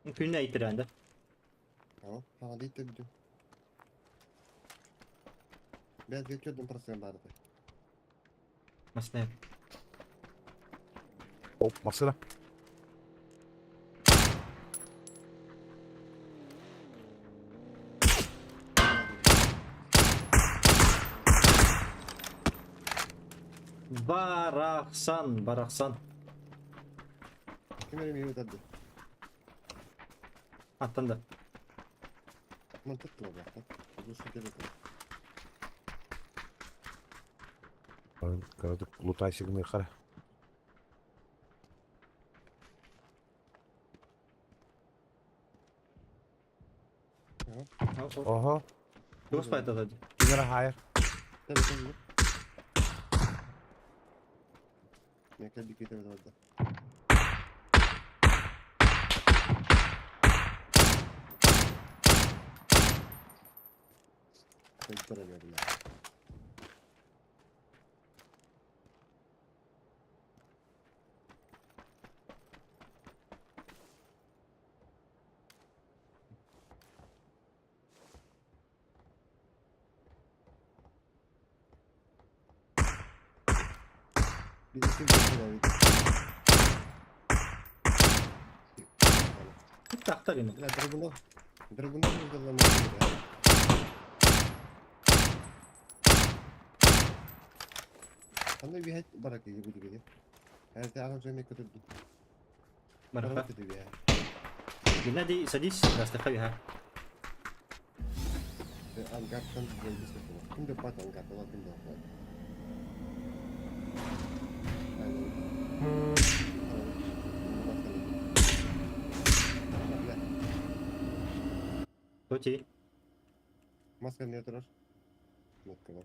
A: Күнне әйттерәнде.
C: Aa, hadi ittirdim. Ben geçiyordum parasını bari.
A: Масына.
K: Оп, масына.
A: Барахсан, барахсан.
C: Kim benim yerime tadı?
A: Аттан да.
C: Mantıklı o bak. Bu şekilde.
K: Карадык лутайсыгны кара. Ого.
A: Тугус пайда
K: Кимера хайыр.
C: Tabii tabii. Ne kadar bir kötü orada. Öldüremiyorum ya. Bir iki bir şey
A: Тахтар ини.
C: La драгунов. Драгунов не Ханна бихет барак иди буди биди. Her تعرف زي ما كنت
A: Марха. Геннадий, садись, растахавиха.
C: Ангартан Кимде бат ангартан кимде бат.
A: Тоти.
C: Маска не турар. Маска бар.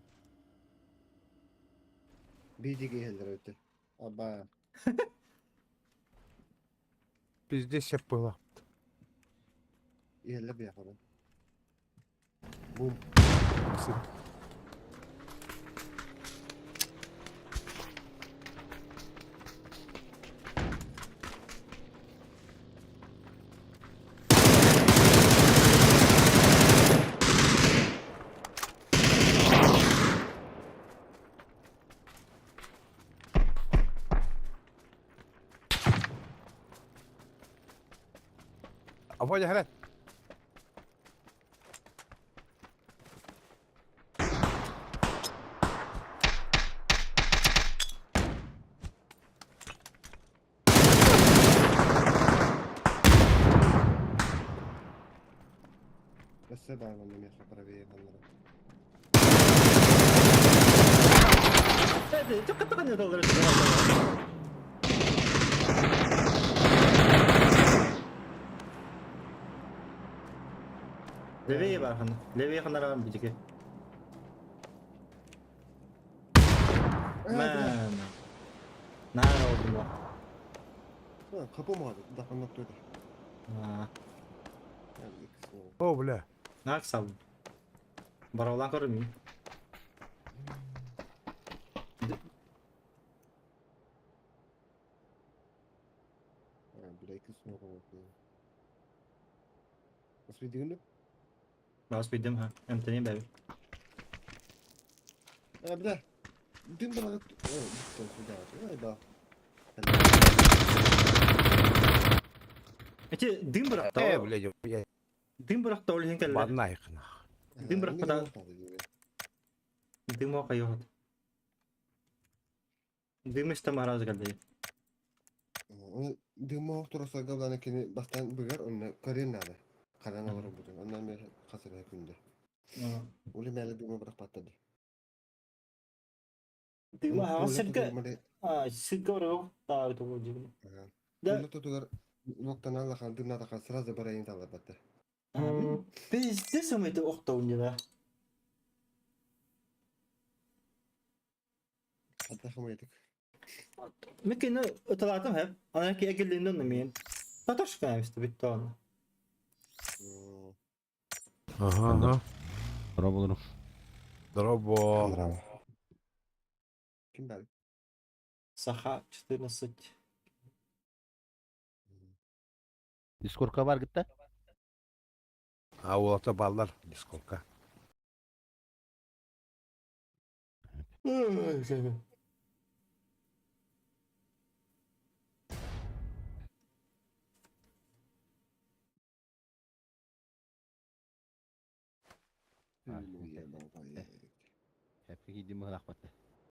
C: Бийдиге хелдер өтө. Аба.
K: Пиздец сеп было.
C: Иһэллэр биэхэ Бум.
K: Масына. Афоня, хрен.
C: Өссө баар манна миэхэ правее маннара.
A: Evet, çok katı kanıyor doları. Левее бар хана. Левее ханарам бидиге. Мэн. Наар oldu bu.
C: Kapı mı aldı? Daha noktada.
A: Аа.
K: О, бля.
A: Наар сал. Баралан көрмейм.
C: Бля, иккис ногу. Nasıl bir düğünü?
A: Бас бидим ха. Эмтенем бәби.
C: Бля. Дым бара. Сюда. Ай да.
A: Эти дым быракта.
K: Э, блядь, я
A: Дым быракта ол хин кэллэ.
K: Баннайк.
A: Дым быракта. Дым ока йохот. Дым исте маразы кэллэ.
C: Дым ох тураса габланы кини бастан быгар, онна көрен надо. Каран алар бутун. Оннан бер хасыр күндө. Ули мәле дым бырак паттады.
A: Дым ха сирге. А, сирге орог та туу дим.
C: Да. Тутугар локтан алла дым ната сразу барайын талар батты.
A: Пиздец умейте охта унья.
C: Hatta хамайтык.
A: Микки ыталаатым хэп. Ана ки эгеллиннен мен. Таташ каамиста биттон.
K: Ага, ага.
R: Здорово.
K: Здорово.
C: Ким бар?
A: Саха 14.
R: Дискордка бар гитте?
K: А олата баллар дискордка.
R: Хепки кийдим рахмат.